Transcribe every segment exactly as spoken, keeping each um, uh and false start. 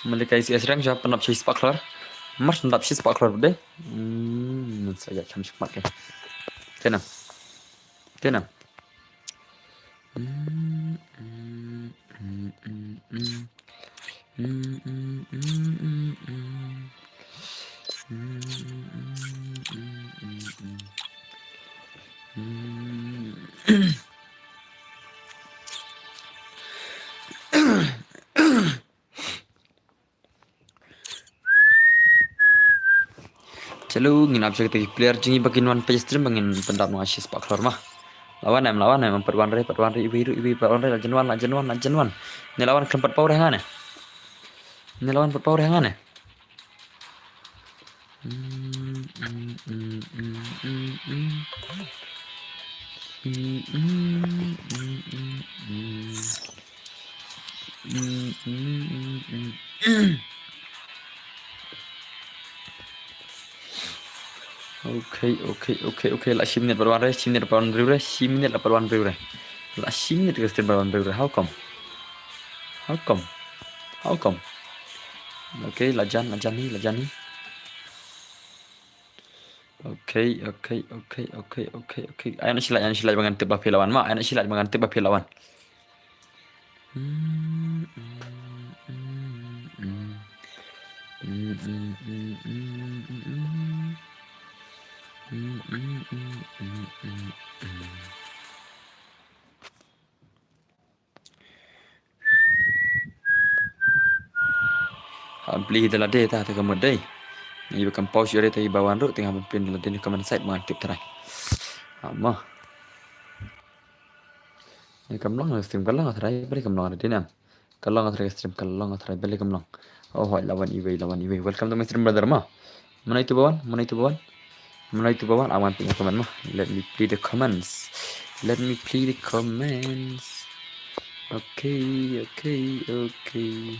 Malikai C S rank jap pyndap shi spah khlor. Mar pyndap shi spah khlor dei. Hmm, sa ya cham shikmat ke. Tenang. Tenang. Chalo, ngin ap sha kita ki player jong ngi ba kin wan page stream ba ngin pyndap noh shi spah khlor ma. La wan em, la wan em, pat wan re, pat wan re, iwei ruh, iwei, pat wan re, la jan wan, la jan wan, la jan wan. Ngi la wan khlem pat paw re hangne. Ngi la wan pat paw re hangne. Okay, okay, okay, okay. La shi minit pat wan re, shi minit pat wan briew re, shi minit la pat wan briew re. La shi minit ka stream pat wan briew re. How come? How come? How come? Okay, la jan, la jan hi, la jan hi. Okay, okay, okay, okay, okay, okay. Ai na shi lait, ai na shi lait ba ngan tip ba phi la wan ma. Ai na shi lait ba ngan tip ba phi la wan. Hap plie hi da lade ta, ta ka mut dei. Ngi ba kam pause ïa re ta hi ba wan ruh, te hap plie da lade ni comment side ma ngan tip trai. Ama. Ni kam long stream ka long trai, bali kam long re dei nam. Ka long trai stream ka long trai, bali kam long. Oh, hoi, lawan iwei, lawan iwei. Welcome to my stream, brother ma. Mana itu bawan, mana itu bawan. Mana itu bawan, awan plie comment ma. Let me play the comments. Let me play the comments. Okay, okay, okay.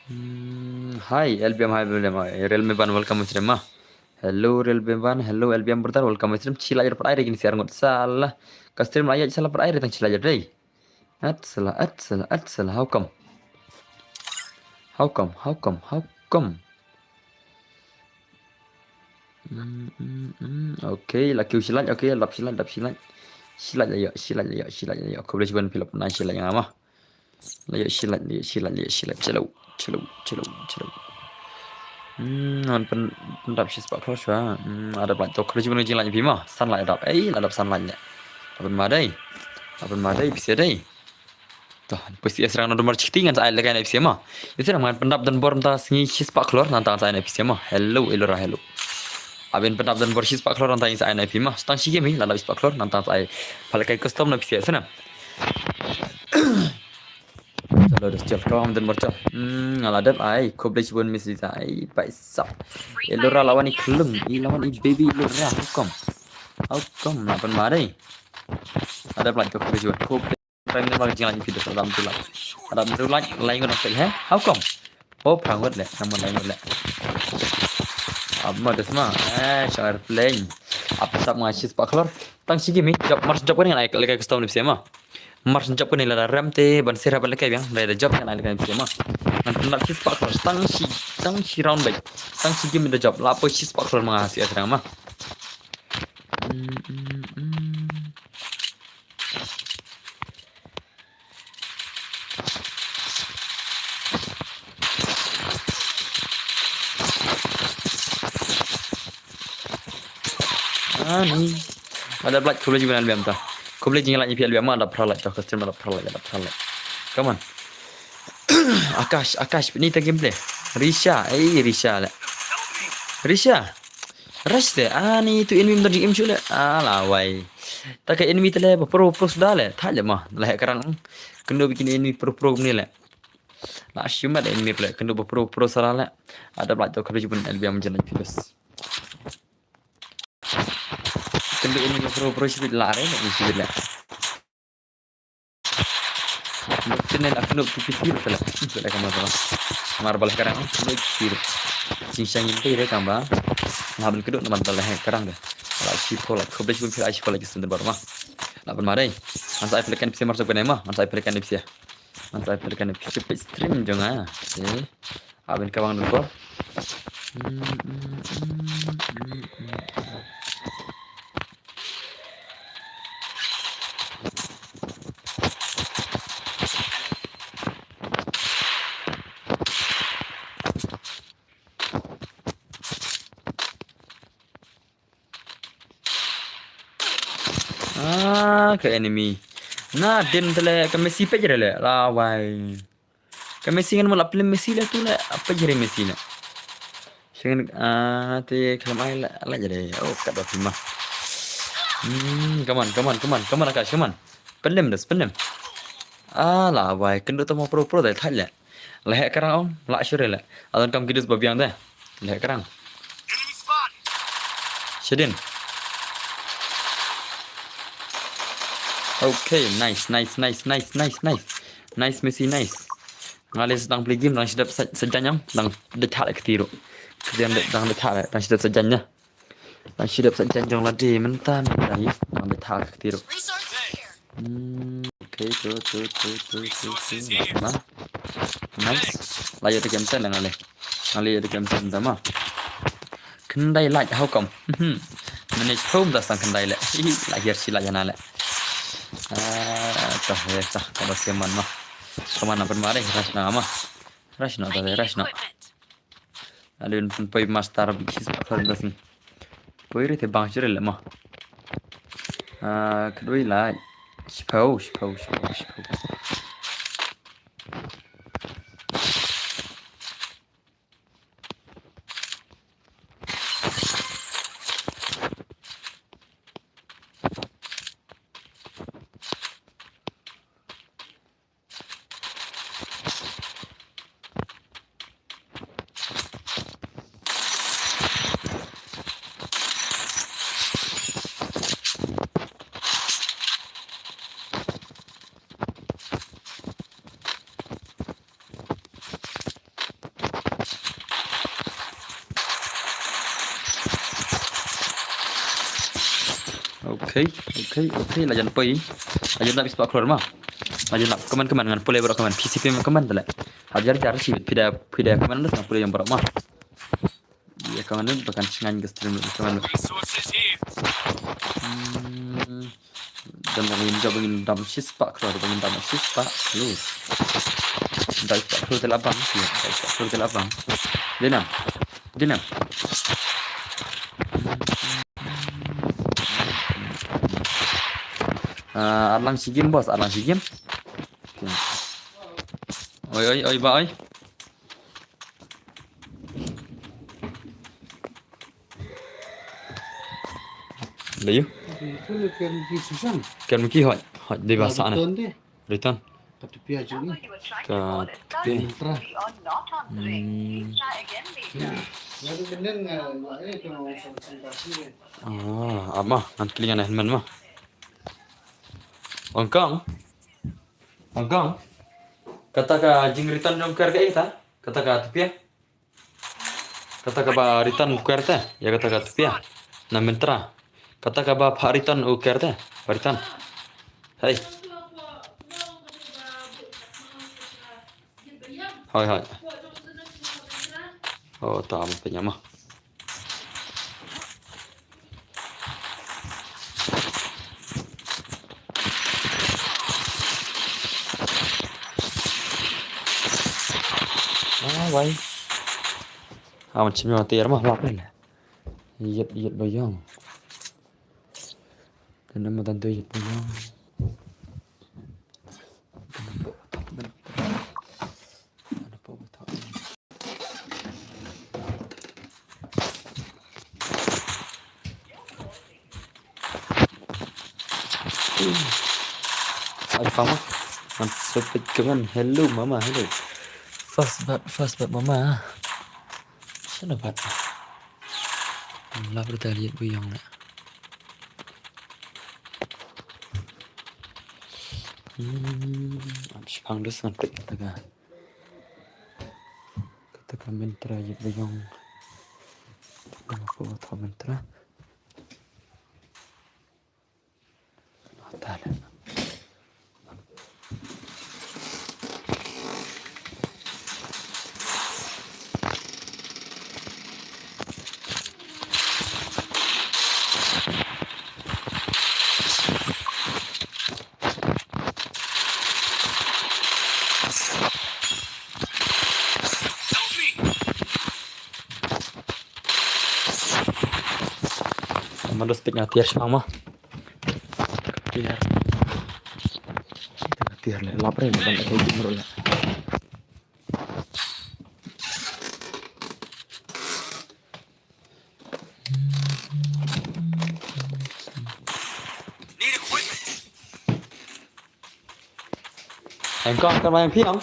Hmm, hi, L B M, hi, L B M, hi. Realme Ban, welcome stream ma. Hello, Realme Ban, hello, L B M brother, welcome stream. Chila yer pat ai re kin siar ngut sala. Ka stream la yer sala pat ai re tang chila yer dei. At sala, at sala, at sala. How come? How come? How come? How come? Mm, mm, mm. Okay, la kiew shi lait, okay, lap shi lait, lap shi lait. Shi lait la ïoh, shi lait la ïoh, shi lait la ïoh. Khublei shibun phi la pynai shi lait ïa nga ma. La ïoh shi lait, la ïoh shi lait, la ïoh shi lait. Chalo, chalo, chalo, chalo. Hmm, ngan pyn, pyndap shi spah khlor shuwa. Hmm, adap lait to khublei shibun jinglait phi ma. San lait adap. Ei, la dap san lait ne. Aban ma dei. Aban ma dei, pisa dei. To, pisa srang na dumar chikti ngan sa ai lehkai na pisa ma. Ïa srang ngan pyndap don bor mynta sngi shi spah khlor nangta sa ai na pisa ma. Hello, hello ra, hello. Aban pyndap don bor shi spah khlor nangta sa ai na pisa ma. Tang shi game hi, la dap shi spah khlor nangta sa ai. Pha lehkai custom na pisa srang. Chalo, dah chal, kawang don bor chal. Hmm, nga la dep ai, khublei shibun Miss Lisa ai, bai sap. Elora lawan i klung, i lawan i baby Elora, how come? How come, na pan mare. Ada pelan, khublei shibun, khublei. Tang ni bang jinglait video, adam tu lait. Adam tu lait, lain guna pek, he? How come? Oh, prangot le, namun lain le. Apa des ma? Eh, share playing. Apa sap nga shi spah khlor? Tang shi game hi, jop, mar jop kane ngan ai lehkai custom na pisa ma. Mar jop kane lada rem te ban sirha ban lehkai biang, lada jop ngan ai lehkai na pisa ma. Ngan pyndap shi spah khlor, tang shi, tang shi round beit. Tang shi game da jop, la poi shi spah khlor ma nga shi srang ma. Mm, mm, mm. Ani. Ada pelan, khublei shibun L B M ta. Khublei jinglait ïa phi L B M, ada pelan lait, to custom ada pelan lait, ada pelan lait. Come on. Akash, Akash, ni ta gameplay. Risha, ei Risha le. Risha. Rush te, ani tu enemy mdon jingim shu le. Ala wai. Ta ka enemy te le ba pro pro suda le. Thait le ma. La heh karang. Kynduh ba kine enemy pro pro ne le. La shu mat enemy le. Kynduh ba pro pro sara le. Ada pelan to khublei shibun L B M jinglait phi bas. Kynduh enemy ba pro pro shibit la re le shibit le. Sini la kynduh P P T ruh tele. Tele kamar ba. Kamar ba la karang kynduh P P T ruh. Jingshang yin te re kam ba. Nga hap ban kdup namar da la heh karang de. La shiphew like, khublei shibun phi la shiphew like sendar bar ma. La ban ma dei. Ngan sa ai phi la kan pisa mar sa kane ma. Ngan sa ai phi la kan pisa. Ngan sa ai phi la kan pisa page stream jong nga. Okay. Hap ban ka bang dun ko. Ah, ka enemy. Na din tele ka Messi page re le. La wai. Ka Messi ngan mo la plim Messi le tu le. Apa jere Messi le. Singen ah te kalam ai la la jere. Oh, kat dot lima. Hmm, come on, come on, come on, come on, Akash, come on. Pendem das, pendem. Ah, la wai, kendo tamo pro pro dai thai le. Lehek karang ong, la sure le. Adon kam kidus babiang de. Lehek karang. Shedin. Okay, nice, nice, nice, nice, nice, nice. Nice, Messi, nice. Nga le dang play game, dang shidap sa sa janyang, dang de thale ktiru. Dang de dang de thale, dang shidap sa janya. Dang shidap sa jan jong lade mynta mynta hi. Dang de thale ktiru. Hmm, okay, tu tu tu tu tu tu. Nah. Nice. La ïa te kem ten nga le. Nga le ïa te kem ten tama. Khyndai lait, how come? Manage home da sang khyndai le. Hi, la hiar shi la jana le. Ah, tah ya tah, ka ba keman ma. Keman apa ma deh, rush na ma. Rush na, tah rush na. Alun pun poi master big sis pa khon da sing. Poi re te bang sure le ma. Ah, khyndai lait. Shiphew, shiphew, shiphew, shiphew. Okay, okay, okay, la jan poi. La jan lap spot clear ma. La jan lap, kaman, kaman, ngan pule bro, kaman. P C P ma kaman tale. Hajar jar shi, pida, pida kaman, ngan pule yang bro ma. Ïa, kaman, ba kan shngain ka stream, kaman. Hmm. Dam, dam, ngin dam, ngin dam shispah klur, ngin dam shispah klur. Dam shispah klur te la bang, ïa, dam shispah klur te la bang. Dina, dina. Ah, arlang shi game, boss, arlang shi game. Oi, oi, oi, ba, oi. Ba yu. Ken miki hoi, hoi, dei ba sa na. Return. Ka tupia jong ni. Ka tupia. Mintra. Hmm. Ah, ama, ngan kling ana henman ma. Ong kong. Ong kong. Kata ka jingreturn jong ker ka ita. Kata ka tupia. Kata kaba return u ker te, ïa kata ka tupia. Na Myntra. Kata kaba pha return u ker te, pha return. Hei. Hoi, hoi. Oh, ta ma pynjama. Ah, wai. Ah, macam ni tiar mah lap ni. Yet, yet bayang. Kena madan tu yet bayang. Ai, mama. Ngan sa peit comment. Hello, mama. Hello. First bat, first bat, mama. Sana bat. Lap da liat buyong na. Hmm, am shipang dus ngan peit kata ka. Kata ka Myntra yit buyong. Ko tho mynta. Tale. Mado spek nga tiar shipang ma. Tiar. Tiar le lap re ban ka jim ro le. Engkong kan main piang.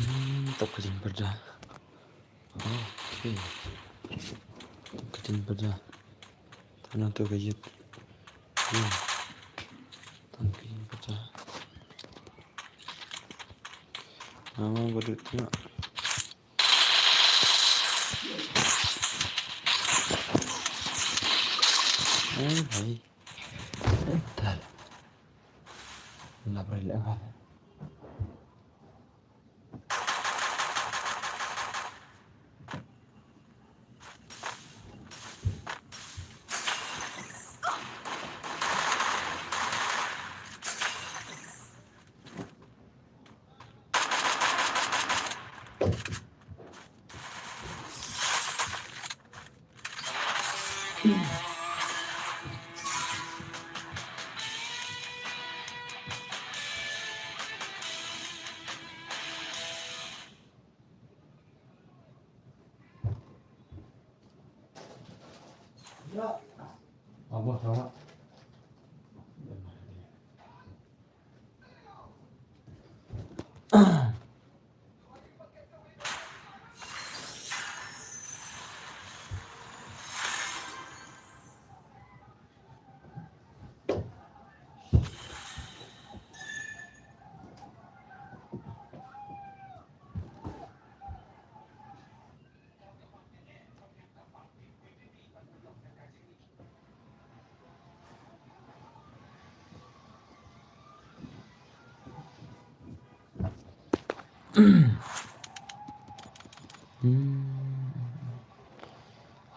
Hmm, tok ka jingpyrda. Okay. Tok ka jingpyrda. Tang nangtu ka ïit. Hmm. Tang ka jingpyrda. Ama ba dut tengok. Eh, bhai. Eh, tal. Lap rai leh bhai.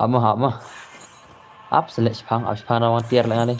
Ap mo, ap mo. Ap seh leh shipang, ap shipang, nga wan tiar leh nga leh.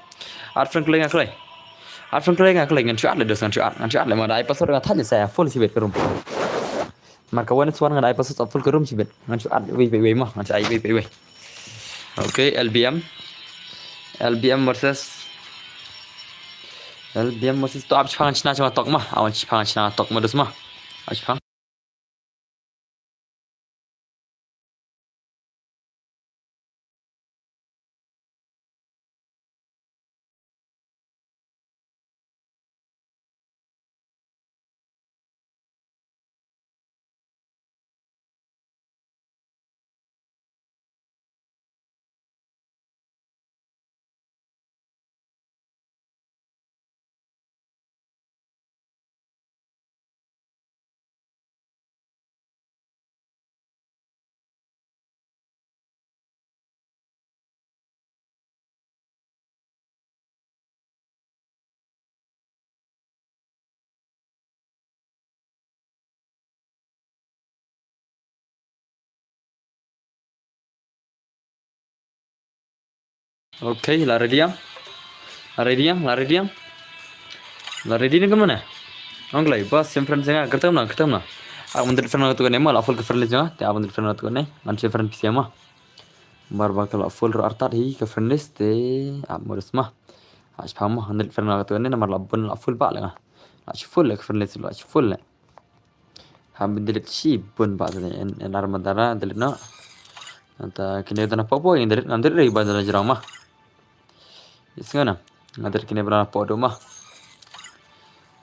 Add friend kloi nga kloi. Add friend kloi nga kloi, ngan shu add leh dos, ngan shu add, ngan shu add leh, ma da ai password nga thad leh sa full shibit ka room. Mar ka wan swan nga da ai password full ka room shibit. Ngan shu add, wei, wei, wei, ma, ngan shu ai, wei, wei, wei. Okay, L B M. L B M versus L B M versus, to ap shipang shna shwa tok ma. Awan shipang shna tok ma, dos ma. Ap shipang. Okay, la ready ïa? La ready ïa? La ready ïa? La ready ne kumne? Ong kloi, bas, sim friend jong nga, kyrtam na, kyrtam na. Ap ban delete friend na tu ne ma, la full ka friend list jong nga, te ap ban delete friend na tu ne, ngan sim friend pisa ma. Mar ba ka la full ruh artat hi ka friend list te, ap modus ma. Ap shipang ma, ngan delete friend na tu ne, namar la bun la full ba la nga. La full la ka friend list, la full la. Hap ban delete shibun ba tane, en, en ar mandara delete noh. Nangta kine da na pok pok, ngam dei, ngam dei ba da la jrong ma. Ïa sngew na. Ngam dei kine ba na pok dut ma.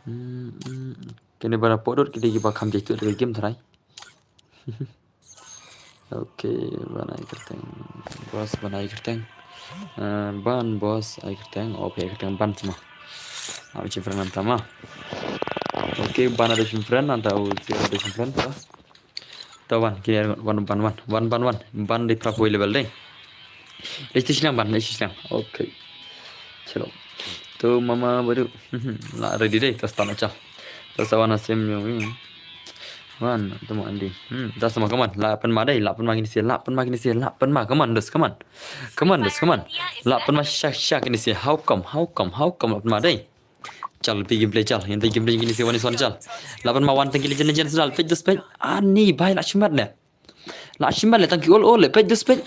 Hmm, hmm. Kine ba na pok dut ki dei kiba kham jaituh da ka game trai. Okay, ban ai kyrteng. Boss, ban ai kyrteng. Eh, ban boss ai kyrteng. Oh, ai kyrteng ban sama. Ai shim friend nangta ma. Okay, ban ai shim friend nangta, u zero ai shim friend ta. Ta wan, kine wan, ban wan, wan, ban wan. Ban dei pra poi level dei. Leit shisha ban, leit shisha. Okay. Chalo. To mama baru. La ready dei, to start na cha. To sa wan sim yung. Wan, to mo andi. Hmm, to sama, come on. La pynma dei, la pynma kine sha, la pynma kine sha, la pynma, come on, dos, come on. Come on, dos, come on. La pynma sha, sha kine sha. How come, how come, how come la pynma dei. Chal, big gameplay chal. Yang big gameplay kine sha, wan is wan chal. La pynma wan tang ki legend, legend sdal, peit dos, peit. Ani bhai, la shimat ne. La shimat le tang ki ol ol le, peit dos, peit.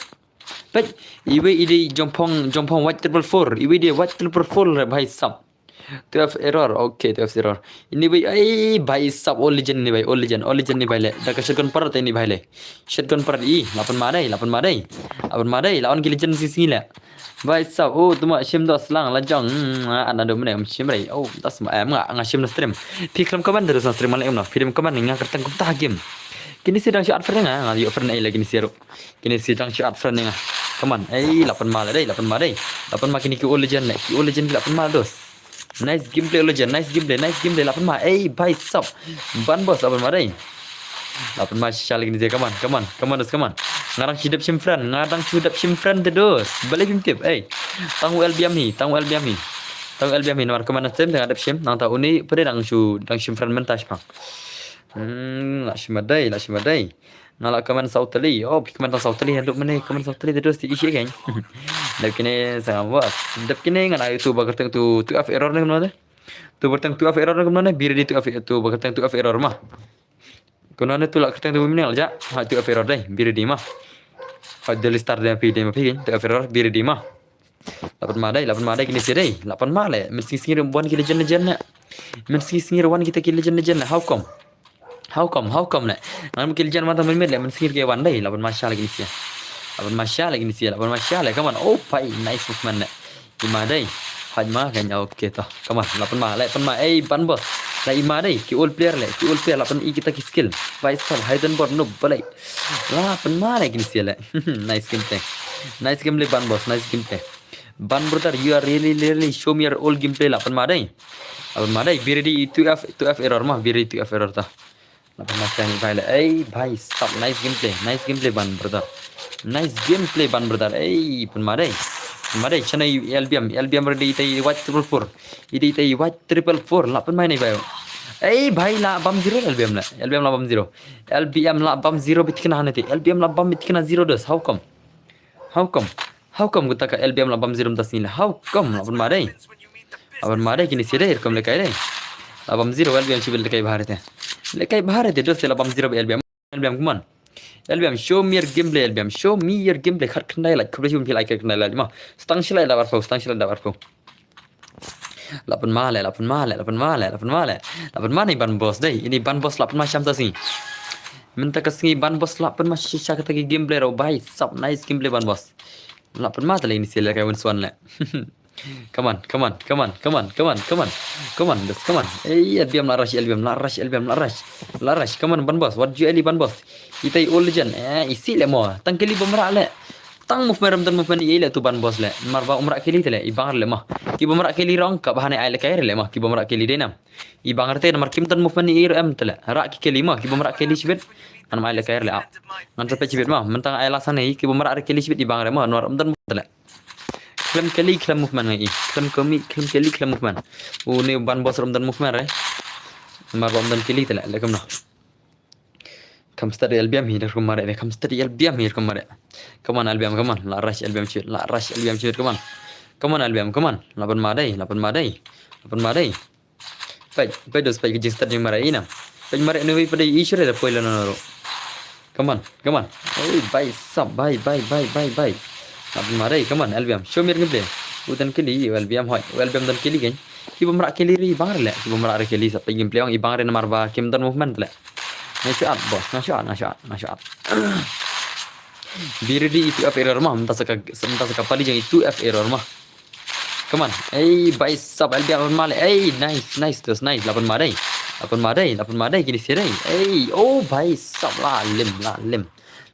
Peit, iwei i dei jongpong, jongpong white triple four, iwei i dei white triple four re bhai sab. Twelve error, okay, twelve error. Ini wei, ai bhai sab, ol legend ini bhai, ol legend, ol legend ini bhai le. Da ka shotgun parade ini bhai le. Shotgun parade i, la pynma dei, la pynma dei. La pynma dei, la on ki legend shisha le. Bhai sab, oh, tuma shim dos lang, la jong, hmm, ah, ana do mene, shim rei, oh, das ma, eh, nga, nga shim na stream. Phi khlem comment terus na stream, malik em na, phi dem comment nga kyrteng kumta game. Kine sha dang shu add friend nga, nga ïoh friend ai lagi kine sha ruh. Kine sha dang shu add friend nga. Come on, ei, la pynma le dei, la pynma dei. La pynma kine ki ol legend le, ki ol legend la pynma dos. Nice gameplay ol legend, nice gameplay, nice gameplay, la pynma. Ei, bhai sab. Ban boss la pynma dei. La pynma shisha lagi kine sha, come on, come on, come on, dos, come on. Nga dang shu dep shim friend, nga dang shu dep shim friend te dos. Balei phim tip, ei. Tang u L B M hi, tang u L B M hi. Tang u L B M hi, namar comment na stem te nga dep shim, nangta uni pyrshah dang shu, dang shim friend mynta shipang. Hmm, la shim dei, la shim dei. Nga la comment saw tylli. Oh, phi comment tang saw tylli, haduh mynne comment saw tylli te dos te ishi kein. Dep kine sa ngam was. Dep kine ngan ai tu ba kyrteng tu, tu F error ne kumno de. Tu ba kyrteng tu F error ne kumno de. Be ready tu F, tu ba kyrteng tu F error ma. Kumno ne tu la kyrteng tu mynne la ja. Ha tu F error dei. Be ready ma. Ha daily star de phi de ma phi kein. Tu F error, be ready ma. La pynma dei, la pynma dei kine sha dei. La pynma le. Mynsngi sngi ruh wan ki legend legend ne. Mynsngi sngi ruh wan kita ki legend legend ne. How come? How come? How come ne? Ngan ki legend wan tang mynmiet le, mynsngi ruh ki wan dei. La pynma sha le kine sha. La pynma sha le kine sha. La pynma sha le. Come on. Oh, bhai, nice movement ne. I ma dei. Haj ma kein, okay to. Come on. La pynma le, pynma. Ei, ban boss. La i ma dei. Ki ol player le. Ki ol player la pyn i kita ki skill. Bhai sab, hidden bot, no, balei. La pynma le kine sha le. Nice gameplay. Nice gameplay, ban boss. Nice gameplay. Ban brother, you are really, really show me your old gameplay, la pynma dei. La pynma dei, be ready tu F, tu F error ma, be ready tu F error ta. La pynma sha ni bhai le. Ei, bhai sab, nice gameplay, nice gameplay ban brother. Nice gameplay ban brother. Ei, pynma dei. Pynma dei, chana L B M, L B M ready, itai white triple four. Itai, itai white triple four, la pynma ni bhai. Ei, bhai, la bam zero L B M le. L B M la bam zero. L B M la bam zero bit kena hane te. L B M la bam bit kena zero dos. How come? How come? How come kita ka L B M la bam zero mynta sngi le? How come? La pynma dei. La pynma dei kine sha dei, rukom le kai dei. La bam zero L B M shibit le kai bahar te. Le kai bahar te dos la bam zero L B M. L B M, come on. L B M, show me your gameplay, L B M. Show me your gameplay. Khat khyndai like, khublei shibun phi like khat khyndai like ma. Stang shi like da arphew, stang shi like da arphew. La pynma le, la pynma le, la pynma le, la pynma le. La pynma ni ban boss dei. Ini ban boss la pynma sham ta sngi. Mynta ka sngi ban boss la pynma shisha kata ki gameplay ro bhai sab nice gameplay ban boss. La pynma ta le ini sha le kai win swan le. Come on, come on, come on, come on, come on, come on. Come on, dos, come on. Ei, L B M la rush, L B M la rush, L B M la rush. La rush, come on, ban boss. What you L E ban boss? Itai ol legend. Eh, isi le mo. Tang kili bym rah le. Tang movement ram tang movement i le tu ban boss le. Mar ba um rah kili te le. I bang le ma. Ki bym rah kili rong ka bahane ai le kai le ma. Ki bym rah kili dei nam. I bang te namar kim tang movement i em te le. Rah ki kili ma. Ki bym rah kili shibit. Ngan mai le kai le ap. Ngan te pe shibit ma. Mentang ai la sane ki bym rah kili shibit i bang le ma. Namar um tang movement te le. Khlem kili khlem movement ngai i. Khlem kami khlem kili khlem movement. U ne ban boss ram tang movement re. Namar ba um tang kili te le. Le kumno. Kham stad L B M hi rukom mare ne, kham stad L B M hi rukom mare. Come on, L B M, come on. La rush L B M shibit, la rush L B M shibit, come on. Come on, L B M, come on. La pynma dei, la pynma dei. La pynma dei. Peit, peit dos, peit ki jingstad jingmare ina. Peit mare ne wei peit i shure da poi la no ro. Come on, come on. Oi, bhai sab, bhai, bhai, bhai, bhai, bhai. La pynma dei, come on, L B M. Show me your gameplay. U tang kili, L B M hoi. L B M tang kili kein. Ki bym rah kili re i bang re le. Ki bym rah re kili sa peit gameplay ong i bang re namar ba kim tang movement le. Nga shu at, boss. Nga shu at, nga shu at, nga shu at. Be ready, itu F error ma. Mynta sa ka, mynta sa ka pali jong itu F error ma. Come on. Ei, bhai sab, L B M la pynma le. Ei, nice, nice, terus nice. La pynma dei. La pynma dei, la pynma dei, kine sia dei. Ei, oh, bhai sab, la lem, la lem.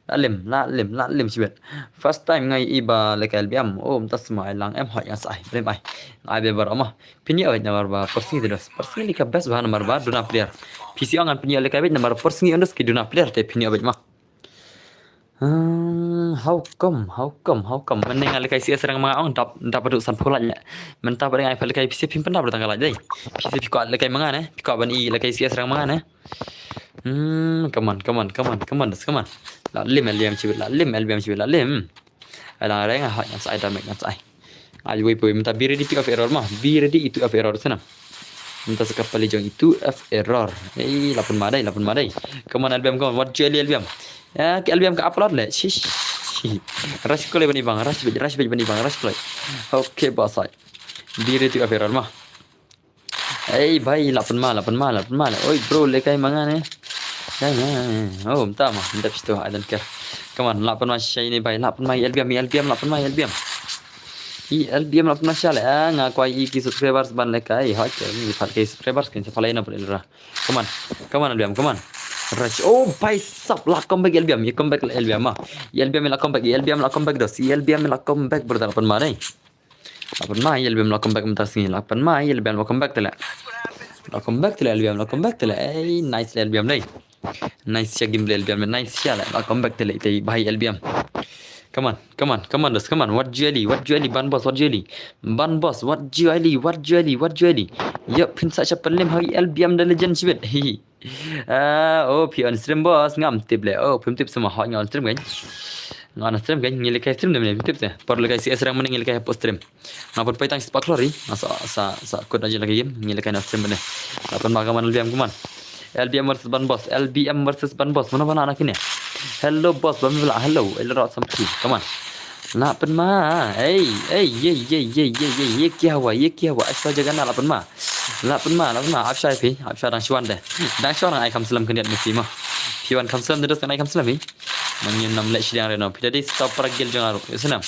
La lem, la lem, la lem shibit. First time nga ïohi ba lehkai L B M. Oh, mynta sa ma ai lang em, hoi ngan sa ai. Blem ai. Ai be baroh ma. Pynïoh beit namar ba por sngi te dos. Por sngi lehkai best ba namar ba duna player. Phi shu ong ngan pynïoh lehkai beit namar por sngi un dos ki duna player te pynïoh beit ma. Hmm, how come, how come, how come? Mynne nga lehkai C S rank ma nga ong dap, dap haduh sanphew lait ne. Mynta pat nga ai pat lehkai phi shu, phim pyndap tang ka lait dei. Phi shu phi kwah lehkai ma nga ne, phi kwah ban i lehkai C S rank ma nga ne. Hmm, come on, come on, come on, come on, come on. La lem L B M shibit, la lem L B M shibit, la lem. Ai lang re nga hoi ngan sa ai, damage ngan sa ai. Ai wei poi, mynta be ready, itu F error ma. Be ready, itu F error sana. Mynta sa ka pali jong itu F error. Ei, la pynma dei, la pynma dei. Come on L B M, come on. Wat ju L B M. Ya, ka L B M ka upload le. Shish. Rush kloi bani bang, rush beit, rush beit bani bang, rush kloi. Okay, boss ai. Be ready, itu F error ma. Ei, bhai, la pynma, la pynma, la pynma le. Oi, bro, lehkai ma nga ne. Ya, ya, ya. Oh, mynta ma, mynta phi to, I don't care. Come on, la pynma shai ne, bhai, la pynma L B M, L B M, la pynma L B M. I L B M la pynma shai le, ah, nga kwah i ki subscribers ban lehkai, hoi, ki, ki pat ki subscribers, kin sa pynlait na pynlait ra. Come on, come on, L B M, come on. Rush, oh, bhai sab, la comeback L B M, i comeback L B M ma. I L B M la comeback, i L B M la comeback dos, i L B M la comeback, brother, la pynma dei. La pynma, i L B M la comeback mynta sngi. La pynma, i L B M la comeback te le. La comeback te le, L B M la comeback te le. Ei, nice le L B M dei. Nice shia gameplay L B M, nice shia le. La comeback te le, te bhai L B M. Come on, come on, come on, dos, come on. Wat ju L E, wat ju L E, ban boss, wat ju L E. Ban boss, wat ju L E, wat ju L E, wat ju L E. Yo, phin sa sha pynlem ha i L B M da legend shibit. Hi hi. Ah, oh, phi on stream boss, ngam tip le. Oh, phim tip sa ma, hoi nga on stream kan. Nga on stream kan, ngi lehkai stream de mane, phim tip sa. Por lehkai C S rank mane ngi lehkai post stream. Nga put paitang spot lori, nga sa, sa, sa kut aja lehkai game, ngi lehkai na stream mane. La pynma, come on L B M, come on. L B M versus ban boss, L B M versus ban boss, mano ba la na kine. Hello boss, ba me bla, hello, hello rot sam ki, come on. La pynma, ei, ei, ye, ye, ye, ye, ye, ye kya hua, ye kya hua, aisa jagana la pynma. La pynma, la pynma, ap shai phi, ap shai dang shuan de. Dang shuan ai kham slem khyndiat mesti ma. Phi wan kham slem de dos kan ai kham slem phi. Ma ngin nam leh shiliang re no. Phi da dei stop para gel jong aru. Yo snam.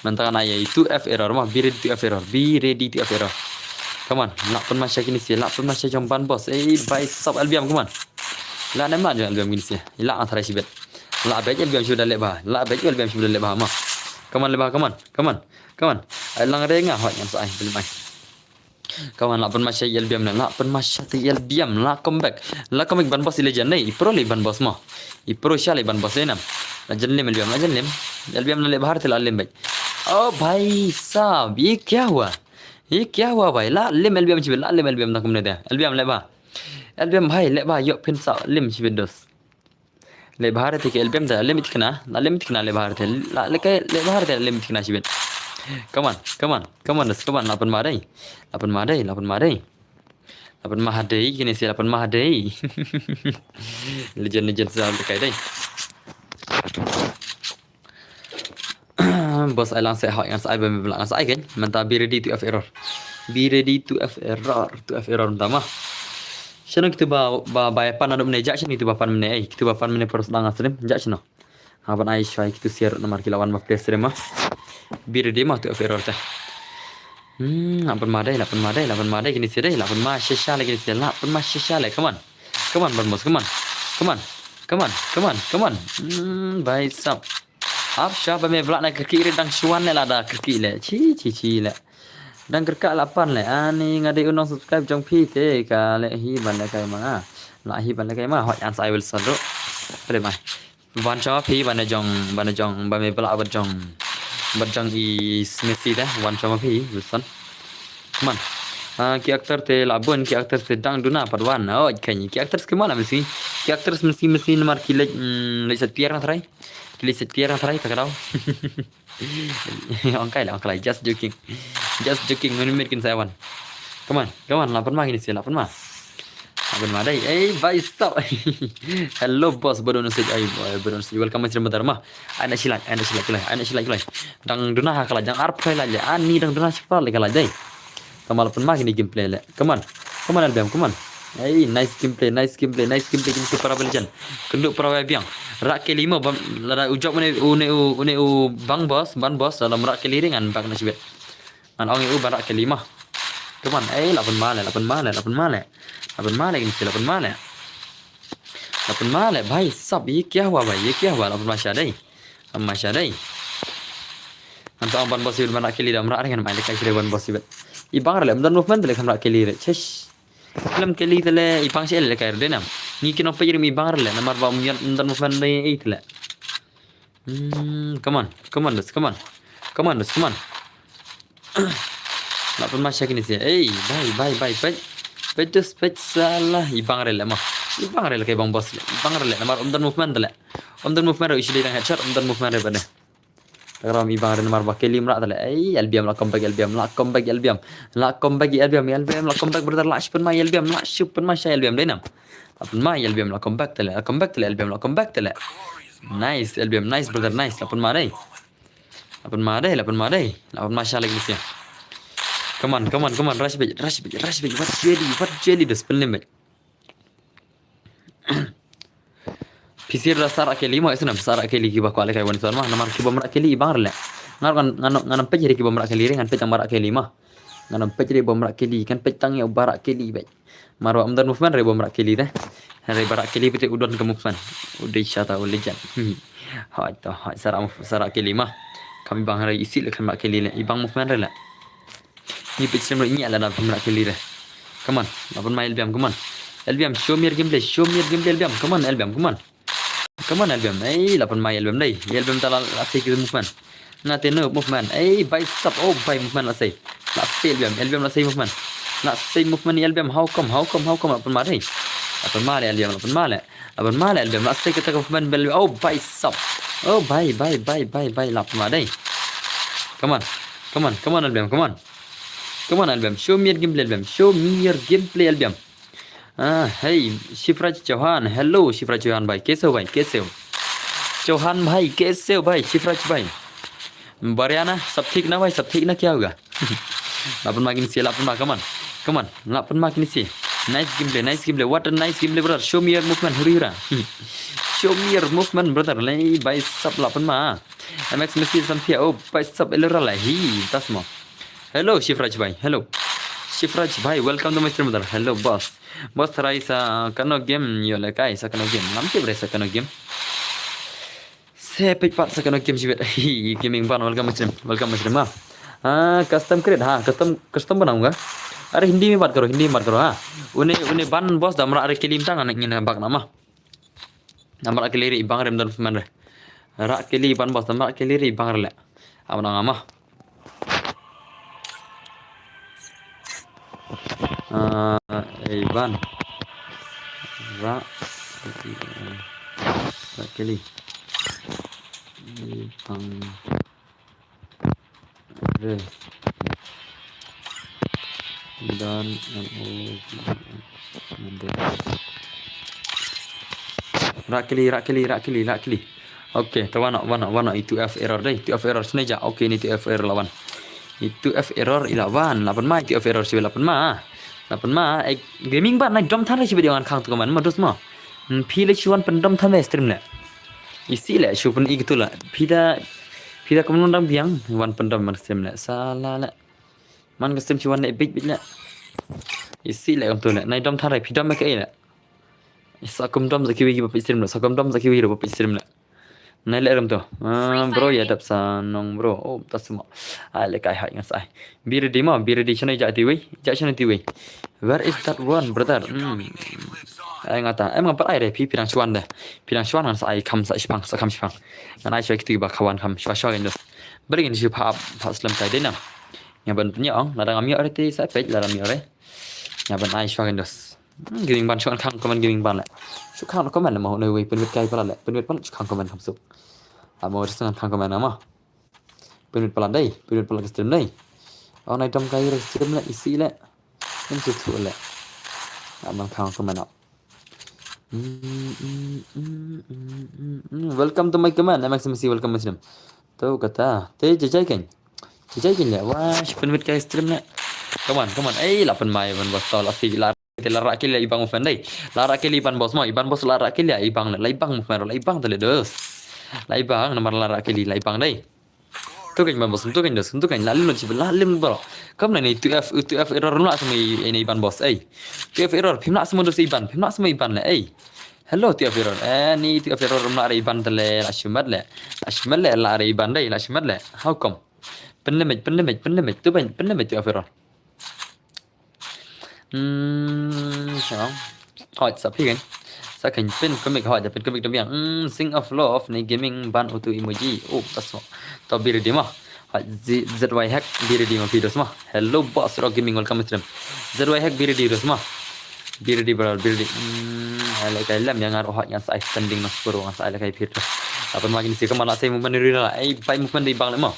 Mynta kan ai itu F error ma, be ready to F error. Be ready to F error. Come on, la pynma shai kini si, la pynma shai jong ban boss. Ei, bhai sab L B M, come on. La nem la jong L B M kini si. La ang tharai shibet. La bej L B M shu da leh ba. La bej L B M shu da leh ba ma. Come on, leh ba, come on. Come on. Come on. Ai lang re nga hoi ngan sa ai, blim ai. Kawan, la pynma shai L B M ne, la pynma shai te L B M, la comeback. La comeback ban boss i legend ne, i pro le ban boss mo. I pro sha le ban boss le nam. La jan lem L B M, la jan lem. L B M la leh bha te la lem bhai. Oh bhai sahab, ye kya hua? Ye kya hua bhai? La lem L B M chibe, la lem L B M tang kumne te. L B M leh bha. L B M bhai leh bha, yo phin sa lem chibe dos. Leh bha te ke L B M te leh mit kena, la leh mit kena leh bha te, la leh ke leh bha te leh mit kena shibit. Come on, come on, come on, dos, come on, la pynma dei. La pynma dei, la pynma dei. La pynma dei, kini si la pynma dei. Legend, legend sa kai dei. Boss ai lang sa hoi ngan sa ai ba me bla ngan sa ai kan. Mynta be ready to F error. Be ready to F error, to F error mynta ma. Shano kitu ba, ba, ba pan adu mene, jak shano kitu ba pan mene, eh, kitu ba pan mene pros dang stream, jak shano. Haban ai shai kitu share namar ki la wan ba play stream ma. Be ready ma to F error te. Hmm, la pynma dei, la pynma dei, la pynma dei, kini si dei, la pynma shisha le, kini si, la pynma shisha le, come on. Come on, ban boss, come on. Come on. Come on, come on, come on. Hmm, bhai sahab. Ap sha ba me bla na kyrkieh re dang shuan le la da kyrkieh le. Chi, chi, chi le. Dang kyrkieh la pan le. Ani nga dei u nong subscribe jong phi te ka leh hi ban leh kai ma nga. La hi ban leh kai ma. Hoi ngan sa ai Wilson ruh. Pade mai. Wan sha ma phi ban jong, ban jong, ba me bla ban jong. Ban jong i Smithie te. Wan sha ma phi Wilson. Come on. Ah, ki actor te la bun, ki actor te dang duna pat wan. Oh, kan ki actor ke mana mesti. Ki actor mesti, mesti namar ki leh, mm, leh sat pier na trai. Ki leh sat pier na trai, tak dau. Ong kai la, ong kai la, just joking. Just joking, menu mit kin sa wan. Come on, come on, la pynma kini si, la pynma. La pynma dei. Ei, bhai sahab. Hello boss, badon sej ai, badon sej. Welcome my stream, ma. Ai na shilak, ai na shilak kulai, ai na shilak kulai. Dang duna ha kalai, dang arphlai lai le. Ani dang duna shipar le kalai dei. Tama la pynma kini gameplay le. Come on. Come on L B M, come on. Hey, nice gameplay, nice gameplay, nice gameplay kin super ability. Kynduh para wei biang. Rak Kelly mo bam lada u jop une une u une u bang boss, ban boss dalam rak Kelly ring an bak na sibet. An ong u ban rak Kelly mo. Come on, hey, lapan male, lapan male, lapan male. Lapan male kin si lapan male. Lapan male, bhai, sab, ye kya hua, bhai, ye kya hua, lapan masha dai. Lapan masha dai. An sa ong ban boss sibet ban rak Kelly dam rak ring an mai lekai sibet ban boss sibet. I bang rele, mdan movement le kam rak Kelly re. Chesh. Film Kelly tele i bang sel le kai de nam. Ngi kino pe irim i bang rele namar ba um yat ndan mo fan de i tele. Hmm, come on, come on, dos, come on. Come on, dos, come on. Nak pun masya kini sih. Ei, bye, bye, bye, bye. Pet dos, pet salah. I bang rele mo. I bang rele kai bang boss le. I bang rele namar um dan movement tele. Um dan movement re isi dang headshot, um dan movement re bane. Takram i bang ren mar ba Kelly mrak tale. Ei, L B M la comeback, L B M la comeback, L B M. La comeback, L B M, L B M la comeback, brother, la shipun mai, L B M la shipun mai sha L B M dai nam. La pun mai, L B M la comeback tale, la comeback tale, L B M la comeback tale. Nice, L B M, nice, brother, nice. La pun ma dai. La pun ma dai, la pun ma dai. La pun ma sha lagi sia. Come on, come on, come on, rush back, rush back, rush back. What jelly, what jelly does pun limit. P C da sar Kelly mo isnam sar Kelly kiba kwale kai wan son ma namar kiba mrak Kelly i bang rele. Ngar ngan ngan ngan pej ri kiba mrak Kelly ri ngan pej tang barak Kelly ma. Ngan pej ri ba mrak Kelly kan pej tang ya barak Kelly bai. Mar wa amdan movement ri ba mrak Kelly de. Ri barak Kelly pete udon ke movement. Udai shata u legend. Hai to hai sar sar Kelly ma. Kami bang ri isi le kan mrak Kelly le i bang movement ri le. Ni pit sim ri ni ala na pun mrak Kelly re. Come on, na pun mai L B M, come on. L B M, show me your gameplay, show me your gameplay L B M, come on L B M, come on. Come on L B M, ei la pun mai L B M dai. L B M ta la la sei ki movement. Nga te no movement, ei bai sap oh bai movement la sei. La sei L B M, L B M la sei movement. La sei movement ni L B M, how come, how come, how come la pun mai dai. La pun mai L B M, la pun mai. Laban ma le L B M la sei kata ka pemain bel oh bai sap. Oh bai bai bai bai bai lap ma dai. Come on. Come on, come on L B M, come on. Come on L B M, show me your gameplay L B M. Show me your gameplay L B M. Ah, hey, Shifraj Chauhan. Hello Shifraj Chauhan bhai. Kaise ho bhai? Kaise ho? Chauhan bhai, kaise ho bhai? Shifraj bhai. Bariana, sab thik na bhai? Sab thik na kya hoga? Lapan ma kini si, lapan ma, come on. Come on, lapan ma kini si. Nice gameplay, nice gameplay. What a nice gameplay, brother. Show me your movement, huri hura. Show me your movement, brother. Lei bai sap lapan ma. M X Messi samthia, oh, bai sap elora la. Hi, tas mo. Hello, Shifraj bhai. Hello. Shifraj bhai, welcome to my stream, brother. Hello, boss. Boss, tharai sa kano game yo le kai, sa kano game. Ngam tip re sa kano game. Se pek pat sa kano game jibet. Hi, gaming ban, welcome stream. Welcome stream ha. Ah, custom create ha, custom custom banam ga. Are Hindi mein baat karo, Hindi mein baat karo ha. Une une ban boss da mrak re kilim tang anak ngin bak nama. Namrak kilim ri bang rem dan pemain re. Rak kilim ban boss namrak kilim ri bang re le. Am nang ama. Ah, eh, ban. Rak. Rak kilim. Bang. Re. Dan M O. Rak kilim, rak kilim, rak kilim, rak kilim. Okay, ta wan, wan, wan, itu F error dei, itu F error sini ja. Okay, ni itu F error lawan. Itu F error i lawan, lapan ma itu F error sibet lapan ma. Lapan ma, eh, gaming ban nai dom than re sibet jangan khang tu kaman, ma dos ma. Hmm, phi le chuan pen dom than re stream le. Isi le, chu pen i gitu la. Phi da, phi da kaman dang biang, wan pen dom man stream le. Sala le. Man ka stream chuan le, bit bit le. Isi le kam tu le, nai dom than re, phi dom me ka i le. Sa kum dom za kiwi ki ba pit stream le, sa kum dom za kiwi ro ba pit stream le. Nai le ram to. Ah, bro, ya dap sa nong bro. Oh, ta suma. Ai le kai hai ngas ai. Be ready ma, be ready chano ja ti wei. Ja chano ti wei. Where is that one, brother? Hmm. Ai ngata. Em ngam pat ai re pi pirang chuan de. Pirang chuan ngan sa ai kam sa ispang, sa kam ispang. Ngan ai chwa kiti ba kawan kam chwa chwa gendos. Bring in chwa pa pa slam kai de nam. Ngaban nya ong, ladang am yo re ti sa pet ladang yo re. Ngaban ai chwa gendos. Hmm, gaming ban, shu khang comment gaming ban le. Shu khang comment le mo, no way, pynwit kai pala le. Pynwit pala shu khang comment kham suk. Amo shu khang comment na mo. Pynwit pala dei, pynwit pala ka stream dei. Ong nai dom kai re stream le, isi le. Ym shu thu le. Aman khang comment na. Hmm, hmm, hmm, hmm, hmm, hmm. Welcome to my comment. M X M C, welcome my stream. Tu kata. Te jajai kan. Jajai kan le. Wah, shu pynwit kai stream le. Come on, come on. Ei, lapan mai ban bostol asik la. Te la rah kili Ibang movement dei. La rah kili Iban Boss mo, Iban Boss la rah kili Ibang, la Ibang movement, la Ibang te le dos. La Ibang namar la rah kili, la Ibang dei. Tu kan Iban Boss, tu kan dos, tu kan la lim chi la lim bro. Kam na ni tu F, tu F error la sama ini Iban Boss ei. Tu F error, phim la sama dos Iban, phim la sama Iban le ei. Hello tu F error. Eh ni tu F error la re Iban te le la shimat le. La shimat le la re Iban dei, la shimat le. How come? Pynlemej, pynlemej, pynlemej, tu ban pynlemej tu F error. Hmm, sha. Hoi, sa phi kan. Sa kan pin comic hoi, da pin comic da biang. Hmm, sing of love ni gaming ban utu emoji. Oh, tas mo. To biri di mo. Hoi, Z-, Z Y hack biri di mo pi dos mo. Hello boss, Rock Gaming, welcome stream. Z Y hack biri di dos mo. Biri di bro, biri di. Hmm, ai le kai lem yang ngar hoi ngan sa ai standing mas pro ngan sa ai le kai phi dos. Apa makin si kemana saya movement diri lah. Eh, pai movement di bang le mo.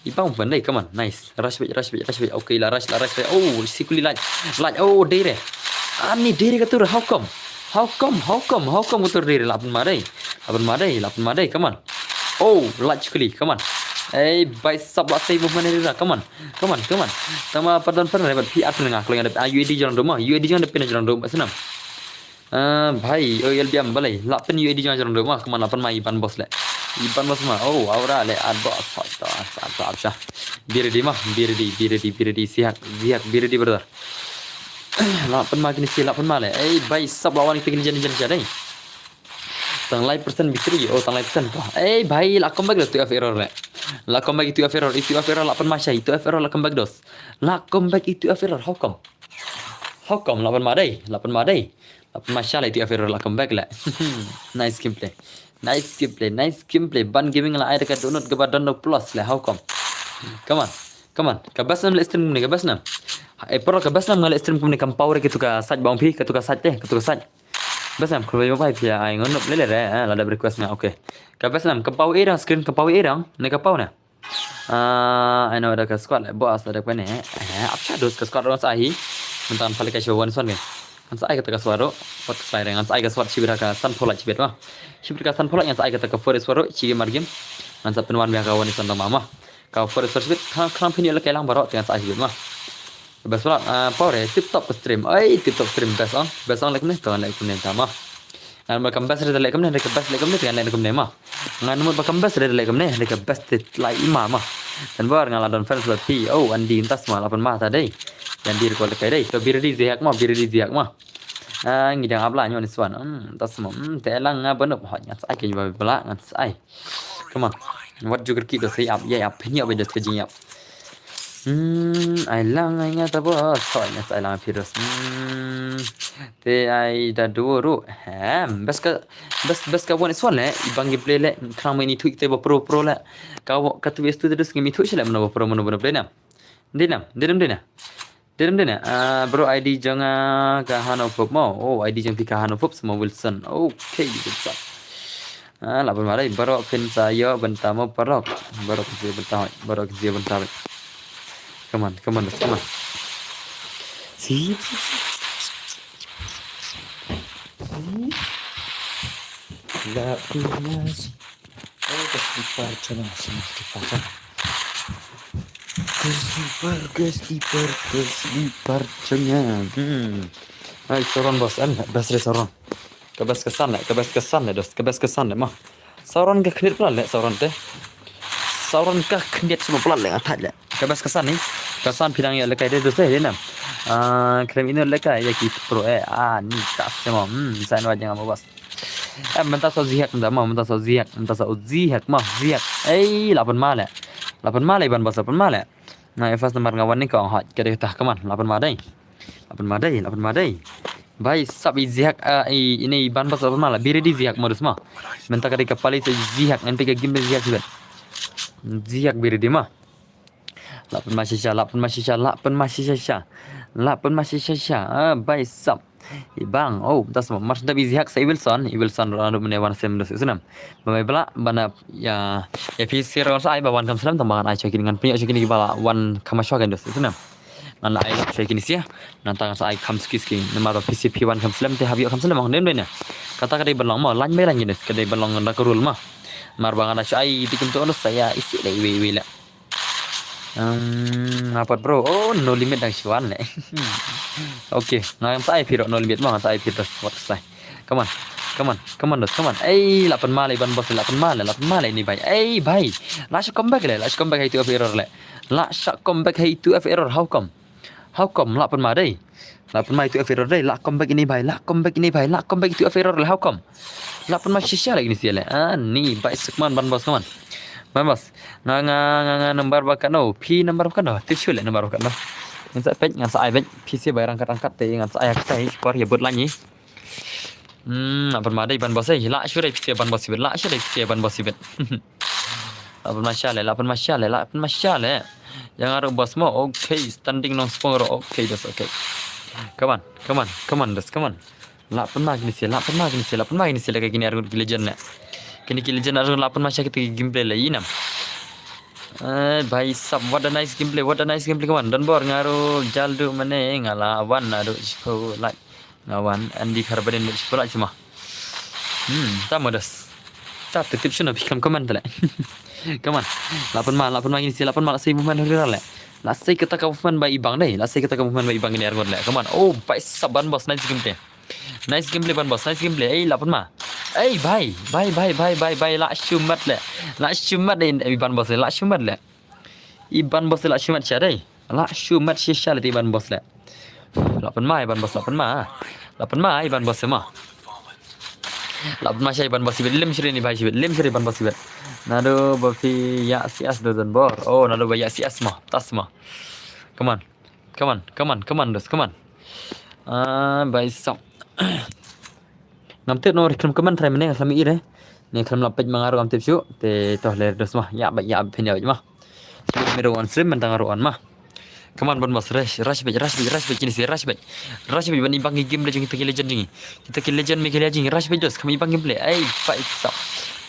Ibang movement dei, come on, nice. Rush bait, rush bait, rush bait. Okay, la rush, la rush bait. Oh, sikuli light. Light, oh, dei re. Ani dei re katur, how come? How come, how come, how come katur dei re? Lapan ma dei. Lapan ma dei, lapan ma dei, come on. Oh, light sikuli, come on. Ei, bai sap la sei movement dei re, come on. Come on, come on. Tama pardon, pardon, but P R pun ngak lo yang ada, ah, U A D jong doma, U A D jong ada pin jong doma, senam. Ah, bhai, oh, L B M balei. Lap pyn U A D jong jong doma, kemana pyn ma Iban Boss le. Iban Boss ma, oh, aura le, ad boss, sat, sat, sat, sat. Biri di ma, biri di, biri di, biri di, siak, siak, biri di brother. Lap pyn ma kini si, lap pyn ma le. Eh, bhai, sap lawan kita kini jan jan siadai. Tang lai persen bitri, oh, tang lai persen pa. Eh, bhai, la comeback le tu F error le. La comeback itu F error, itu F error, lap pyn ma siai, itu F error, la comeback dos. La comeback itu F error, how come? How come? Lap pyn ma dei, lap pyn ma dei. Lap pyn ma siai itu F error la comeback le. Nice gameplay. Nice gameplay, nice gameplay. Ban gaming la ai dekat donut ke ba dono plus le. How come? Come on. Come on. Ka best nam le stream kumne, ka best nam. Eh, pro ka best nam nga le stream kumne kam power kitu ka site bang phi, kitu ka site te, kitu ka site. Best nam khulbe bai phi ai ngon le le re, eh, la da request nga. Okay. Ka best nam ka power erang screen, ka power erang ne ka power na. Ah, I know da ka squad le boss da kane. Eh, ap sha dos ka squad ron sa hi. Mentan pale ka show one son ke. Ngan sa ai kata ka squad ro. Pot slide ngan sa ai ka squad shibit ka san phola shibit ma. Shibit ka san phola ngan sa ai kata ka forest squad ro. Shigi mar game. Ngan sa pynwan bia ka one son da ma ma. Ka forest squad shibit. Kha kha phin yo le ka lang baro ngan sa ai shibit ma. Best pala, ah, power eh, tip top stream. Ai, tip top stream best ong. Best ong like ne, to like ne tama. Ngan ba kam best re da like ne, re ka best like ne, ngan like ne ma. Ngan mut ba kam best re da like ne, re ka best te like ma ma. Dan bar ngan la don fans ba pi. Oh, andi tas ma la pyn ma ta dei. Yan dir ko le kai dei. To biri di ziak ma, biri di ziak ma. Ah, ngi dang ap la nyo ni swan. Hmm, tas ma. Hmm, te lang nga banup hot ngan sa ai ke ba bla ngan sa ai. Come on. Wat ju kyrkieh da sei ap, ïa ap, phin ïa ba da ka jingïap. Hmm, ai lang ai nga ta ba, soi nga sa ai lang phi dos. Hmm. Te ai da do ru. Hem, best ka, best, best ka one is one le, ibang gameplay le, khnang ma ini thuh te ba pro pro le. Ka wa, ka tu best tu dos ngi mi thuh sha le, mano ba pro, mano ba play nam. Dinam, dinam, dinam. Didem dina, ah, bro I D jong, ah, ka Hano Pop mo. Oh, I D jong phi ka Hano Pop sama Wilson. Okay, good job. Ah, la pyn ma dei, bro phin sa ïoh bynta mo parok. Bro phin sa ïoh bynta, bro phin sa ïoh bynta. Come on, come on, come on. Si. La pyn ma. Oh, ka slipper jong nga, ka slipper jong nga. Ka slipper, ka slipper, ka slipper jong nga. Hmm. Ai, Sauron boss, an, best re Sauron. Ka best ka san le, ka best ka san le, dos, ka best ka san le, ma. Sauron ka khyndiat pla le, Sauron te. Sauron ka khyndiat sma pla le, nga thait le. Ka best ka san ni. Ka san phi dang ïa lehkai de, dos, eh, de nam. Ah, khlem ino lehkai ïa ki pro, eh, ah, ni ta sma. Hmm, sa ino jang ma boss. Eh, mynta sa u Zihak mynta ma, mynta sa u Zihak, mynta sa u Zihak ma, Zihak. Ei, la pyn ma le. La pyn ma le, Iban boss, la pyn ma le. Na, eh, first number nga wan ni ka ong hot, ka dei ta, come on, la pyn ma dei. La pyn ma dei, la pyn ma dei. Bhai, sap i Zihak, eh, i, ini Iban boss la pyn ma le, biri di Zihak modus ma. Mynta ka dei ka pali sa i Zihak, ngan pika game Zihak sibet. Zihak biri di ma. La pyn ma shisha, la pyn ma shisha, la pyn ma shisha sha. La pyn ma shisha sha. Ah, bhai sap. Ibang, oh, das ma. Mar da bi Zihak sa i Wilson, i Wilson ro anu mene wan sem dos sunam. Ba mai bla, bana ya, ya phi sir wan sa ai ba wan kam slem tang ba ngan ai chokin ngan pynïoh chokin ki bala wan kam shwa kan dos sunam. Ngan ai lok chokin sia, ngan tang sa ai kam ski ski. Namar ba P C P wan kam slem te hab ïoh kam slem ong dem dei na. Kata ka dei ban long ma, lain mai lain gines, ka dei ban long da ka rule ma. Mar ba ngan ai choi di kum to dos sa ya isi dei wei wei la. Hmm, nga pat bro. Oh, no limit dang shuan ne. Okay, ngan sa ai phi ruh no limit mo, ngan sa ai phi ruh wat slai. Come on. Come on. Come on, dos. Come on. Ei, lah pynma leh ban boss, lah pynma leh, lah pynma leh ini bai. Ei, bai. Lah shu come back leh, lah shu come back hai tu F error leh. Lah shu come back hai tu F error, how come? How come? Lah pynma dei. Lah pynma itu F error dei. Lah come back ini bai. Lah come back ini bai. Lah come back itu F error leh, how come? Lah pynma shisha lagi ni sia leh. Ah, ni bai sukman ban boss, come on. Ban boss. Nga nga nga nga number ba katno. Phi number ba katno. Tip shu leh number ba katno. Ngan sa pek, ngan sa ai pek. Phi sia bai rangkat rangkat te ngan sa ai kat te. Por ya but lagi. Hmm, lah pynma dei ban boss eh. Lah shu dei phi sia ban boss ibet. Lah shu dei phi sia ban boss ibet. Lah pynma sha leh, lah pynma sha leh, lah pynma sha leh. Yang aru boss mo, okay, standing nong spong ro, okay, dos, okay. Come on, come on, come on, dos, come on. Lah pynma kini sia, lah pynma kini sia, lah pynma kini sia leh kini arngut ki legend leh. Kini ki legend arngut lah pynma sha kita ki gameplay leh inam. Eh, bhai sab, what a nice gameplay, what a nice gameplay, come on. Don bor nga ruh jaldu mane nga la wan aduh shiphew like. Nga wan, Andy Kharbadin duk shiphew like sima. Hmm, tamo dos. Ta tip shino phi kam comment leh. Come on. Lah pynma, lah pynma kini sia, lah pynma lah sei movement huri leh. Lah sei kata ka movement ba i bang dei, lah sei kata ka movement ba i bang kini arngut leh. Come on. Oh, bhai sab ban boss, nice gameplay. Nice gameplay ban boss, nice gameplay. Ei, lah pynma. Ei, bhai, bhai, bhai, bhai, bhai, bhai, lah shu mat leh. Lah shu mat leh, i ban boss leh, lah shu mat leh. I ban boss leh lah shu mat sha dei. Lah shu mat shisha leh i ban boss leh. Lah pynma i ban boss, lah pynma. Lah pynma i ban boss ma. Lah pynma sha i ban boss ibet, lim shuh ri ni bhai shibet, lim shuh ri ban boss ibet. Naduh ba phi ïa C S do don bor. Oh, naduh ba ïa C S ma, tas ma. Come on. Come on, come on, come on, dos, come on. Ah, bhai sab. Ngam tip no ri khlem comment trai mane khlem i re. Ne khlem la peit ma nga ruh ngam tip shuh. Te toh le dos ma. Ïa ba ïa phin ïa ma. Shu me ruh on stream, mynta nga ruh on ma. Come on, ban boss, rush, rush beit, rush beit, rush beit, kini si rush beit. Rush beit ban i bang ki gameplay jong kita ki legend jong ngi. Kita ki legend me ki legend jong ngi, rush beit dos, kami i bang gameplay. Ai, bhai sab.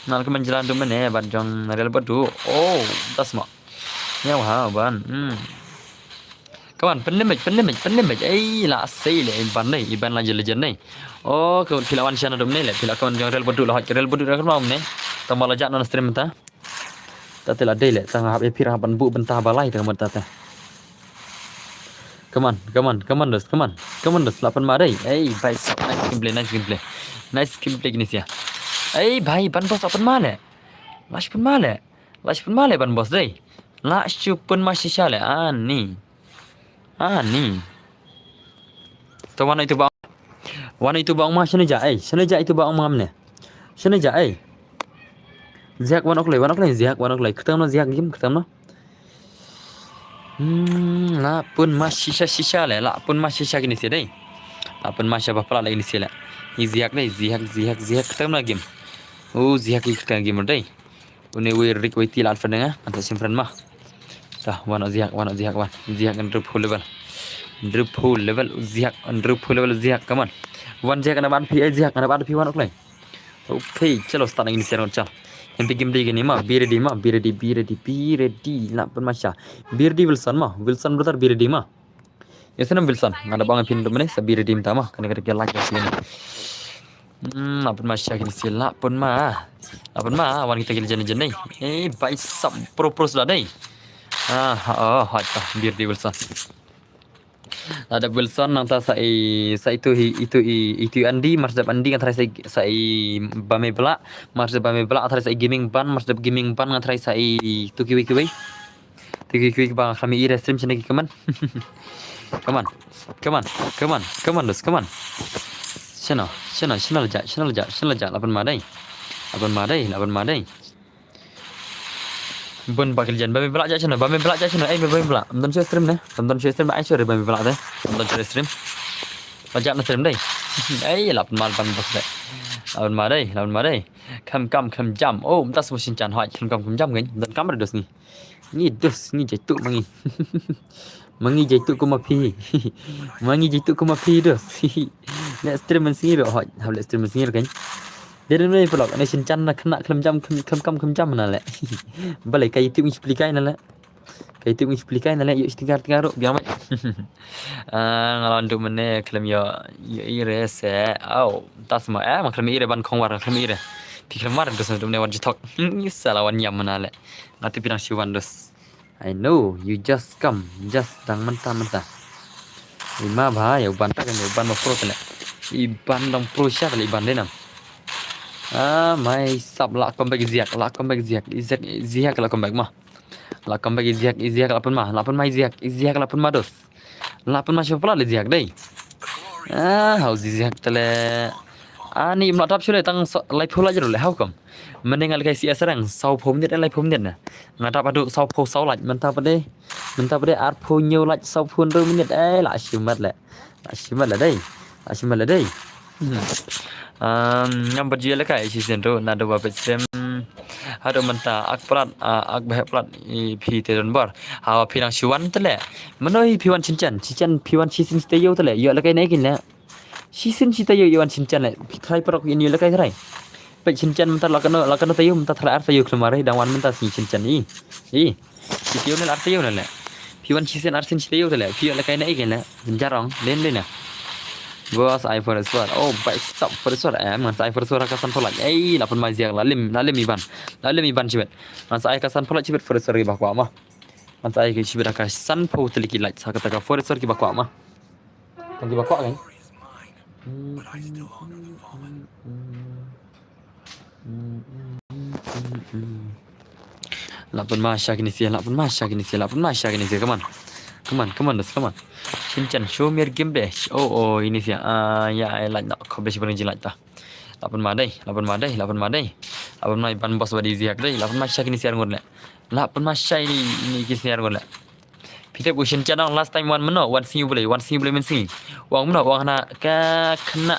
Nal ka man jalan tu mane ban jong Real Badu. Oh, tas ma. Ïa wa ban. Hmm. Come on, pynlimit, pynlimit, pynlimit. Ei, la sei le i ban nei, i ban la jel jen nei. Oh, ka phi la wan sha na dum nei le, phi la ka wan jong Real Badu la hot, Real Badu Real Badu nei. Tang ba la jat non stream ta. Ta te la dei le, tang hap e phi ra ban bu bynta ba lai tang mut ta te. Come on, come on, come on, dos, come on. Come on, dos, la pynma dei. Ei, bhai sab, nice gameplay, nice gameplay. Nice gameplay kini sia. Ei, bhai, ban boss la pynma le. La shu pynma le. La shu pynma le ban boss dei. La shu pynma shisha le. Ani. Ani. To wan itu ba. Wan itu ba ong ma shane ja ei. Shane ja itu ba ong ma mne. Shane ja ei. Ziak wan ok lei, wan ok lei, ziak wan ok lei. Ktem no ziak game, ktem no. Hmm, la pynma shisha shisha le, la pynma shisha kini sia dei. La pynma sha ba pla le kini sia le. Hi ziak dei, ziak, ziak, ziak, ktem no game. Oh, ziak ki ktem game dei. Une wei rik wei ti lan fenenga, anta sim friend ma. Dah, wan ziak, wan ziak, wan. Ziak and drip full level. Drip full level, ziak and drip full level, ziak, come on. Wan ziak, ana ban pi, eh, ziak, ana ban pi, wan ok lei. Okay, chalo, start nang ini serong chal. Yang pi game dei gini ma, be ready ma, be ready, be ready, be ready. La pynma sha. Be ready Wilson ma, Wilson brother be ready ma. Ya sana Wilson, nga da bang pin tu mene, sa be ready mynta ma, kane kane ke like ya sini. Hmm, la pynma sha kini sia, la pynma. La pynma, wan kita ki jen jen nei. Eh, bhai sab pro pro sudah dei. Ah, oh, hot ta, be ready Wilson. Ada Wilson nangta sa i, sa itu hi, itu i, itu i Andy, Marsdep Andy ngan try sa i, sa i Bame Bla, Marsdep Bame Bla ngan try sa i Gaming Ban, Marsdep Gaming Ban ngan try sa i itu kiwi kiwi. Tiki kiwi ba kami i restream sini ki kaman. Kaman. Kaman. Kaman. Kaman dos kaman. Sino, sino, sino leja, sino leja, sino leja, la pynma dei. La pynma dei, la pynma dei. Bun ba kilian, Bame Bla ja sino, Bame Bla ja sino, eh, Bame Bla. Am don share stream ne? Am don share stream, ai share Bame Bla dei. Am don share stream. La ja na stream dei. Eh, la pynma ban boss dei. La pynma dei, la pynma dei. Kam kam kam jam. Oh, mynta semua sinchan hoi. Kam kam kam jam kan. Don kamera dos ni. Ngi dus, ngi jai tu mangi. Mangi jai tu kuma phi. Mangi jai tu kuma phi dus. Let's stream man sini do hoi. Have let's stream man sini kan. Dia ni pelok ni sinchan na kena kelem jam kelem kam kelem jam na le. Balai ka YouTube ngi splikai na le. Ka YouTube ngi splikai na le yuk stigar tigar ruk biang mai. Ah, ngalon tu mene kelem yo yo ire se. Au, tas ma eh ma kelem ire ban kong war kelem ire. Pi kelem war dus tu mene wan jitok. Ngi salah wan yam na le. Ngati pinang siwan dus. I know, you just come, just dang mynta mynta. Ima bha, ïa u Ban ta kan, ïa u Ban ba pro tele. I Ban dang pro sha tele i Ban dei nam. Ah, mai sap la comeback Ziak, la comeback Ziak, Ziak, Ziak la comeback ma. La comeback Ziak, Ziak la pynma, la pynma Ziak, Ziak la pynma dos. La pynma sha pla le Ziak dei. Ah, hau Ziak tele. Ani mla tap shu le tang so-, lai phu la jero le hau kam. Mending ngal kai si asarang, saw phu minit, lai phu minit na. Nga tap adu saw phu saw laj, mynta pade. Mynta pade ar phu ñiew laj saw phu hynriew minit, eh, la shimat le. La shimat le dei. La shimat le dei. Hmm. Um, ngam bad jia le kai, si sen tu, na do ba pet sem. Hadu mynta, ak plat, ah, ak beh plat, i phi te don bor. Hawa phi nang shiwan tele. Mano i phi wan chinchan, chinchan phi wan chisin site yo tele. Yo le kai ne kin le. Chisin site yo i wan chinchan le. Phi trai parok in yo le kai trai. Pet chinchan mynta la kano, la kano tayo, mynta trai ar tayo klemare, dang wan mynta si chinchan i. I. Site yo ne ar tayo ne le. Phi wan chisin ar sin site yo tele. Phi yo le kai ne kin le. Jarong, den den na. Bos ai for sure. Oh, bai sap for sure. Em, ngan sa ai for sure ka san phu laj. Ei, la pynma Ziak la lim, la lim i Ban. La lim i Ban chibet. Ngan sa ai ka san phu laj chibet for sure ba kwa ma. Ngan sa ai ki chibet ka san phu tele ki laj. Sa kata ka for sure ki ba kwa ma. Kan ki ba kwa kan. La pynma sha kine sia, la pynma sha kine sia, la pynma sha kine sia. Come on. Come on, come on, dos, come on. Chinchan, show me your game deh. Oh, oh, ini sia. Ah, ya, ai laj na. Kop deh si pernah jilat ta. La pynma dei, la pynma dei, la pynma dei. La pynma i Ban bos ba di Ziak dei. La pynma sha kine sia ngur le. La pynma sha ini, ini kine sia ngur le. Phi tip u chinchan ong last time wan mano, wan sngi u Blei, wan sngi u Blei mynsngi. Wan mano, wan hana ka khynnah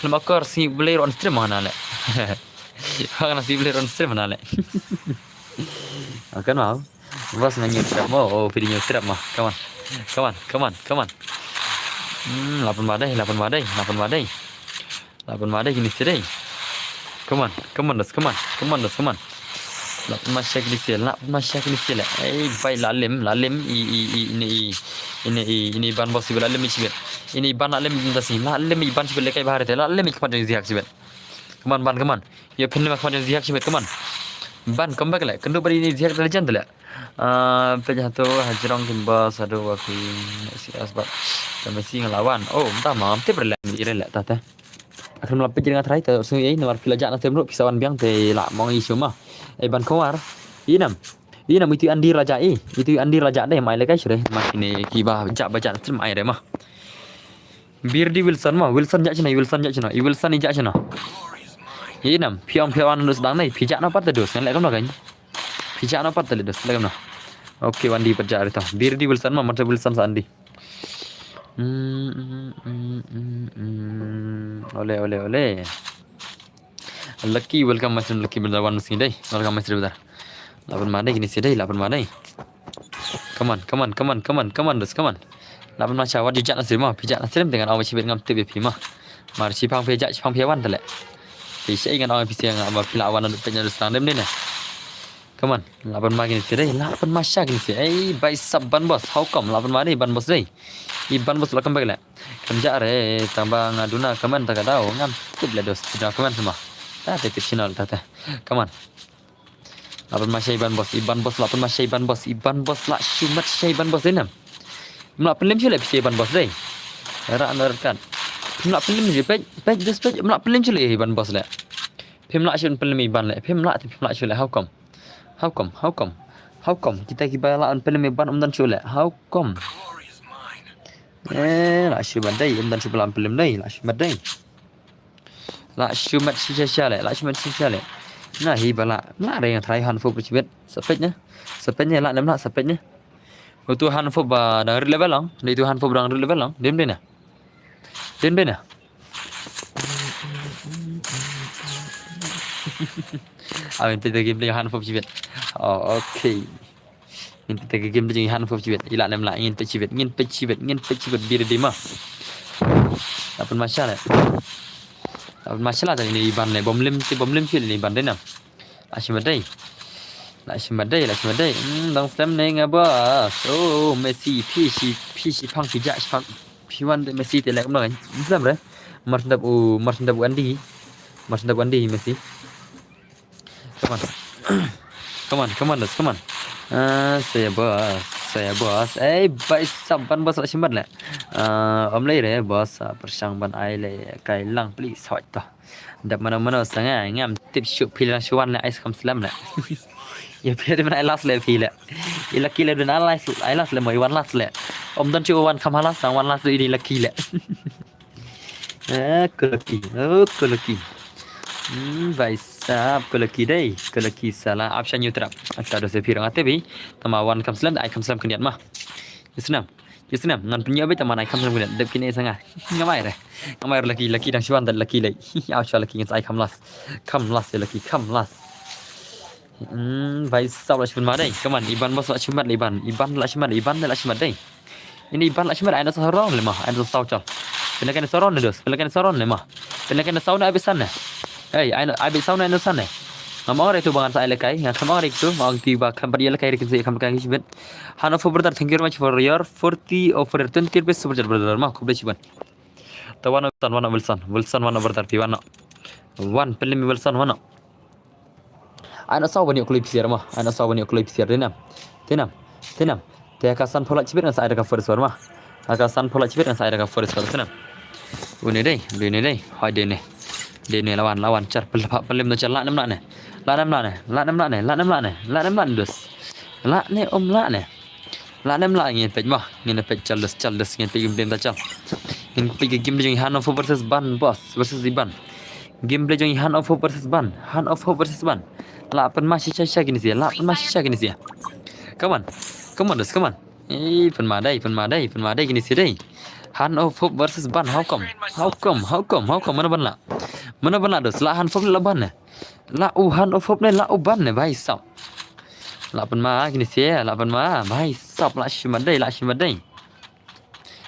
khlem akor sngi u Blei ruh on stream hana le. Wan hana sngi u Blei ruh on stream hana le. Kan mau. Bos nga ñiew trap mo, oh, phi di ñiew trap mo. Come on. Come on, come on, come on. Hmm, la pynma dei, la pynma dei, la pynma dei. La pynma dei kine sia dei. Come on, come on, dos, come on, come on, dos, come on. La pynma sha kine sia, la pynma sha kine sia le. Ei, bai la lim, la lim, i, i, i, ini, i, ini, i, ini Ban bos i la lim i chibet. Ini Ban la lim i das i, la lim i Ban chibet le kai bahar te, la lim i khmat jong Ziak chibet. Come on, Ban, come on. Ïa phin lim i khmat jong Ziak chibet, come on. Ban, come back le, kynduh ba ini Ziak da le jan da le. Ah, peit hato, hajrong kin bos, haduh wa phi, si as bat. Kami si ngelawan. Oh, entah mam, tip rela, rela, tah, tah. Akhir mula pejir ngat rai, ta sung ei, namar phi la jah na sem ruh, phi sa wan biang te la mong i suma. Ei Ban Khawar. Inam. Inam itu Andi la jah i. Itu Andi la jah dei, mai le kai sure. Mak ini ki ba jah ba jah na sem ai re ma. Birdi Wilson ma, Wilson jah sino, Wilson jah sino. I Wilson i jah sino. Inam, phi ong phi wan nus dang nei, phi jah na pat te dus, ngan le kam na kan. Phi jah na pat te le dus, le kam na. Okay, Andi pat jah re to. Birdi Wilson ma, mata Wilson sa Andi. Hmm, hmm, hmm, hmm, hmm. Ole, ole, ole. Lucky, welcome my friend, Lucky brother, one missing day. Welcome my friend brother. La pynma dei kine sia dei, la pynma dei. Come on, come on, come on, come on, come on, dos, come on. La pynma sha wat ju jah na sim ma, phi jah na sim te ngan ong ba chibet ngam tip ïa phi ma. Mar shiphang phi jah, shiphang phi wan te le. Phi sha ngan ong phi sia nga ba phi la wan na peit na dus tang dem dei ne. Come on, la pynma kine sia dei, la pynma sha kine sia. Ei, bai sap Ban bos, how come, la pynma dei Ban bos dei. I Ban bos la kam bek le. Kam jah re, tang ba nga duna kaman ta ka dau, ngam tip le dos, duna kaman sama. Ta te tip channel ta te. Come on. La pynma sha i Ban bos, i Ban bos, la pynma sha i Ban bos, i Ban bos, la shu mat sha i Ban bos dei nam. Mla pynlem shu le phi sha i Ban bos dei. Ra na kat. Mla pynlem shu peit, peit dos peit, mla pynlem shu le i Ban bos le. Phim lah shu pynlem i Ban le, phim lah, phim lah shu le, how come? How come? How come? How come? Kita ki ba lah pynlem i Ban um don shu le, how come? Eh, lah shu mat dei, um don shu ba lah pynlem dei, lah shu mat dei. Lah shu mat shisha sha le, lah shu mat shisha le. Na hi ba lah, lah re nga try han fo pyrchibet. Sapet ne. Sapet ne lah nem lah sapet ne. Utu han fo ba dang rit level lang, dei tu han fo ba dang rit level lang, dem dei na. Dem dei na. Amin pita game dei han fo pyrchibet. Oh, okay. Ngin peit ka game jong i han fo chibet. I lah nem lah ngin peit chibet, ngin peit chibet, ngin peit chibet bir dei ma. Lapan masha le. Lapan masha la tang ini i Ban le bom lem ti bom lem chibet ini i Ban dei nam. La shi mat dei. La shi mat dei, la shi mat dei. Hmm, dang slem ne nga bos. Oh, Messi phi shi phi shi phang phi ja shi phang. Phi wan de Messi te lek no kan. Slem re. Mar sendap u, mar sendap u Andi. Mar sendap u Andi Messi. Come on. Come on, come on, Dos, come on. Ah, saya boss, saya boss. Eh, bai sap ban boss la shimat le. Ah, om lei re boss, ah, pyrshang ban ai le kai lang please hoi to. Dap mano mano sanga ngam tip shuh phi la shuan le ai skam slam le. Ya phi de ban ai last le phi le. I lucky le dun ai last, ai last le mo i wan last le. Om don chu wan kham halas nang wan last i lucky le. Eh, ko lucky, oh ko lucky. Hmm, bai sap ko lucky dei, ko lucky sala ap shan yutrap. Ata do se phi rang ate bi. Tama wan kham slam ai kham slam kniat ma. Isnam. Isnam ngan pynïoh beit tama ai kham slam kniat dep kine sanga. Ngamai re. Ngamai re lucky, lucky dang shuan dep lucky lei. Au shuan lucky ngan ai kham last. Kham last ya lucky, kham last. Hmm, bai sap la shimat dei. Come on, iban boss la shimat le iban. Iban la shimat, iban la shimat dei. Ini iban la shimat ai na sa ron le ma, ai na sa chal. Pynleken sa ron ne dos, pynleken sa ron le ma. Pynleken sa ne abi san ne. Hey, ai na abi san ne ai na san ne. Ngam ong re tu ba ngan sa ai le kai, ngam ong re tu, ngam ong ti ba kham pat ya le kai re kin sa kham kai shibit. Hand of hope brother, thank you very much for your forty or for your twenty rupees super chat brother ma, khublei shibun. Ta wan Wilson, wan Wilson, Wilson wan brother ti wan. Wan pynlem Wilson wan. Ai na saw ban ïoh kloi pisiar ma. Ai na saw ban ïoh kloi pisiar. Tinam. Tinam. Tinam. Te ka san phola chibit ngan sa ai da ka first one ma. Ka san phola chibit ngan sa ai da ka first one. Tinam. Une dei, une dei. Hoi dei ne. Dei ne lawan, lawan char pel pa pelim no char la nem la ne. La nem la ne. La nem la ne. La nem la ne. La nem la ne dos. La ne om la ne. La nem la ngin peit ma, ngin peit chal dos, chal dos, ngin peit game da chal. Ngin peit game jong Hand of Hope versus Ban boss, versus Iban. Game jong Hand of Hope versus Ban, Hand of Hope versus Ban. La pynma shisha shisha kine sia, la pynma shisha kine sia. Come on, come on dos, come on. Eh, pynma dei, pynma dei, pynma dei kine sia dei. Hand of Hope versus Ban, how come? How come? How come? How come? Mano ban la? Mano ban la dos? La Hand of Hope la Ban ne? La u Hand of Hope ne, la u Ban ne, bai sap. La pynma kine sia, la pynma, bai sap, la shimat dei, la shimat dei.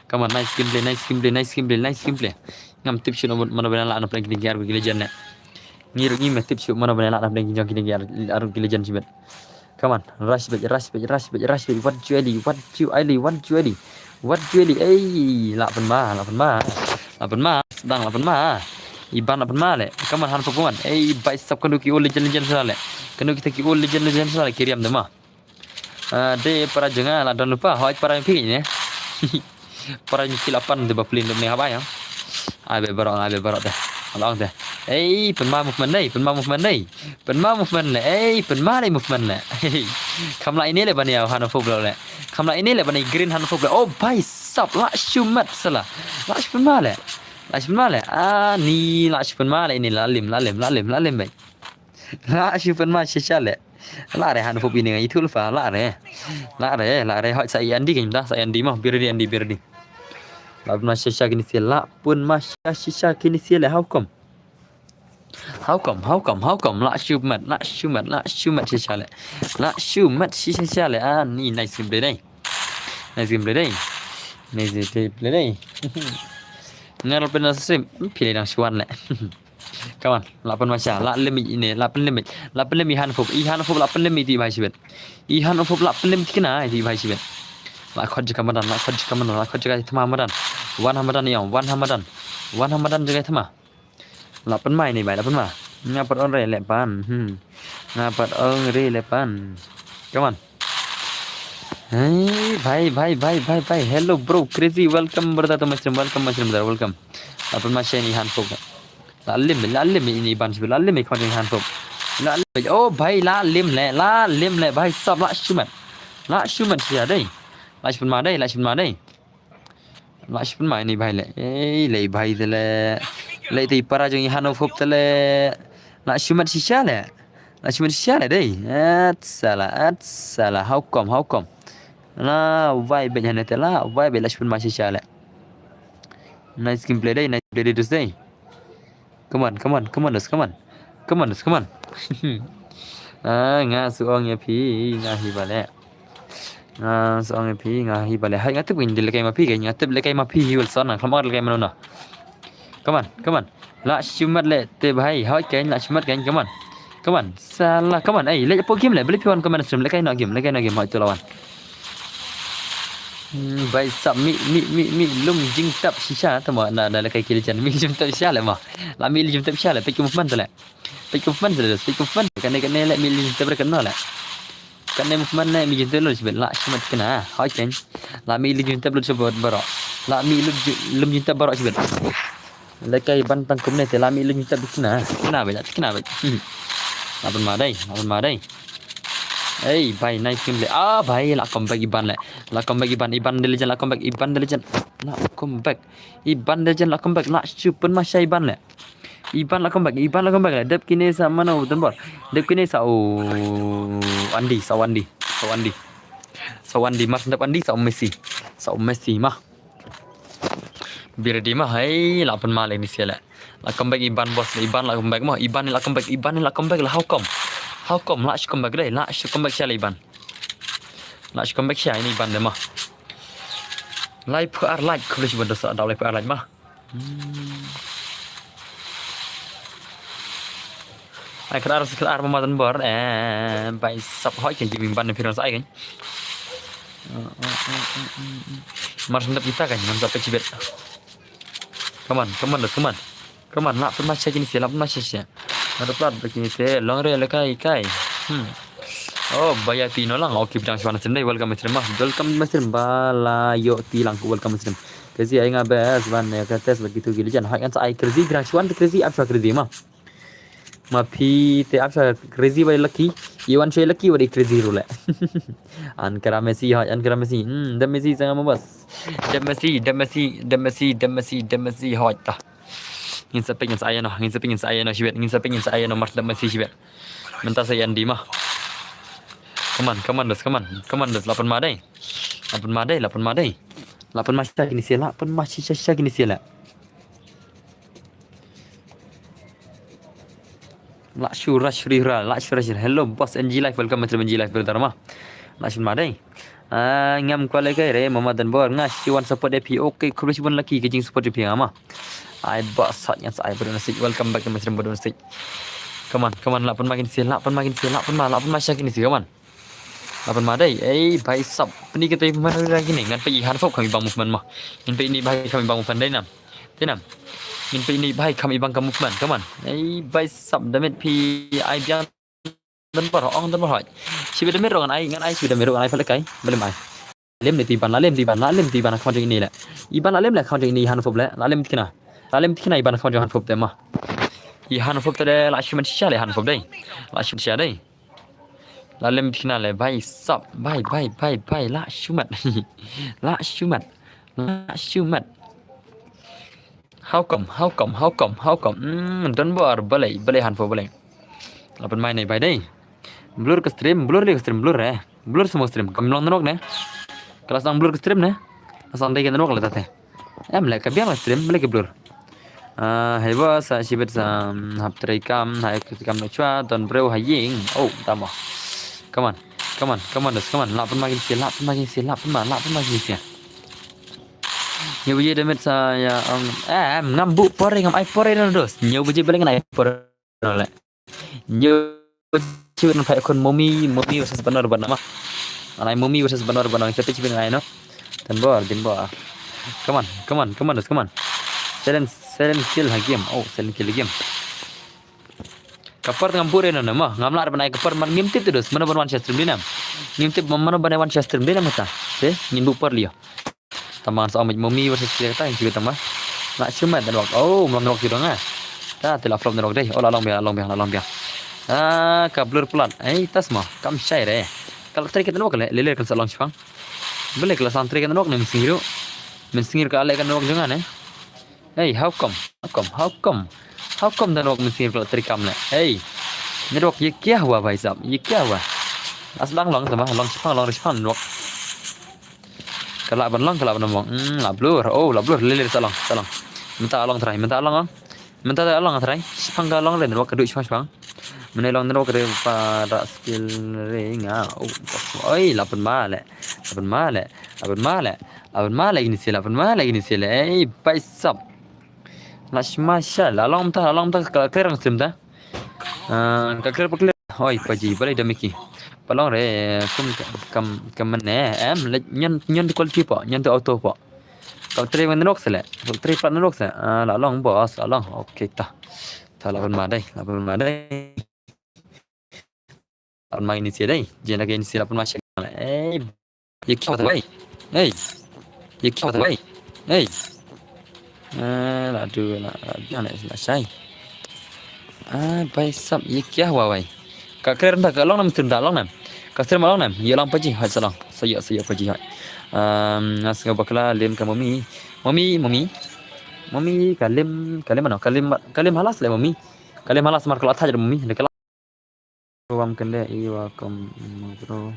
Come on, nice gameplay, nice gameplay, nice gaplay, nice gameplay. Ngam tip shuh mano ban la na playing kine ki ar ki legend ne. Ngi ruh ngim tip shuh mano ban la na playing kine ki ar ki legend shibit. Come on, rush bit, rush bit, rush bit, rush bit. What you ali, what you ali, what you ali. What you ali. Ei, la pynma, la pynma. La pynma, sdang la pynma. Iban la pynma le. Come on, Hand of Hope, come on. Ei, bai sap kano ki old legend legend sala le. Kano kita ki old legend legend sala le ki riam de ma. Ah, de para jong nga la don lypa, hoi para phi ne. Para ngi ki la pan de ba plin de ne ha bai ya. Ai be barok, ai be barok de. Long de. Ei, pynma movement dei, pynma movement dei. Pynma movement le, ei, pynma dei movement le. Kham la ine le ban ïa Hand of Hope le. Kham la ine le ban ïa green Hand of Hope le. Oh, bai sap, la shimat sala. La shi pynma le. La shi pynma le. Ah, ni la shi pynma le ini la lim, la lim, la lim, la lim bai. La shi pynma shisha le. La re Hand of Hope ini ngai thul fa, la re. La re, la re, hoi sa i Andy kane da, sa i Andy mo, be ready Andy, be ready. La pynma shisha kine sia, la pynma shisha kine sia le, how come? How come, how come, how come? La shimat, la shimat, la shimat shisha le. La shimat shisha le. Ah, ni nice gameplay dei. Nice gameplay dei. Nice gameplay dei. Ngar pynna stream, phi le dang shuan le. Come on, la pynma sha, la limit ine, la pynlimit, la pynlimit Hand of Hope, i Hand of Hope la pynlimit ti bai shibit. I Hand of Hope la pynlimit kina ti bai shibit. La khot jaka madan, la khot jaka madan, la khot jaka thma madan. Wan ha madan ïa, wan ha madan. Wan ha madan jaka thma. La pynma ine bai, la pynma. Nga pat ong re le pan. Hmm. Nga pat ong re le pan. Come on. Hey, bhai, bhai, bhai, bhai, bhai. Hello, bro. Crazy, welcome, brother, to my stream. Welcome, my stream, brother. Welcome. La pynma sha ini Hand of Hope. La lim, la lim ini ban shu, la lim ini khon ini Hand of Hope. La lim. Oh, bhai, la lim le, la lim le, bhai, sap la shimat. La shimat shisha dei. La shi pynma dei, la shi pynma dei. La shi pynma ini bhai le. Ei, le bhai te le. Le te para jong i Hand of Hope te le. La shimat shisha le. La shimat shisha le dei. At sala, at sala. How come, how come? La wai beit hane te la, wai beit la shi pynma shisha le. Nice gameplay dei, nice gameplay dei, dus dei. Come on, come on, come on, dos, come on. Come on, dos, come on. Ah, nga shu ong ïa phi, nga hi ba le. Nga shu ong ïa phi, nga hi ba le. Hai nga tip ngin dei lehkai ma phi, nga tip lehkai ma phi hi Wilson, nga khlem ong lehkai mano na. Come on, come on. La shimat le te bhai, hoi kein, la shimat kein, come on. Come on, sala, come on. Ei, leh hapoh game le, balei phi wan comment stream, lehkai noh game, lehkai noh game, hoi to la wan. Hmm, bai sap mih, mih, mih, mih, lum jingtep shisha, tamo na, na lehkai ki legend, mih lum jingtep shisha le mo. La mih lum jingtep shisha le, peit ki movement te le. Peit ki movement te le, peit ki movement, kane, kane le, mih lum jingtep re kane le. Kane movement ne mi jin te lut shibit la shimet kena. Hoi ken. La mi lut jin te lut shibit baro. La mi lut ju-, lum jin te baro shibit. Lekai ban tang kumne te la mi lut jin te kena. Kena ba, kena ba. Hmm. La pun ma dai, la pun ma dai. Hey, bhai, nice gameplay. Ah, bhai, la comeback Iban le. La comeback Iban, Iban the legend, la comeback Iban the legend. La comeback. Iban the legend, la comeback. La shu pun ma sha Iban le. Iban la comeback, Iban la comeback le. Dep kine sa mano Don Bor. Dep kine sa u Andi, sa u Andi. Sa u Andi. Sa u Andi, mar dep Andi, sa u Messi. Sa u Messi mah. Be ready mah, hai, la pun ma le ni sia le. La comeback Iban boss, Iban la comeback mah, Iban la comeback, Iban la comeback la, how come? How come? La shu comeback le, la shu comeback sha le Iban. La shu comeback sha ini Iban de mah. Lai phu ar like, khublei shibun da sa da lai phu ar like mah. Hmm. Ai kar ar, kar ar ma Don Bor, eh, bai sap hoi kan jimi ban phi rong sa ai kan. Mar sendap kita kan, man sa pe chibet. Come on, come on, come on. Come on, la pun ma sha kini sia, la pun ma sha sia. Ada plat begini te, long re le kai, kai. Hmm. Oh, baya ti no lang. Okay, bidang shwan stream dai. Welcome stream mah. Welcome stream bala yo ti lang. Welcome stream. Crazy ai nga best ban ya ka test begitu gili jan. Hai kan sa ai crazy bidang shwan crazy ap shwa crazy mah. Ma phi te ap shwa crazy bai lucky. Iwan shwa lucky bai crazy rule. An kara Messi hai, an kara Messi. Hmm, dem Messi sangat mabas. Dem Messi, dem Messi, dem Messi, dem Messi, dem Messi hai ta. Ngin sa pek ngin sa ai no, ngin sa pek ngin sa ai no shibet, ngin sa pek ngin sa ai no mar dep Messi shibet. Mynta sa yan di mah. Come on, come on, dos, come on, come on, dos, la pun ma dai. La pun ma dai, la pun ma dai. La pun ma sha kini sia, la pun ma sha sha kini sia la. La shu rush ri ra, la shu rush. Hello boss N G Live, welcome to N G Live brother ma. La shu ma dai. Ah, ngam kwale kai re, Mama Don Bor, nga shi wan support ïa phi. Okay, khublei shibun lucky ka jingsupport ïa phi nga ma. Ai ba sat ngan sa ai ba don sik. Welcome back to my stream ba don sik. Come on, come on, la pun ma kini sia, la pun ma kini sia, la pun ma, la pun ma sha kini sia, come on. La pun ma dai, ei, bhai sab. Puni kita movement lagi ni, ngan pei han fop kami bang movement ma. Ngan pei ni bhai kami bang movement dai nam. Dai nam. Ngan pei ni bhai kami bang ka movement, come on. Ei, bhai sab, damit phi ai biang Don Bor, ong Don Bor hoi. Shibit amit ro ngan ai, ngan ai shibit amit ro ngan ai pale kai. Belum ai. Lem ni tu Iban, la lem tu Iban, la lem tu Iban, kham jong ini le. Iban la lem le, kham jong ini han fop le, la lem tikna. La lem tikna Iban kham jong han fop te ma. I han fop te le, la shumat shisha le han fop dei. La shumat shisha dei. La lem tikna le, bhai sab, bhai, bhai, bhai, bhai, la shumat. La shumat. La shumat. How come? How come? How come? How come? Hmm, Don Bor, balei, balei han fo balei. La pun mai nei bai dei. Blur ka stream, blur le ka stream, blur eh. Blur semua stream. Kam long nok ne. Kelas nang blur ka stream ne. Asang dei ka nok le tate. Em le ka biang la stream, balei ka blur. Ah, hei ba sa shibit sa, hmm, hap trei kam, hai ka kam no chwa, Don Bro ha ying. Oh, tamo. Come on. Come on, come on, dos, come on. La pun ma kini sia, la pun ma kini sia, la pun ma, la pun ma kini sia. Nyo biji damit sa ya, um, eh, em, ngam bu pore, ngam ai pore no dos. Nyo biji balik ngan ai pore no le. Nyo biji ban phai kon Momi, Momi versus Banor Banor ma. Anai Momi versus Banor Banor. Siapa sih ngai no? Don Bor, Don Bor. Come on, come on, come on, dos, come on. Silent, silent kill ha game. Oh, silent kill ha game. Ka por ngam bu re no ma, ngam lah ban ai ka por man ngim tip te dos, mano ban wan sha stream dei nam. Ngim tip mano ban ai wan sha stream dei nam ta. Te, ngin bu por lio. Taman sa omit Momi versus Clear ta, ngin tip tama. Nak shumat network. Oh, mlong network judong ah. Ta, te la flop network dei. Oh, la long bia, la long bia, la long bia. Ah, ka blur plat. Ei, tas ma, kam shai re. Ka la trei ka network le, le le kan sa long shpang. Bele ka la sang trei ka network ne, mynsngi ruh. Mynsngi ka le ka network jong nga ne. Hey, how come? How come? How come? How come da network mynsngi ka la trei kam le? Hey. Network ye kya hua bhai sahab? Ye kya hua? As dang long tama, long shipang, long shipang network. Ka lah ban long, ka lah ban long. Hmm, la blur. Oh, la blur. Le le sa long, sa long. Mynta long trai, mynta long. Mynta long trai. Shipang ka long le network ka du shipang shipang. Mane long network re para skill re nga. Oh, oi, la pun ma le. La pun ma le. La pun ma le. La pun ma le kini sia, la pun ma le kini sia le. Ei, bhai sahab. La shma sha, la long ta, la long ta ka clear ang stream ta. Ah, ka clear pa clear. Oi, paji, balei da miki. Palong re, kum ka-, kam, kam mane, em, le, nyan, nyan tu quality pa, nyan tu auto pa. Ka trei wan network sele, ka trei plat network sele. Ah, la long boss, la long. Okay ta. Ta la pun ma dei, la pun ma dei. Lah pynma ïa kine shi dei. Jin da kine shi lah pynma shi. Ei. Ïa kiaw ta wei. Ei. Ïa kiaw ta wei. Ei. Eh, la du la la du la la shai. Ah, bai sap ïa kiaw wa wei. Ka clear nda ka long nam stream da long nam. Ka stream long nam. Ïa long paji hai sa long. Sa ïa sa ïa paji hai. Um, nas nga bakla lim ka mami. Mami, mami. Mami ka lim, ka lim ano? Ka lim, ka lim halas le mami. Ka lim halas mar ka la thaj mami. Ka la Wan kynde i wa kam bro.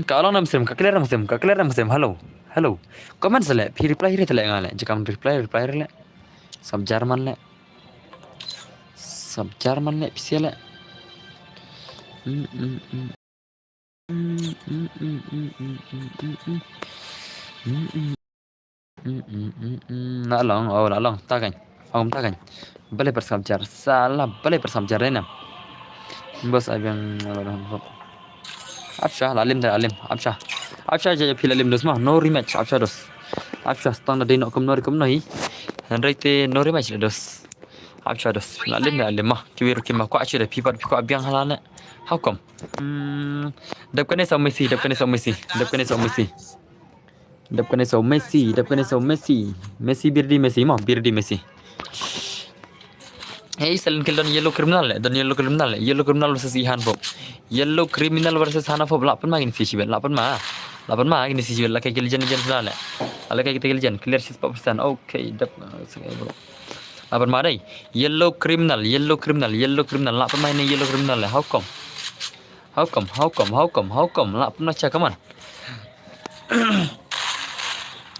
Ka long nam sim, ka clear nam sim, ka clear nam sim. Hello. Hello. Comment sa le, phi reply hi re te le nga le. Jikam reply, reply re le. Sab German le. Sab German le, phi sia le. Hmm, hmm, hmm. Na long, oh, na long, ta kan. Ong ta kan. Balei persam jar, salah balei persam jar ne. Bos abang. Apsha, la lim da, la lim. Apsha. Apsha ja phi la lim dos ma, no rematch, apsha dos. Apsha stang da dei no kum no kum no hi. Hynrei te no rematch dos. Apsha dos. La lim da, la lim ma. Kiwi rukim ma kwa achi da phi pat phi kwa biang hala ne. How come? Hmm, dap kane sa Messi, dap kane sa Messi, dap kane sa Messi. Dap kane sa Messi, dap kane sa Messi. Messi birdi Messi mo, birdi Messi. Hey, silent kill don yellow criminal le, don yellow criminal le, yellow criminal versus Ihan Pop. Yellow criminal versus Hana Pop, la pynma kine shi shibet, la pynma. La pynma kine shi shibet, la kai kill jen jen sala le. La kai kill jen, clear shi spot percent. Okay, dap, uh, bro. La pynma dei. Yellow criminal, yellow criminal, yellow criminal. La pynma ine yellow criminal le. How come? How come? How come? How come? How come? La pynma cha, come on.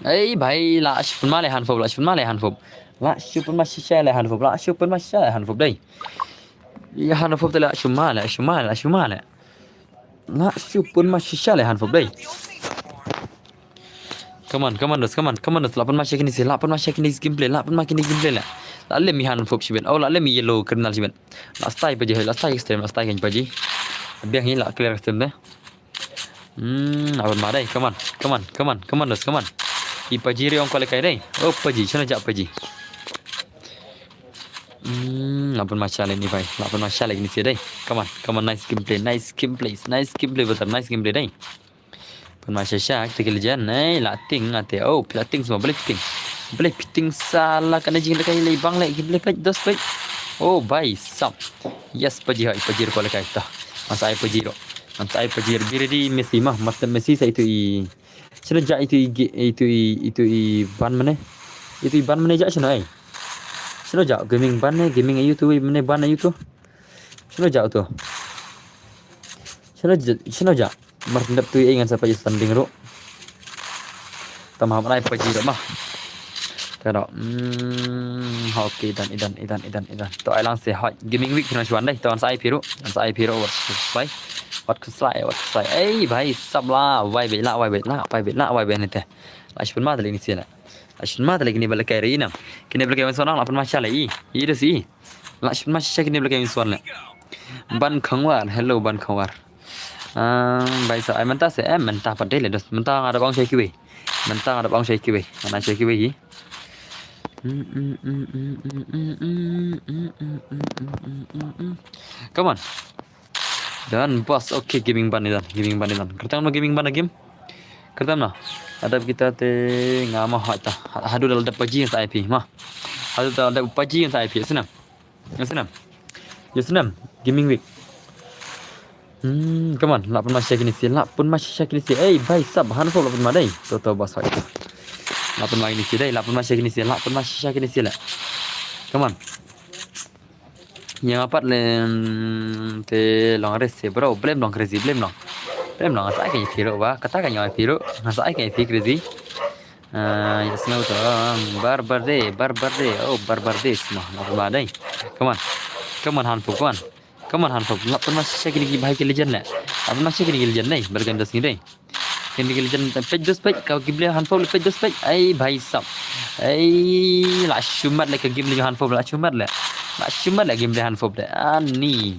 Ei bhai, la shu pynma le Hanfop, la shu pynma le Hanfop. La shu pynma shisha le Hanfop, la shu pynma shisha le Hanfop dei. Ya Hanfop te la shu ma le, shu ma le, shu ma le. La shu pynma shisha le Hanfop dei. Come on, come on, dos, come on, come on, dos. La pynma shisha kine shi, la pynma shisha kine shi gameplay, la pynma kine gameplay la. La lem i Hanfop shiben. Oh, la lem i yellow criminal shiben. La stay paji, la stay extreme, la stay kan paji. Biang hi la clear extreme dei. Hmm, la pynma dei. Come on, come on, come on, come on, dos, come on. I paji re ong kwale kai dei. Oh, paji, shano ja paji. Hmm, la pynma shisha le ni bhai. La pynma shisha le ni shi dei. Come on, come on, nice gameplay, nice gameplay, nice gameplay, brother, nice gameplay dei. Pynma shisha, kita ki legend, eh, la ting, ate, oh, la ting semua, boleh ting. Boleh ting salah, kena jing dekat ilai bang lagi, boleh pet, dos pet. Oh, bhai sab. Yes, paji hai, paji ko lekai ta. Masa ai paji ro. Masa ai paji ro, biri di Messi mah, masa Messi sa itu i. Shano ja itu i, itu i, itu i ban mane. Itu i ban mane ja shano ai. Shano ja gaming ban ne, gaming ayu tu, mane ban ayu tu. Shano ja tu. Shano ja, shano ja. Mar ndap tu i ngan sa paji standing ro. Tama ham ai paji ro mah. Tero. Hmm, okay, idan, idan, idan, idan, idan. To ai lang se hot gaming week phi nang shuan dei. To an sa ai phi ro. An sa ai phi ro wat slai. Wat slai, wat slai. Ei bhai sab la, wai be la, wai be la, wai be la, wai be ne te. La shpun ma te le ni sila. La shpun ma te le kini bala kai ri nam. Kini bala kai wan shuan la pun ma sha le i. I dos i. La shpun ma sha kini bala kai wan shuan le. Ban Khangwar, hello Ban Khangwar. Ah, bhai sa ai mynta se, eh, mynta pat dei le dos. Mynta nga da bang shai kiwi. Mynta nga da bang shai kiwi. Nga na shai kiwi hi. Come on. Dan bos, okay, gaming ban ni dan, gaming ban ni dan. Kertam no gaming ban game. Kertam no. Adap kita te nga ma hot ta. Hadu dal dap paji sa I P ma. Hadu dal dap paji sa I P sini. Yes nam. Yes nam. Gaming week. Hmm, come on. La pun ma shisha kini si. La pun ma shisha kini si. Ei, bhai sab, Hanfop la pun ma dei. To to bos hoi. La pun ma kini si dei. La pun ma shisha kini si. La pun ma shisha kini si le. Come on. Yang apat le, hmm, te long resi bro. Blame long crazy, blame long. Blame long sa ai kini piro ba. Kata kan yang piro. Sa ai kini crazy. Ah, yes, no to. Bar bar de, bar bar de. Oh, bar bar de semua. Apa ba dei? Come on. Come on, Hanfop, come on. Come on, Hanfop. La pun ma shisha kini ki bhai ki legend le. La pun ma shisha kini ki legend dei. Bergan dos ni dei. Kini ki legend pet dos pet. Kau ki beli Hanfop le pet dos pet. Ai, bhai sab. Ai, la shumat le ka game le Hanfop, la shumat le. La shumat le game le Hanfop de. Ani.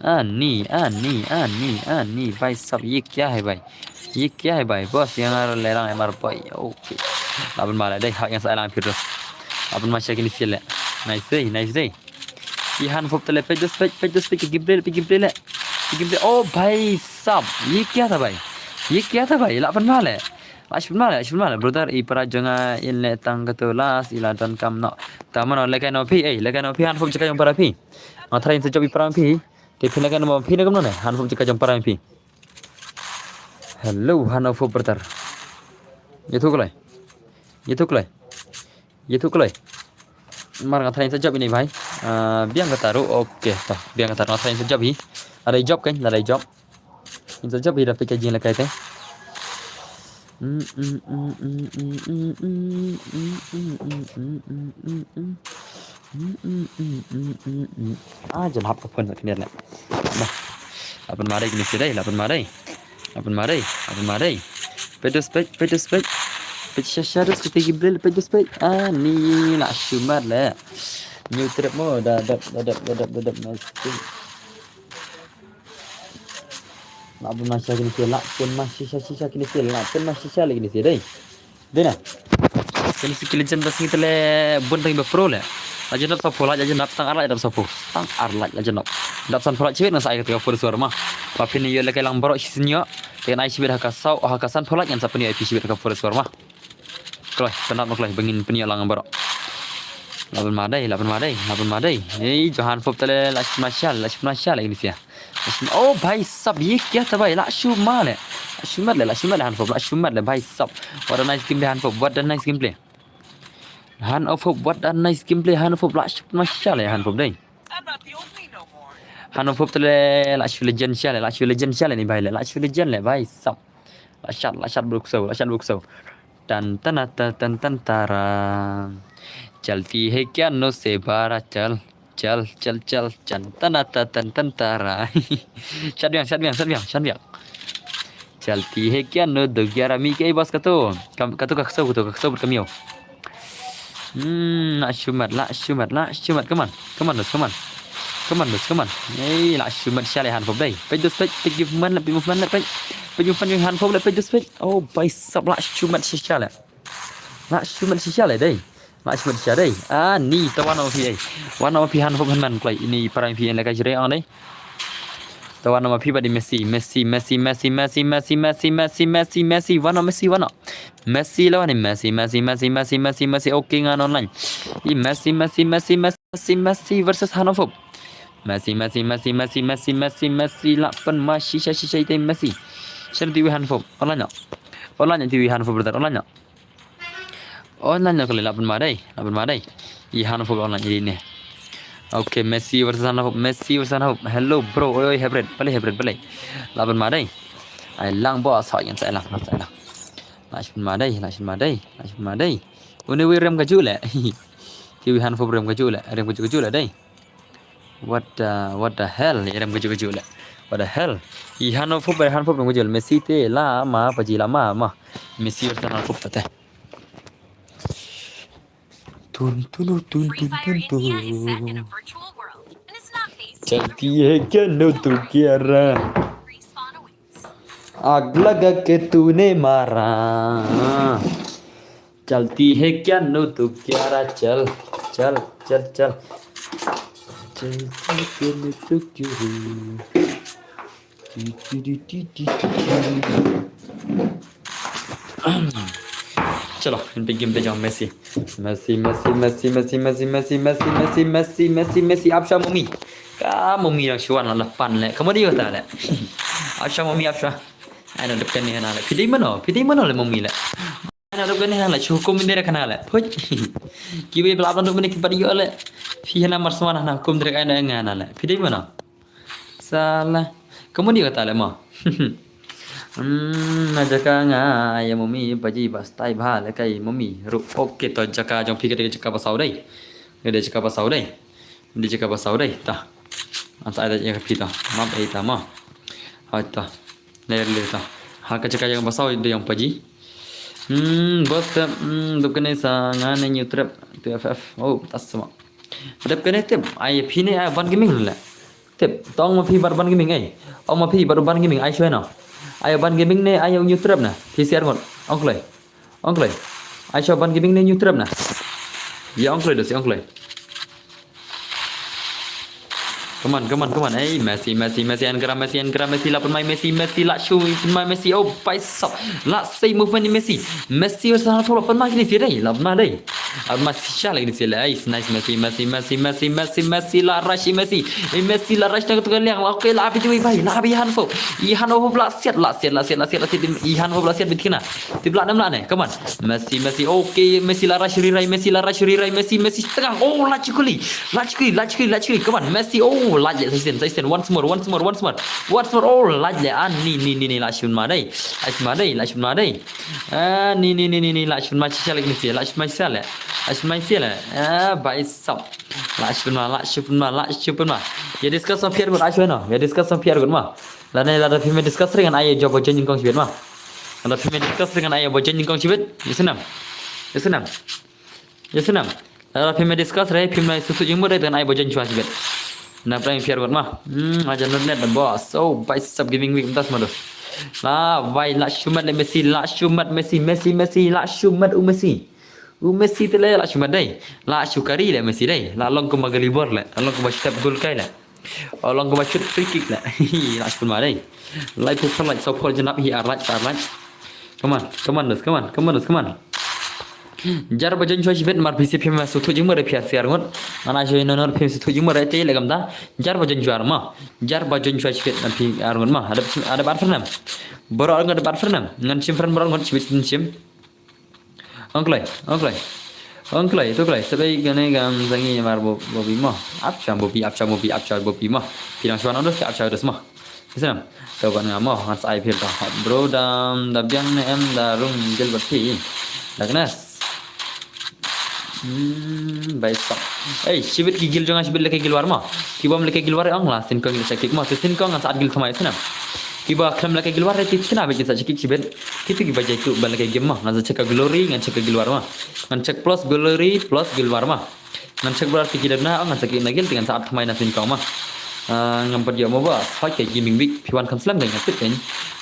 Ani, ani, ani, ani. Bhai sab, ye kya hai bhai? Ye kya hai bhai? Bos, yang ar lerang M R boy. Okay. La pun ma le dei, hak yang sa lang phi dos. La pun ma shisha kini si le. Nice dei, nice dei. Ye Hanfop tale, peit dos peit, peit dos peit, ki gameplay le, ki gameplay le. Ki gameplay, oh bhai sab, ye kya tha bhai? Ye kya tha bhai? La pynmale. La pynmale, la pynmale. Brother, i para jong nga in le tang kato last, i la don kam no. Ta mano, lehkai no phi, eh, lehkai no phi, Hanfop jaka jong para phi. Nga tharai in sa jop i para phi. Te phi lehkai no phi na kam no ne, Hanfop jaka jong para phi. Hello, Hanfop brother. Ye tu kloi. Ye tu kloi. Ye tu kloi. Mar nga tharai sa jop ine bhai. Ah, biang kata ruh, okay, ta. Biang kata ruh nga tharai sa jop hi. Ada jop kan, ada jop. In sa jop hi da pika jing lehkai te. Ah, jan hap ka phone sa kniat le. Bah. La pynmare kine si dei, la pynmare. La pynmare, la pynmare. Peit dos peit, peit dos peit. Peit sha sha dos kita ki blel, peit dos peit. Ah, ni la shu mat le. New trap mo, da dap, da dap, da dap, da dap, nice. La pynmare sha kine si, la pynmare sha sha sha kine si, la pynmare sha sha le kine si dei. Dei na. Kane si ki legend ba sngi te le bun tang ba pro le. La jan dap sa pho la jan dap tang ar la dap sa pho. Tang ar la la jan dap. Dap san pho la chibit na sa ai ka for suar ma. Ba phin ïoh lehkai lang baroh shi sien ïoh. Te kan ai chibit ha ka saw ha ka san pho la ngan sa phin ïoh ai phi chibit ha ka for suar ma. Kloi, pyndap ma kloi ba ngin phin ïoh lang baroh. La pynmare, la pynmare, la pynmare. Ei, jo Hanfop tale la shu mashal, la shu mashal ini sia. Oh bhai sab, ye kya tha bhai, la shu male. La shu mat le, la shu mat le Hanfop, la shu mat le bhai sab. What a nice gameplay Hanfop, what a nice gameplay. Hanfop, what a nice gameplay Hanfop, la shu mashal le Hanfop dei. Hanfop tale la shu legend shal le, la shu legend shal le ni bhai le, la shu legend le bhai sab. La shat, la shat bruk so, la shat bruk so. Tan tan ta tan tan tara. Chalti hai kya no se bara chal. Chal, chal, chal, chan, tan, ta, tan, tan, tara. Shat biang, shat biang, shat biang, shat biang. Chalti hai kya no do gyara mi ke bas kato. Kam, kato ka kso, kato ka kso bad kamio. Hmm, la shu mat, la shu mat, la shu mat. Come on, come on, dos, come on. Come on, dos, come on. Hey, la shu mat shale Hanfop dei. Peit dos, peit, peit movement, peit movement, peit. Peit movement Hanfop le, peit dos, peit. Oh, bhai sab la shu mat shale. La shu mat shale dei. La shu mat shale dei. Ah, ni ta wan o phi ei. Wan o phi Hanfop Hanman kloi. Ini parang phi en lehkai jre ang dei. Ta wan o phi bad i Messi, Messi, Messi, Messi, Messi, Messi, Messi, Messi, Messi, wan o Messi, wan o. Messi la wan i Messi, Messi, Messi, Messi, Messi, Messi. Okay, ngan online. I Messi, Messi, Messi, Messi, Messi, Messi versus Hanfop. Messi, Messi, Messi, Messi, Messi, Messi, Messi. La pynmare shisha, shisha ite Messi. Shisha ite Hanfop. Online no. Online ite Hanfop brother. Online no. Online na kali la pynmare dei, la pynmare dei. I Hanfop online ini ne. Okay, Messi versus Hanfop, Messi versus Hanfop. Hello bro, oi oi hybrid, bale hybrid bale. La pynmare dei. Ai lang bo sa yan sa lang, sa lang. La pynmare dei, la pynmare dei, la pynmare dei. Une wi rem ka ju le. Ki wi Hanfop rem ka ju le, rem ka ju ka ju le dei. What the, what the hell? Ïa rem ka ju ka ju le. What the hell? I Hanfop, Hanfop rem ka ju le. Messi te la ma, paji la ma, ma. Messi versus Hanfop te. Tun tun tun tun tun tun. Chalti hai kya no tu kya ra? Aag laga ke tune mara. Chalti hai kya no tu kya ra? Chal, chal, chal, chal. Chalti hai kya no tu kya ra? Ti, ti, ti, ti, ti, ti, ti. Chalo, in big game de jong Messi. Messi, Messi, Messi, Messi, Messi, Messi, Messi, Messi, Messi, Messi, Messi, Messi, ap sha mummy. Ka mummy dang shuan la pan le. Kamu dia kata le. Ap sha mummy, ap sha. Ai na dep kane na le. Phi dei mano, phi dei mano le mummy le. Ai na dep kane na le. Shu hukum dei kana le. Phuj. Ki wei bla bla dep kane ki pat ïoh le. Phi hana mar swan hana hukum direct ai na nga na le. Phi dei mano. Sala. Kamu dia kata le mo. Hmm, na jaka nga ïa mummy paji ba stai bha le kai mummy. Ru, okay, to jaka jong phi ka dei jaka ba saw dei. Ka dei jaka ba saw dei. Dei jaka ba saw dei. Ta. Anta ai da ïa ka phi ta. Map ai ta mo. Hai ta. Le le ta. Ha ka jaka jaka ba saw dei jong paji. Hmm, bos ta, hmm, dep kane sa nga ne new trap tu F F. Oh, tas sama. Dep kane tip ai phi ne ai ban gaming le. Tip, tong ma phi bar ban gaming ai. Ong ma phi bar ban gaming ai shwe no. Ai ban gaming ne ai new trap na. Phi siar ngot. Ong kloi. Ong kloi. Ai shwe ban gaming ne new trap na. Ya ong kloi dos, ong kloi. Come on, come on, come on. Hey, Messi, Messi, Messi, encara Messi, encara Messi, la pynmai Messi, Messi, la shu pynmai Messi. Oh, bhai sab. La sei movement Messi. Messi versus Hanfo, la pynmai kine sih dei. La pynmai dei. La pynmai shisha lagi kine sih. Nice, nice Messi, Messi, Messi, Messi, Messi, Messi, la rush Messi. Eh, Messi la rush na ka tukar liang. Okay, la abi dei bhai, la abi Hanfo. I Hanfo la siat, la siat, la siat, la siat, la siat. I Hanfo la siat bit kena. Tip la nam la ne. Come on. Messi, Messi, okay, Messi la rush rirai, Messi la rush rirai, Messi, Messi tengah. Oh, la chukuli, la chukuli, la chukuli, la chukuli. Come on, Messi, oh, la je, saisen, saisen. Once more, once more, once more, once more. Oh, la je, ah, ni, ni, ni, ni, la shun ma dei, la shun ma dei, la shun ma dei. Ah, ni, ni, ni, ni, ni, la shun ma shisha lagi Messi, la shun ma shisha le, la shun ma shisha le. Ah, bhai sab. La shun ma, la shun ma, la shun ma. Ya discuss on Pierre good, ah, shun no. Ya discuss on Pierre good ma. Lane lada phim discuss ring ngan ai job jin kong shibit ma. Lada phim discuss ring ngan ai job jin kong shibit. Yesinam. Yesinam. Yesinam. Lada phim discuss re phim nai sutu jingmut re ngan ai job jin shwa shibit. Na prank Pierre got ma. Hmm, aja not net the boss. Oh, bhai sab gaming week tas ma dos. La, bhai, la shumat le Messi, la shumat Messi, Messi, Messi, la shumat u Messi. U Messi te le la shumat dei. La shukari le Messi dei. La long kumba galibor le. La long kumba step goal kai le. Oh, long kumba shoot free kick le. La shun ma dei. Lai pu phan lai so pol janap hi ar lai ar lai. Come on, come on, dos, come on, come on, dos, come on. Jar ba jon choi shibit mar phi si phim sutu jingmut re phi ar si ar ngut. Ngan ai shoi nonor phim sutu jingmut re te le kam da. Jar ba jon choi ar ma. Jar ba jon choi shibit na phi ar ngut ma. Adap adap ar fernam. Boro ar ngut adap ar fernam. Ngan shim fern boro ar ngut shibit shim. Ong kloi, ong kloi. Ong kloi, to kloi. Sabai kane kam sangi mar bo bobi mo. Ap cham bobi, ap cham bobi, ap cham bobi mo. Phi dang shwa nang dos, ap cham dos mo. Yesinam. To ban nga mo, ngan sa ai phi ta. Bro dam da biang ne em da rung gil bat phi. Darkness. Hmm, bhai sab. Ei, shibit ki gil jong nga shibit lehkai gilwar mo. Ki bym lehkai gilwar ong la sin kong sa kick mo. Te sin kong ngan sa at gil thymmai yesinam. Ki ba khlem lehkai gilwar te kina bit kin sa check shibit. Kito ki ba jai tu ba lehkai game ma. Ngan sa check ka glory, ngan check ka gilwar ma. Ngan check plus glory plus gilwar ma. Ngan check brar ki dep na ngan sa ki na gil ngan sa at thymmai na sin kong ma. Ah, ngam pat ïoh mo ba. Soi ka gaming week phi wan kham slem ka ngan tip kan.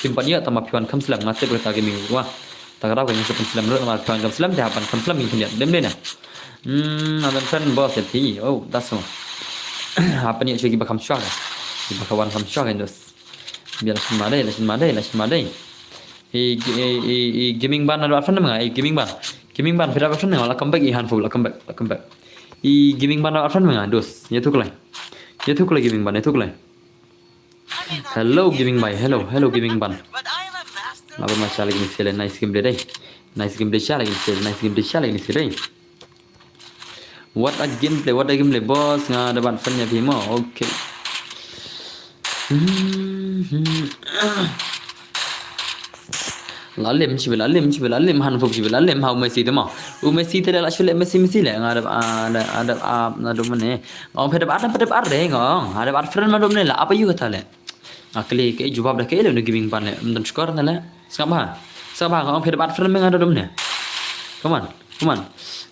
Phim pat ïoh tama phi wan kham slem nga tip ka gaming week ma. Ta ka daw ka ngan sa pynslem ruh namar phi wan kham slem te hap ban kham slem ngi khyndiat dem dei na. Hmm, ngan pynslem boss ïa phi. Oh, das mo. Hap ban ïoh shuwa ki ba kham shuwa ka. Ki ba ka wan kham shuwa ka ndos. Biar la shin ma dei, la shin ma dei, la shin ma dei. I, i, i, i gaming ban na dua friend nga, i gaming ban. Gaming ban, phi dua friend nga, la come back, i handful, la come back, la come back. I gaming ban na dua friend nga, dos. Ïa tu klai. Ïa tu klai gaming ban, ïa tu klai. Hello gaming ban, hello, hello gaming ban. La ba ma sha lagi ni sele, nice game dei. Nice game dei sha lagi ni sele, nice game dei sha lagi ni sele. What a gameplay, what a gameplay, boss. Nga da ban fan ïa phi mo. Okay. Hmm, hmm. La lim, chibe la lim, chibe la lim, han fuk chibe la lim, ha u Messi te mo. U Messi te la shu le Messi, Messi le. Nga da, ah, da, ah, da, ah, na do mane. Ngong phe da ar, phe da ar de, ngong. Ada ar friend ma do mane la. Apa yu kata le? Nga kli ke jubab da ke le, nu gaming ban le. Mdon skor na le. Sngap ha. Sngap ha, ngong phe da ar friend me nga do mane. Come on. Come on.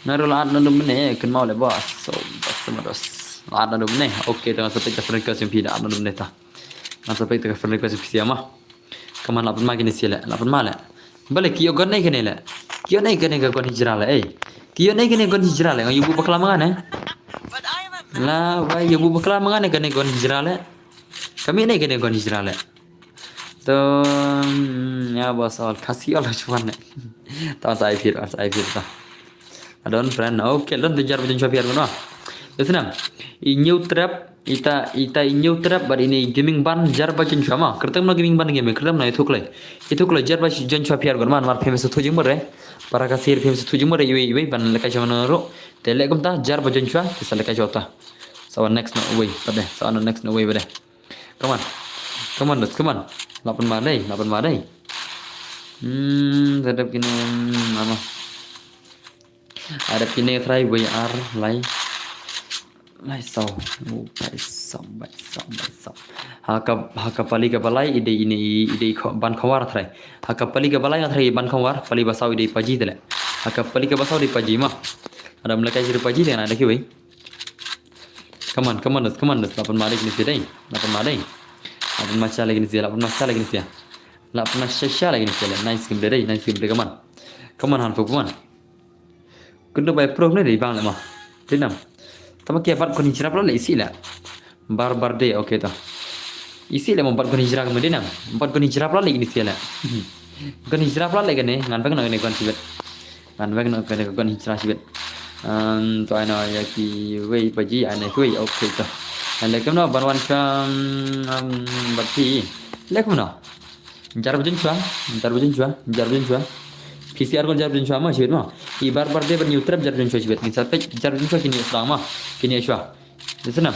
Nga ruh la at na dum ne, kynmaw le boss. So, boss sama dos. La at na dum ne. Okay, tang sa pek ta friend request phi da at na dum ne ta. Ngan sa pek ta friend request phi siama. Come on, la pynma kine sia le, la pynma le. Bale ki ïoh gon ne kine le. Ki ïoh ne kine ka gon hijra le, eh. Ki ïoh ne kine gon hijra le, nga ïoh bu bakla ma nga ne. La, wai ïoh bu bakla ma nga ne kine gon hijra le. Kami ne kine gon hijra le. To, mm, ya boss all Khasi all chuan ne. Ta sa ai phi, sa ai phi ta. Adon friend. Okay, don te jar ba jon chwa phi ar ngut ma. Yesinam. I new trap, ita, ita i new trap, but ini gaming ban jar ba jon chwa ma. Kyrteng no gaming ban game, kyrteng no ïa tu klai. Ïa tu klai jar ba jon chwa phi ar ngut ma, mar phi me sutu jingmut re. Para Khasi phi me sutu jingmut re, iwi, iwi, ban lehkai chwa no ro. Te le kumta, jar ba jon chwa, te sa lehkai chwa ta. Sa wan next no away, pade. Sa wan next no away, pade. Come on. Come on, dos, come on. La pynma dei, la pynma dei. Hmm, sa dep kine, hmm, ano. Adep kine try wei ar, lai. Lai saw. Oh, bai saw, bai saw, bai saw. Ha ka, ha ka pali ka balai, i dei ine, i dei kho-, ban khawar try. Ha ka pali ka balai nga try ban khawar, pali ba saw i dei paji tele. Ha ka pali ka ba saw i dei paji ma. Ada mulai kai sir paji tele na ada kiwei. Come on, come on, dos, come on, dos. La pynma dei kine sia dei. La pynma dei. La pynma sha lagi kine sia, la pynma sha lagi kine sia. La pynma sha, sha lagi kine sia le. Nice game dei, nice game dei, come on. Come on, Hanfo, come on. Kundu bai pro ne dei bang le ma. Tinam. Tama kia bat kuni chirap la le isi la. Bar bar de, okay to. Isi le mo bat gon hijra ka medina. Bat gon hijra pla le ini sia le. Gon hijra pla le kane, ngan bek na kane gon sibet. Ngan bek na kane gon hijra sibet. Um, to ai na ya ki wei baji ai na ki wei, okay to. Ai le kem no ban wan kam, um, bat pi. Le kem no. Jar bujun chua, jar bujun chua, jar bujun chua. P C R gon jar bujun chua ma sibet ma. I bar bar de ban new trap jar bujun chua sibet. Ni sa pek jar bujun chua kini slang ma. Kini chua. Di sana.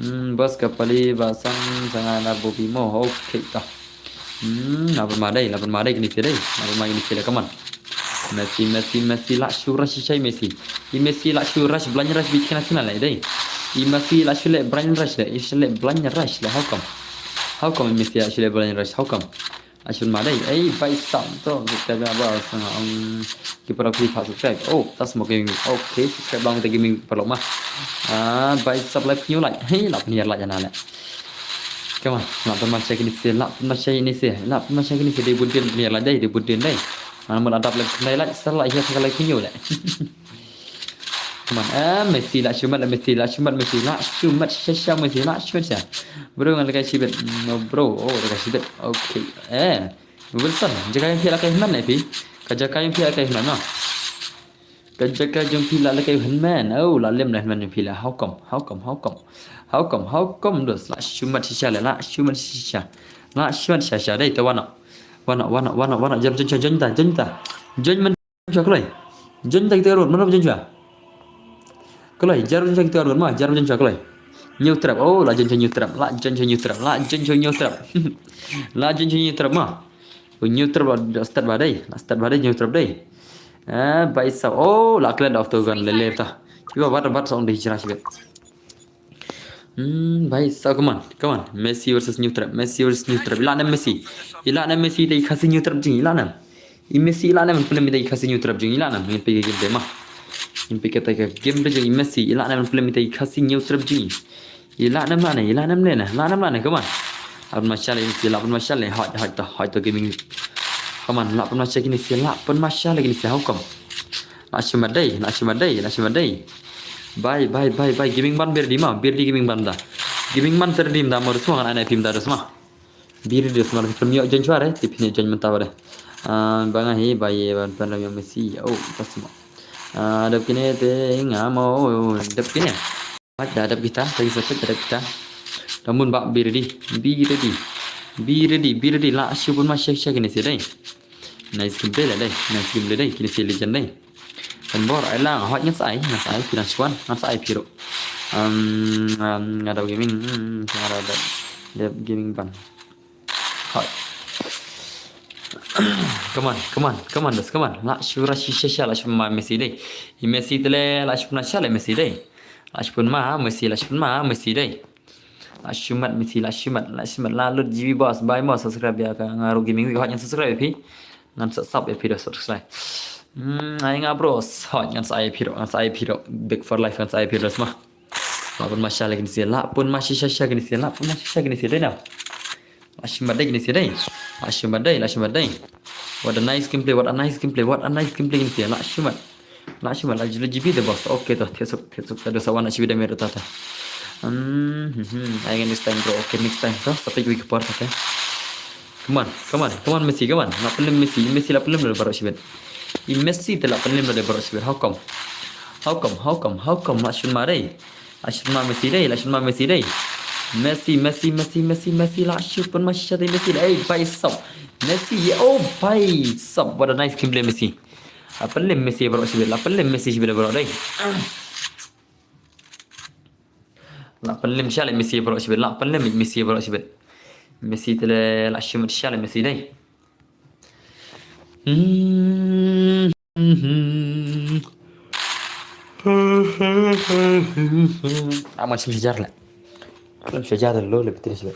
Hmm, bos ka pali basan sanga na bobi mo. Okay ta. Hmm, lapan madai, lapan madai kini sile. Lapan madai kini sile kaman. Messi, Messi, Messi, la shu rush shai Messi. I Messi la shu rush blind rush bit kina kina lai dai. I Messi la shu le blind rush le, i shu le blind rush le. How come? How come Messi la shu le blind rush? How come? Ashun ma dei. Ei, bai sam to. Subscribe ba sanga ang ki para ki pa subscribe. Oh, tas mo gaming. Okay, subscribe lang kita gaming para ma. Ah, bai sab live new like. Hey, la peniar like jana le. Come on, la pun masya kini se, la pun masya ini se, la pun masya kini se de budin peniar like dei, de budin dei. Mana mun adap live dei like, sala ya sala live new le. Come on. Ah, Messi la shumat, Messi la shumat, Messi la shumat, sha sha Messi la shumat sha. Bro, ngan lekai shibit. No, bro. Oh, lekai shibit. Okay. Eh, Wilson, jaka yang phi la kai hynmen eh phi. Ka jaka yang phi la kai hynmen no. Ka jaka jong phi la kai hynmen. Oh, la lem la hynmen jong phi la. How come? How come? How come? How come? How come? Dos la shumat shisha la, la shumat shisha. La shumat shisha dei ta wana. Wana, wana, wana, wana. Jam jam jam jam ta, jam ta. Jam man. Jong sha kloi. Jong sha kita rot, mana jong sha? Kloi, jar jong sha kita rot, ma, jar jong sha kloi. New trap, oh, la jong sha new trap, la jong sha new trap, la jong sha new trap. La jong sha new trap, ma. Oh, new trap, la start ba dei, la start ba dei, new trap dei. Eh, bai sa, oh, la klet off to gun, le le ta. Kiba bat, bat song dei jira sibet. Hmm, bhai, so come on, come on. Messi versus New Trap, Messi versus New Trap. Ila nam Messi. Ila nam Messi dei khasi New Trap jing, ila nam. I Messi ila nam pynlem dei khasi New Trap jing, ila nam. Ngin pegi game dei ma. Ngin pegi tai ka game dei jing Messi. Ila nam pynlem dei khasi New Trap jing. Ila nam la ne, ila nam ne na, ila nam la ne, come on. Apun mashal Messi, ila apun mashal ne, hot, hot to, hot to gaming. Come on, ila apun mashal kini si, ila apun mashal kini si, how come? La shimat dei, la shimat dei, la shimat dei. Bai, bai, bai, bai, gaming ban birdi ma, birdi gaming ban da. Gaming ban serdim da mo resma kan ana pim da resma. Birdi resma kan pem yo jen chware, ti pin jen menta ware. Ah, banga hi, bai, ban pen ram yo Messi. Oh, pas mo. Ah, dep kine te ngamo, dep kine. Pat da dep kita, tagi sepet da dep kita. Namun bak birdi, birdi. Birdi, birdi, la shubun ma shek shek kine si dei. Nice gameplay la dei, nice gameplay dei, kine si legend dei. Kan bor ai lang, hot ngan sai, ngan sai, phi nang chuan, ngan sai phi ro. Um, um, ngada gaming, hmm, ngada da, da gaming ban. Hot. Come on, come on, come on, das, come on. La shura shi sha sha, la shuma Messi dei. I Messi tele, la shuma sha le Messi dei. La shuma Messi, la shuma Messi dei. La shimat Messi, la shimat, la shimat, la lut G B boss, bai mo subscribe ya ka ngaru gaming wi hot ngan subscribe phi. Ngan sa sap ya phi da subscribe. Hmm, ai nga bro, hot ngan sa ai phi ro, ngan sa ai phi ro. Big for life ngan sa ai phi ro sma. La pun masha lagi ni si, la pun masha sha sha ni si, la pun masha sha ni si dei na. La shimat dei ni si dei. La shimat dei, la shimat dei. What a nice gameplay, what a nice gameplay, what a nice gameplay ni si, la shimat. La shimat la julu G B the boss. Okay to, thiasuk, thiasuk, ta dosa wan la shibi da mero tata. Hmm, hmm, hmm. Ai next time bro, okay next time to. Sampai gue ke por tata. Come on, come on, come on Messi, come on. La pynlem Messi, Messi la pynlem la barok shibit. I Messi te la pynlem la barok shibit. How come? How come? How come? How come? La shun ma dei. La shun ma Messi dei, la shun ma Messi dei. Messi, Messi, Messi, Messi, Messi, la shun pun ma shisha dei Messi. Ei, bai sap. Messi, oh bai sap. What a nice gameplay Messi. La pynlem Messi barok shibit, la pynlem Messi shibit barok dei. La pynlem sha le Messi barok shibit, la pynlem Messi barok shibit. Messi te le la shimit sha le Messi dei. Hmm. Aman shim shajar le. Shim shajar lo le betul shibit.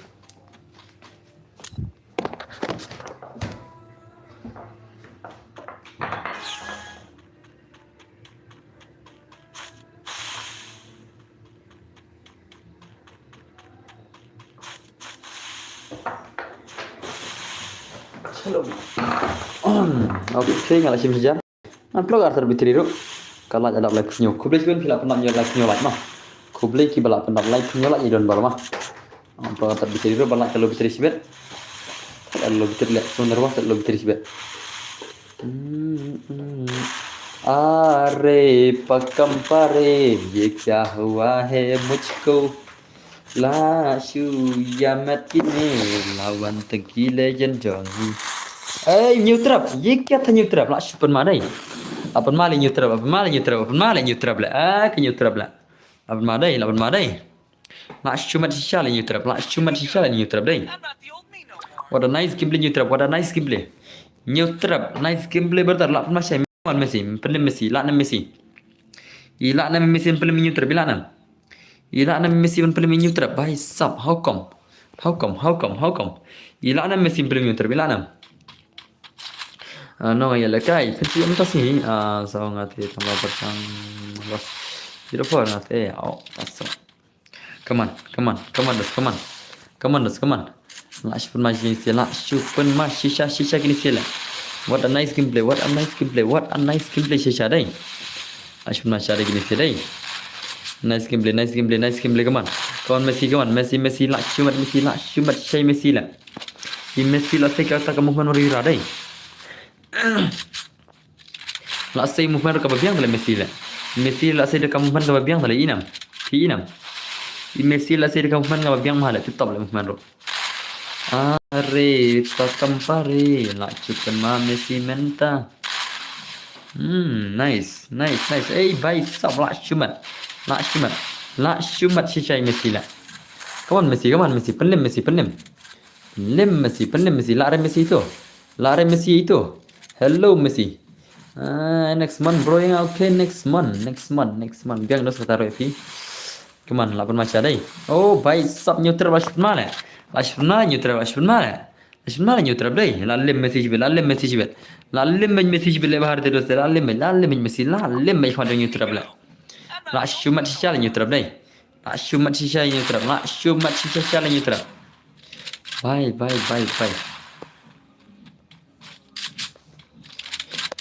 Chalo. Okay, nga la shim shajar. Ngan plug arthur bitri ru. Ka light adap light pnyo. Khublei shibun phi la pynlap nyo light pnyo light ma. Khublei ki ba lah pyndap like, pynïoh lah i don baroh ma. Ym pat tat battery ruh, ba lah ka low battery shibit. Ka low battery leh, so nervous, low battery shibit. Hmm, hmm. अरे पकम परे, ये क्या हुआ है मुझको? La shu ïa met kine, la wan teng ki legend jong ngi. Ei, New Trap, ye kya tha New Trap, la shu pynma dei. La pynma le New Trap, la pynma le New Trap, la pynma le New Trap le. Ah, ka New Trap le. La pynma dei, la pynma dei. La shu met shisha le New Trap, la shu met shisha le New Trap dei. What a nice gameplay New Trap, what a nice gameplay. New Trap, nice gameplay brother, la pynma shisha. Wan Messi, pynlem Messi, la nam Messi. I la nam Messi, pynlem New Trap, i la nam. I la nam Messi, pynlem New Trap, bhai sab, how come? How come, how come, how come? I la nam Messi, pynlem New Trap, i la nam. Ah, no, ya lekai, pynti em tasi, ah, so ngate tambah pasang los. Zero four ngate, oh, pasang. Come on, come on, come on, dos, come on. Come on, dos, come on. La shu pynma shisha, la shu pynma shisha, shisha kine shisha la. What a nice gameplay, what a nice gameplay, what a nice gameplay shisha dei. La shu pynma shisha dei kine shisha dei. Nice gameplay, nice gameplay, nice gameplay, come on. Come on, Messi, come on, Messi, Messi, la shu met Messi, la shu met shisha Messi la. I Messi la sei ka ta ka movement mari ra dei. La sei movement ka ba biang tale Messi le. Messi la sei da ka movement ka ba biang tale i nam. Phi i nam. I Messi la sei da ka movement ka ba biang ma le, tip top le movement ro. Are, pakam pare, la shu pynma Messi mynta. Hmm, nice, nice, nice. Ei, bhai sab, la shu met. La shu met. La shu met shisha i Messi le. Come on, Messi, come on, Messi. Pynlem, Messi, pynlem. Pynlem Messi, pynlem Messi, la re Messi itu. La re Messi itu. Hello Messi. Ah, next month bro, yang okay, next month, next month, next month. Biang dos kata roi phi. Come on, la pynma shisha dei. Oh, bhai sab New Trap la shu pynma le. La shu pynma New Trap, la shu pynma le. La shu pynma New Trap dei. La lem Messi shibit, la lem Messi shibit. La lem Messi shibit le bahar te dos, la lem, la lem Messi, la lem khwan New Trap le. La shu met shisha le New Trap dei. La shu met shisha New Trap, la shu met shisha le New Trap. Bye, bye, bye, bye.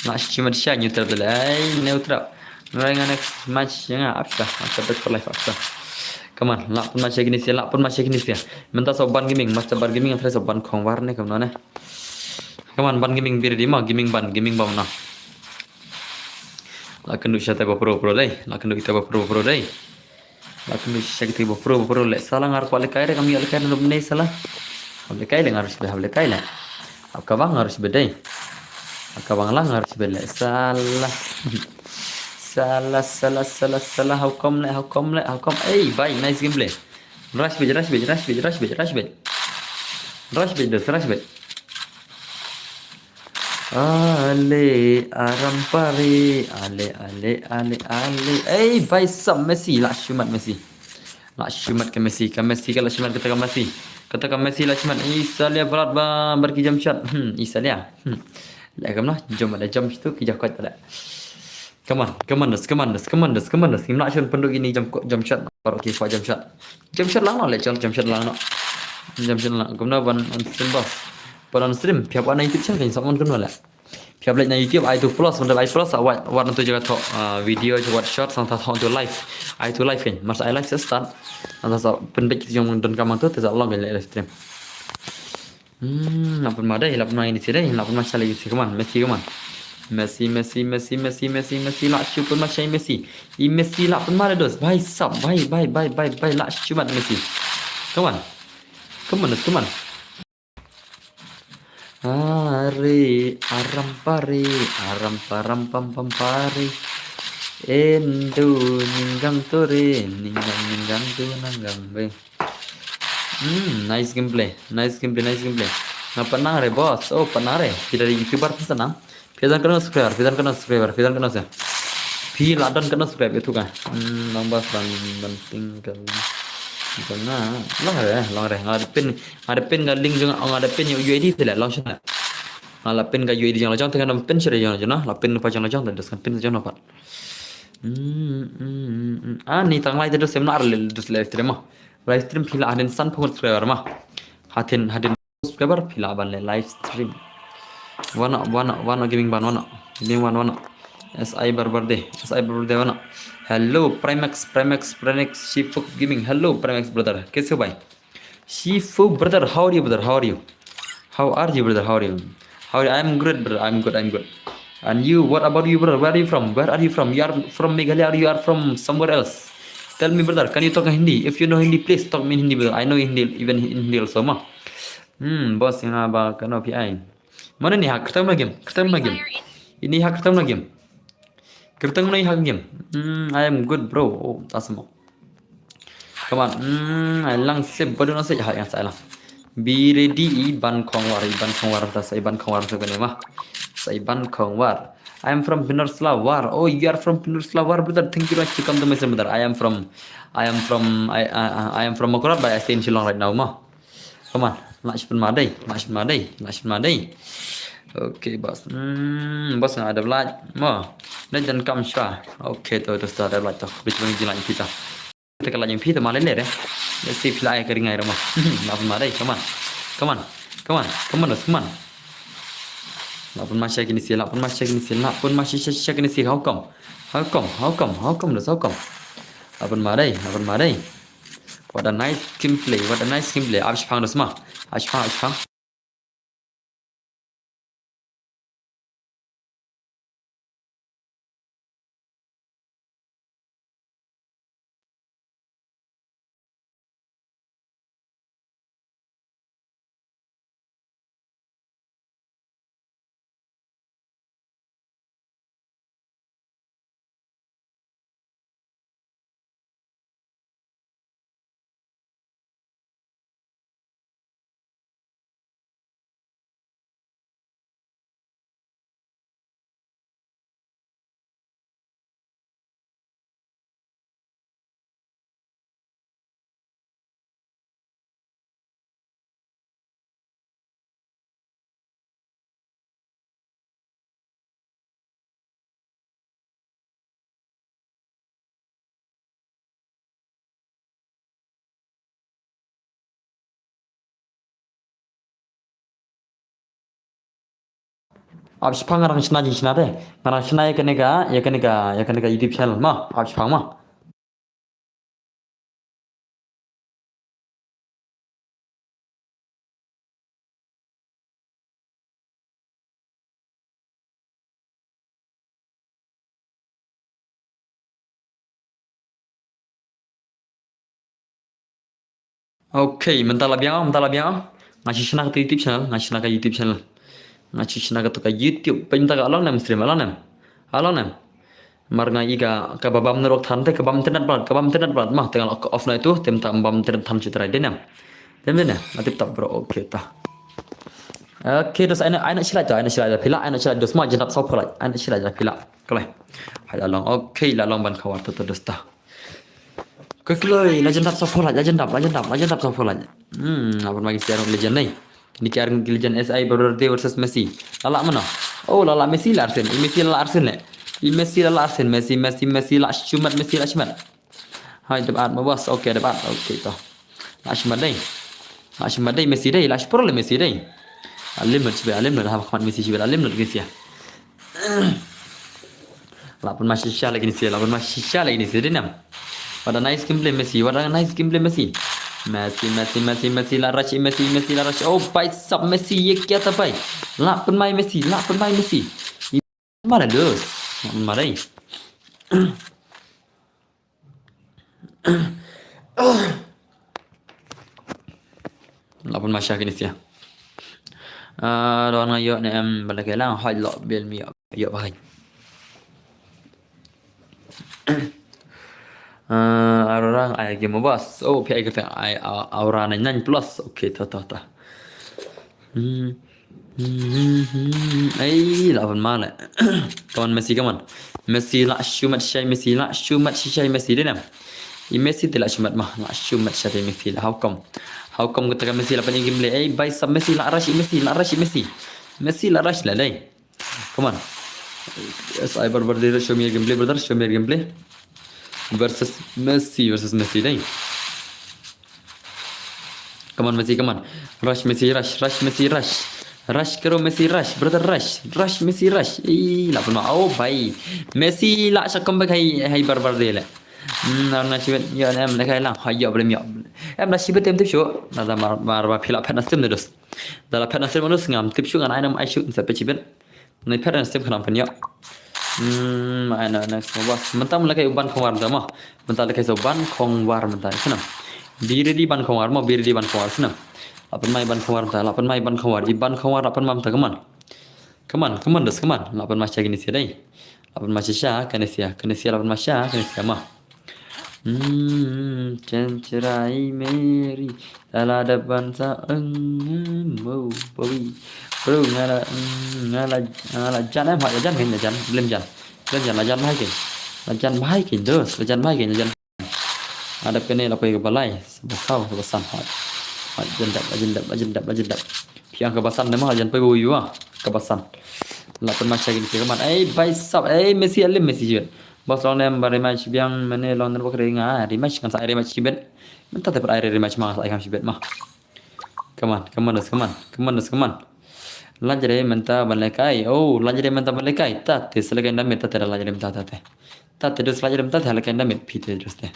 La shu met shisha New Trap le. Ei, New Trap. Ngai nga next match ya nga, apsa, apsa, bet for life, apsa. Come on, la pynma shisha kine shisha, la pynma shisha kine shisha. Mynta sa ban gaming, master ban gaming, fresh ban khong war ne, come on ne. Come on, ban gaming bir di ma, gaming ban, gaming ban na. La kynduh shisha te ba pro pro dei, la kynduh ita ba pro pro dei. La kynduh shisha kita ba pro ba pro le. Sala ngar kwah lekai re, kam ïa lekai re rup ne sala. Kam lekai le ngar shisha, kam lekai le. Ap ka bang ngar shisha dei. Ap ka bang la ngar shisha le. Sala. Sala, sala, sala, sala. How come le, how come le, how come? Ei, bhai, nice gameplay. Rush bit, rush bit, rush bit, rush bit, rush bit. Rush bit, dos, rush bit. Ale, aram pare, ale, ale, ale, ale. Ei, bhai sab Messi, la shu met Messi. La shu met ka Messi, ka Messi, ka la shu met kata ka Messi. Kata ka Messi la shu met, i salia brat ba, bar ki jump shot. Hmm, i salia. Hmm. Le kam na, jump ada jump shot tu, ki jump shot ada. Come on, come on, dos, come on, dos, come on, dos, come on, dos. Ngim lah shun pynduh kine jump, jump shot. Baroh ki kwah jump shot. Jump shot lang noh, le, jump, jump shot lang noh. Jump shot lang. Kumno ban on stream, boss. Ban on stream, phi hap wan na YouTube channel, kan sa mon kumno le. Phi hap leit na YouTube, ai tu plus, mynta ai plus, ah, wat, wat na tu jaka thoh, ah, video, wat short, sang ta thoh tu live. Ai tu live kan. Masa ai live sa start. Nang ta sa pynbeit ki jong don kamang tu, ta sa long kan le live stream. Hmm, la pynma dei, la pynma ini sih dei, la pynma shalai isi, come on, Messi, come on. Messi, Messi, Messi, Messi, Messi, Messi, la shu pynma shai Messi. I Messi la pynma le dos, bhai sab, bhai, bhai, bhai, bhai, bhai, la shu mat Messi. Come on. Come on, dos, come on. Are, aram pare, aram param pam pam pare. Endo ninggang tore, ninggang ninggang tu nanggang be. Hmm, nice gameplay. Nice gameplay, nice gameplay. Nga pat nang re, boss. Oh, pat nang re. Phi da dei YouTuber phi sa nang. Phi don katno subscriber, phi don katno subscriber, phi don katno se. Phi la don katno subscriber tu ka. Hmm, nang bas ban, ban ting ka. Ka nga. Long re, long re. Nga da pin, nga da pin ka link jong, nga da pin U I D te le, long shana. Nga la pin ka U I D jong la jong, te nga da pin share jong la jong, la pin pa jong la jong, te dos kan pin jong la pat. Hmm, hmm, hmm, hmm. Ah, ni tang lai te dos sem nar le, dos live stream ma. Live stream phi la hadin san phew subscriber ma. Hadin, hadin subscriber phi la ban le live stream. Wan noh, wan noh, wan noh gaming ban, wan noh. Gaming ban, wan noh. S I Barbarde, S I Barbarde wana. Hello, Primax, Primax, Primax, Shifox Gaming. Hello, Primax brother. Kaise ho bhai? Shifu brother, how are you, brother? How are you? How are you, brother? How are you? How are you? I'm great, brother. I'm good. I'm good. And you, what about you, brother? Where are you from? Where are you from? You are from Meghalaya or you are from somewhere else? Tell me, brother. Can you talk in Hindi? If you know Hindi, please talk me in Hindi, brother. I know Hindi, even in Hindi also, ma. Hmm, boss, nga ba kano P I. Mano ini ha kyrteng lagi? Kyrteng lagi. Ini ha kyrteng lagi. Kyrteng mano ini ha game. Hmm, I am good, bro. Oh, ta samo. Come on. Hmm, ai lang sep badu na sep ha yang sa lang. Be ready i ban khongwar, i ban khongwar ta sa i ban khongwar sa kane ma. Sa i ban khongwar. I am from Pinursla War. Oh, you are from Pinursla War, brother. Thank you very much to come to my channel, brother. I am from, I am from, I, I, I am from Mawkyrwat, but I stay in Shillong right now, ma. Come on, lah shipun madai, lah shipun madai, lah shipun madai. Okay, boss. Hmm, boss nga ada belaj. Mo. Dah jangan kam shwa. Okay, tu tu start ada belaj tu. Bisu ni jilan kita. Kita kalau yang kita malah ni deh. Let's see pila ai keringai rumah. Lah pun madai, come on. Come on. Come on. Come on, boss, come on. Lah pun masih kini si, lah pun masih kini si, lah pun masih syak kini si. How come? How come? How come? How come, boss? How come? Lah pun madai, lah pun madai. What a nice gameplay. What a nice gameplay. Ap shipang dos ma. Ap shipang, ap shipang. Ap shipang ngarang shna jing shna de. Ngarang shna ya kane ka, ya kane ka, ya kane ka YouTube channel ma. Ap shipang ma. Okay, mynta la biang, mynta la biang. Nga shu shna ka YouTube channel, nga shu shna ka YouTube channel. Nga shu shna ka YouTube. Pynta ka along nem stream, along nem. Along nem. Mar nga i ka, ka ba bam network than te, ka bam internet bad, ka bam internet bad. Ma, te nga off na itu, te mynta bam internet than shu try de nem. Te mynta, nga tip tap bro, okay ta. Okay, dos ai na, ai na shilai ta, ai na shilai ta pila, ai na shilai dos ma, jendap sopo lai, ai na shilai ta pila. Kalai. Hai la long, okay, la long ban khawar ta dos ta. Kekloi, la jendap sopo lai, la jendap, la jendap, la jendap sopo lai. Hmm, apa lagi si arung legend ni? Ini ki arung legend S I Barbarde versus Messi. Lala mana? Oh, lala Messi la arsen. I Messi la arsen le. I Messi la arsen. Messi, Messi, Messi la shumat, Messi la shumat. Hai, debat ma bos. Okay, debat. Okay, to. La shumat dai. La shumat dai Messi dai. La shpor le Messi dai. Alim lut shbe, alim lut ha khmat Messi shbe, alim lut Messi. Lah pun masih shisha lagi ni sih, lah pun masih shisha lagi ni sih, dinam. What a nice gameplay Messi, what a nice gameplay Messi. Messi, Messi, Messi, Messi, la rush, Messi, Messi, la rush. Oh, bhai sab Messi, ye kya tha bhai? Lah pun mai Messi, lah pun mai Messi. Mana dos? Lah pun mai. Lah pun masha kini sia. Ah, don nga ïoh ne em bala ke lang hoi lo bil mi ïoh ïoh bahai. Ah, arorang ai game bas. Oh, pi ai kata ai aura nine nine plus. Okay, ta ta ta. Hmm. Hmm, hmm, hmm. Ai, lah pun male. Come on Messi, come on. Messi lah shumat shai Messi, lah shumat shai Messi, dinam. I Messi te lah shumat mah, lah shumat shai Messi lah. How come? How come kata ka Messi lah pun i gameplay? Ai, bhai sab Messi lah rush i Messi, lah rush i Messi. Messi lah rush lah dai. Come on. S I Barbarde, show me your gameplay, brother. Show me your gameplay. Versus Messi, versus Messi dai. Come on Messi, come on. Rush Messi, rush, rush Messi, rush. Rush kero Messi rush, brother rush. Rush Messi rush. Ih, lah pun ma. Oh, bhai. Messi lah sha comeback hai, hai bar bar de le. Hmm, na na chiwen yo nem le kai lang. Hai yo blem yo. Em da shibet tem tip shu. Na da mar mar ba phila phet na stem de dos. Da la phet na stem dos ngam tip shu ngan ai nam ai shu sa pe chibet. Nai phet na stem khanam pen yo. Hmm, ai na next was. Mentam le kai uban khongwar mentam ma. Mentam le kai so ban khongwar mentam. Sina. Biri di ban khongwar ma, biri di ban khongwar sina. Lapan mai ban khongwar mentam, lapan mai ban khongwar. Iban khongwar lapan mam ta keman. Keman, keman dos keman. Lapan masya gini sia dai. Lapan masya sya, kene sia, kene sia lapan masya, kene sia ma. Hmm, chen chirai meri. Tala depan sa eng mo bawi. Bro ngala ngala ngala jan em hak jan kan jan. Belum jan. Belum jan lajan bahai kan. Lajan bahai kan dos, lajan bahai kan jan. Ada kene la poi ke balai. Sebesau, sebesan hak. Hak jendap, jendap, jendap, jendap. Piang ke basan deh mah jan poi bawi wa. Ke basan. Lapan masya gini sih keman. Eh, baisap. Eh, Messi alim Messi jut. Bos long nem ba rematch biang mene long nem bakre nga rematch kan sa rematch chibet. Menta te per rematch ma sa ikam chibet ma. Keman, keman dos keman. Keman dos keman. Lajre menta ban lekai. Oh, lajre menta ban lekai. Tate selekai dam menta te lajre menta tate. Tate dos lajre menta te lekai dam pite dos te.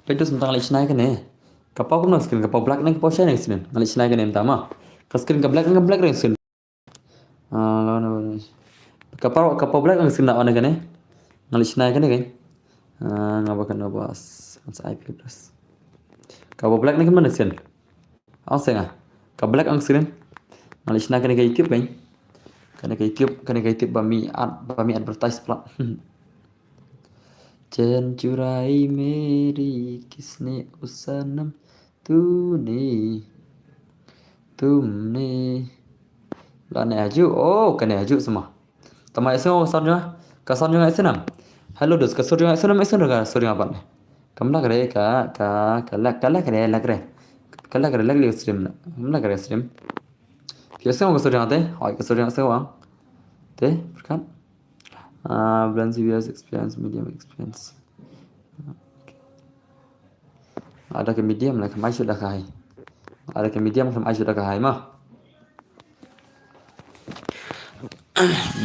Pedos menta ngali chnai kene. Kapau kumno screen kapau black nang kapau shine screen. Ngali chnai kene menta ma. Ka screen ka black nang ka black ring screen. Ah, lawan apa ni? Kapau kapau black nang screen na one kene. Ngali chnai kene kan. Ah, ngapa kena bas. Mas I P plus. Kapau black nang kemana screen? Ang senga. Ka black ang screen. Ngali chnai kene ka YouTube kan. Kene ka YouTube, kene ka YouTube ba mi ad, ba mi advertise pula. Chen churai meri kisne usanam tuni tumne. Lane aju, oh kane aju semua. Tama isu ka sor jong ka sor jong isu nam. Hello dos ka sor jong isu nam isu ka sor jong apa ne? Kam lak re ka ka ka lak ka lak re lak re. Ka lak re lak re stream na. Kam lak re stream. Phi isu ka sor jong te, hoi ka sor jong isu ang. Te, berkat. Ah, bland C B S experience, medium experience. Ada ke medium lah, kemai sudah kahai. Ada ke medium, kemai sudah kahai mah.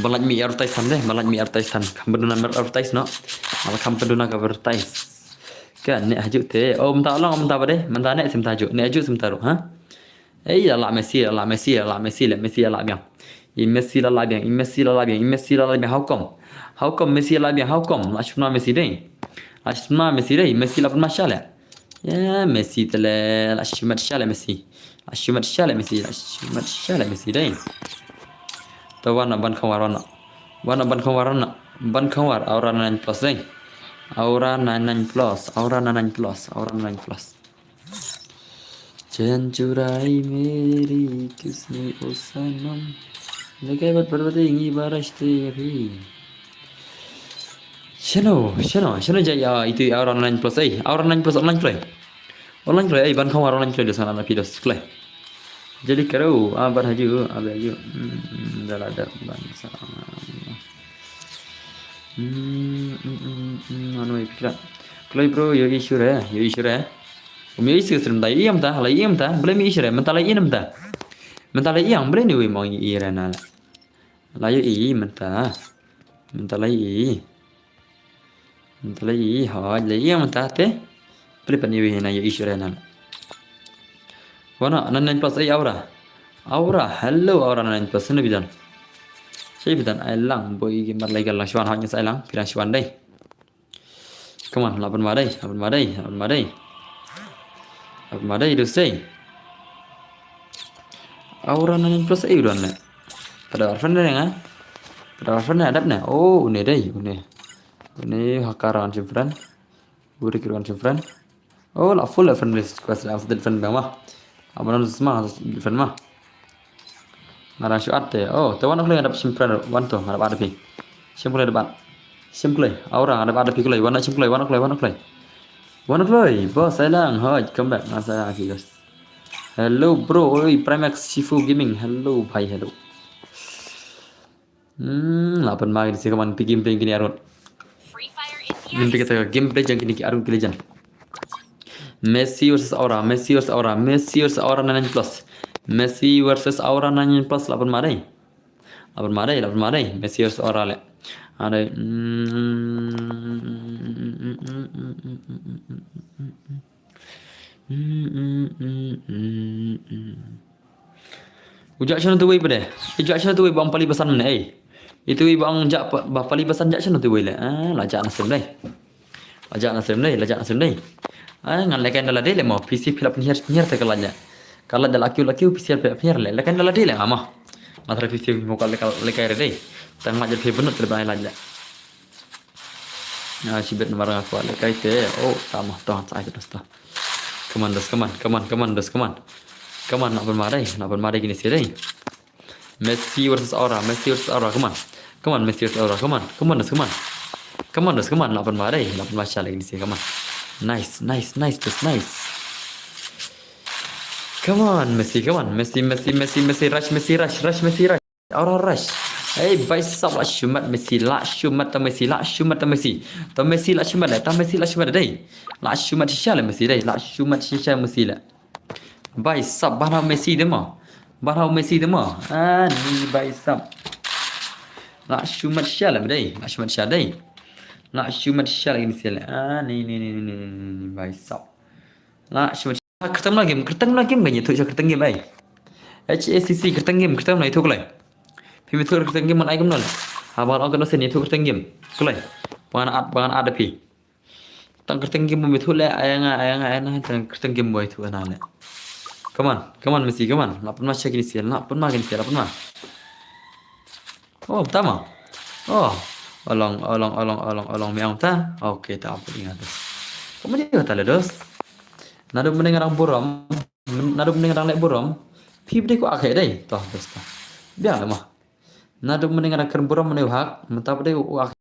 Balat mi advertise tan deh, balat mi advertise tan. Kam beduna mer advertise no. Malah kam beduna ka advertise. Ka ne haju te. Oh, menta long, menta ba deh, menta ne sim taju. Ne haju sim taru, ha? Ei, la la Messi, la la Messi, la la Messi, la Messi la biang. I Messi la la biang, i Messi la la biang, i Messi la la biang. How come? How come Messi la biang? How come? La shuna Messi deh. La shuna Messi deh. Messi la pun masya le. Ya, Messi tele la shimat sya le Messi. La shimat sya le Messi, la shimat sya le Messi deh. To wana ban khawar wana. Wana ban khawar wana. Ban khawar aura nine plus deh. Aura nine plus, aura nine plus, aura nine plus. Chen churai meri kisne usanam. Lekai bat bat bat ingi barash te phi. Shano, shano, shano jaya itu aura nine plus eh, aura nine plus online play. Online play eh, ban khawar online play dos ana phi dos play. Jadi karo abar haju, abar haju. Hmm, dah ada ban sa. Hmm, hmm, hmm, hmm, anu ai pikra. Kloi bro, yo issue re, yo issue re. Um yo issue srim da iyam ta, la iyam ta, blame issue re, menta la iyam ta. Menta la iyam, blame ni wi mo iyam re na. La yo i menta. Menta la i. Menta la i, ha, la iyam ta te. Blame pa ni wi na yo issue re na. Wana, nine nine plus ei aura. Aura, hello aura nine nine plus, sini bidan. Sini bidan, ai lang, boy gamer lai gal lang shwan, hanya sai lang, pirang shwan dai. Come on, lapan madai, lapan madai, lapan madai. Lapan madai, do say. Aura nine nine plus ei udan le. Pada orphan dai nga. Pada orphan dai adap ne. Oh, une dai, une. Une hakaran jibran. Uri kiruan jibran. Oh, la full friend list quest la friend bang ma. Amanan sma friend ma. Ngarang shu ate. Oh, te wan kloi ngadap shim friend wan to ngadap ada pi. Shim kloi debat. Shim kloi. Aura ngadap ada pi kloi. Wan shim kloi, wan kloi, wan kloi. Wan kloi. Bos, sai lang. Hoi, come back. Masa lagi guys. Hello bro. Oi, Primax Shifu Gaming. Hello bhai, hello. Hmm, lapan ma gini sih kaman pi gameplay gini arut. Pi kata gameplay jang gini arut kili jan. Messi versus Aura, Messi versus Aura, Messi versus Aura nine plus. Messi versus Aura nine plus, lah pynmah dei. Lah pynmah dei, lah pynmah dei. Messi versus Aura leh. Ada. U jah shano tu wei pade. U jah shano tu wei bang pali basan mane, eh. Itu wei bang jah pa-, ba pali basan jah shano tu wei leh. Ah, la jah nasib dei. La jah nasib dei, la jah nasib dei. Ah, ngan lehkai da lade leh mo. P C phi la pynhiar, pynhiar te ka la jah. Ka la jah la kiew, la kiew, P C phi la pynhiar leh. Lehkai da lade leh mo. Nga tharai P C mo ka lehkai, lehkai re dei. Tang la jah phi bunut te ba la jah. Ah, shibit namar nga kwah lehkai te. Oh, tama, to, sa ai te, to. Come on, dos, come on, come on, come on, dos, come on. Come on, lah pynmah dei, lah pynmah dei kine shi dei. Messi versus Aura, Messi versus Aura, come on. Come on, Messi versus Aura, come on. Come on, dos, come on. Come on, dos, come on, lah pynmah dei, lah pynmah sha lagi ni shi, come on. Nice, nice, nice, dos, nice. Come on, Messi, come on. Messi, Messi, Messi, Messi, rush, Messi, rush, rush, Messi, rush. Aura rush. Hey, bhai sahab, lah shimet Messi, lah shimet ta Messi, lah shimet ta Messi. Ta Messi, lah shimet leh, ta Messi, lah shimet dei. Lah shimet shisha leh Messi dei, lah shimet shisha Messi leh. Bhai sahab, ban hau Messi te mo. Ban hau Messi te mo. Ah, ni bhai sahab. Lah shimet shisha leh dei, lah shimet shisha dei. Lah shimet shisha lagi ni shisha leh. Ah, ni, ni, bhai sahab. Lah shimet shisha. Kyrteng la game, kyrteng la game kan ïathuh sha kyrteng game ai. H A C C kyrteng game, kyrteng la ïathuh kulai. Phim ïathuh kyrteng game man ai kumno leh. Haba ong kano sen ïathuh kyrteng game. Kulai. Ba ngan add, ba ngan add phi. Tang kyrteng game mo ïathuh leh, ai nga, ai nga, ai nga, tang kyrteng game mo ïathuh na leh. Come on, come on Messi, come on. Lah pynmah sha kine shi, lah pynmah kine shi, lah pynmah. Oh, tama. Oh. Olong, olong, olong, olong, olong, miang ta. Okay, ta apa ingat dos. Kamu dia kata le dos. Naduh mynne nga dang burom, naduh mynne nga dang leh burom. Phi bad dei ko ak heh dei. Toh, dos ta. Biang le mo. Naduh mynne nga dang kren burom mynne u hak, mynta bad dei u ak.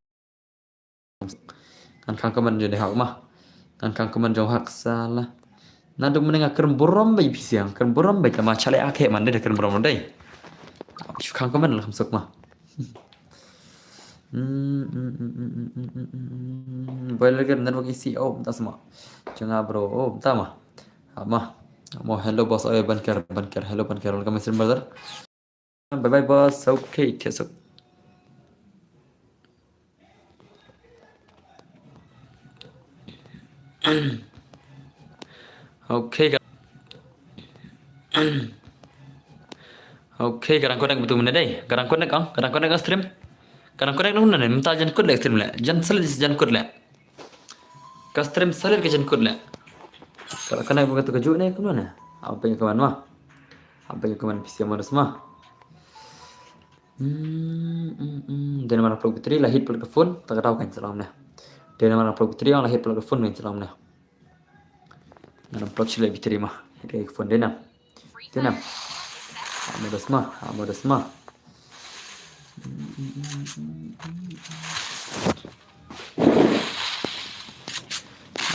Ngan khang comment jong u hak mo. Ngan khang comment jong u hak sala. Naduh mynne nga kren burom bad phi sha, kren burom bad tama shalei ak heh man dei kren burom dei. Shu khang comment la kham suk mo. Hmm, hmm, hmm, hmm, hmm, hmm, hmm, hmm, hmm. Boiler game network issue, oh, mynta sma. Jong nga bro, oh, mynta mo. Hap mo. Mo, hello boss, oh, Banker, Banker, hello Banker, welcome my stream brother. Bye bye boss, okay, kiss up. Okay, ka-, okay, ka dang connect betul mynne dei. Ka dang connect ang, ka dang connect ang stream. Ka dang connect nang mynne, mynta jan kut leh stream leh. Jan select jan kut leh. Ka stream select ka jan kut leh. Ka dang connect betul ka juk ne kumno ne. Apa yang kawan mah? Apa yang kawan P C modus mah? Hmm, hmm, hmm. Dei namar plug battery la hit palat ka phone, ta ka daw kan sa long ne. Dei namar plug battery la hit palat ka phone kan sa long ne. Ngan plug sha la battery mo. Hit ka phone dei nam. Dei nam. Hap mo dos mo, hap mo dos mo.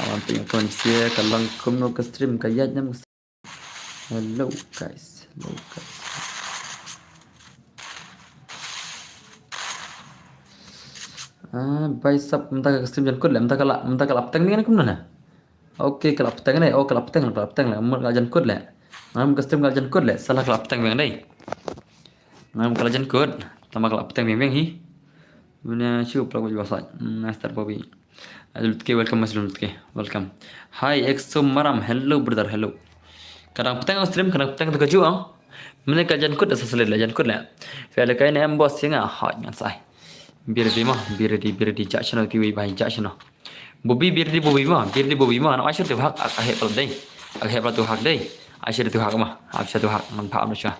Awan ping kon sia ka long kumno ka stream ka ïaid nam. Hello guys, hello guys. Ah, bhai sahab, mynta ka stream jan kut leh, mynta ka la, mynta ka la pteng ne kumno na? Okay, ka la pteng ne, oh ka la pteng, ka la pteng, ka la jan kut leh. Ngam ka stream ka la jan kut leh, sala ka la pteng biang dei. Ngam ka la jan kut, tama ka la pteng biang biang hi. Muna shu plak wajwa sa. Hmm, nice start Bobby. Lutke, welcome, Mas Lutke. Welcome. Hi, Exo Maram. Hello, brother. Hello. Ka dang pteng stream, ka dang pteng tu ka ju ang. Mene ka jan kut, sa select la jan kut la. Fa la kai ne em boss singa. Ha, ngan sai. Birdi mo, birdi, birdi, ja shano ki wei bai, ja shano. Bobby, birdi, Bobby mo, birdi, Bobby mo. Ana ashir tu hak, ak ahe pal dei. Ak ahe pal tu hak dei. Ashir tu hak mo. Ap sha tu hak, man pha am sha.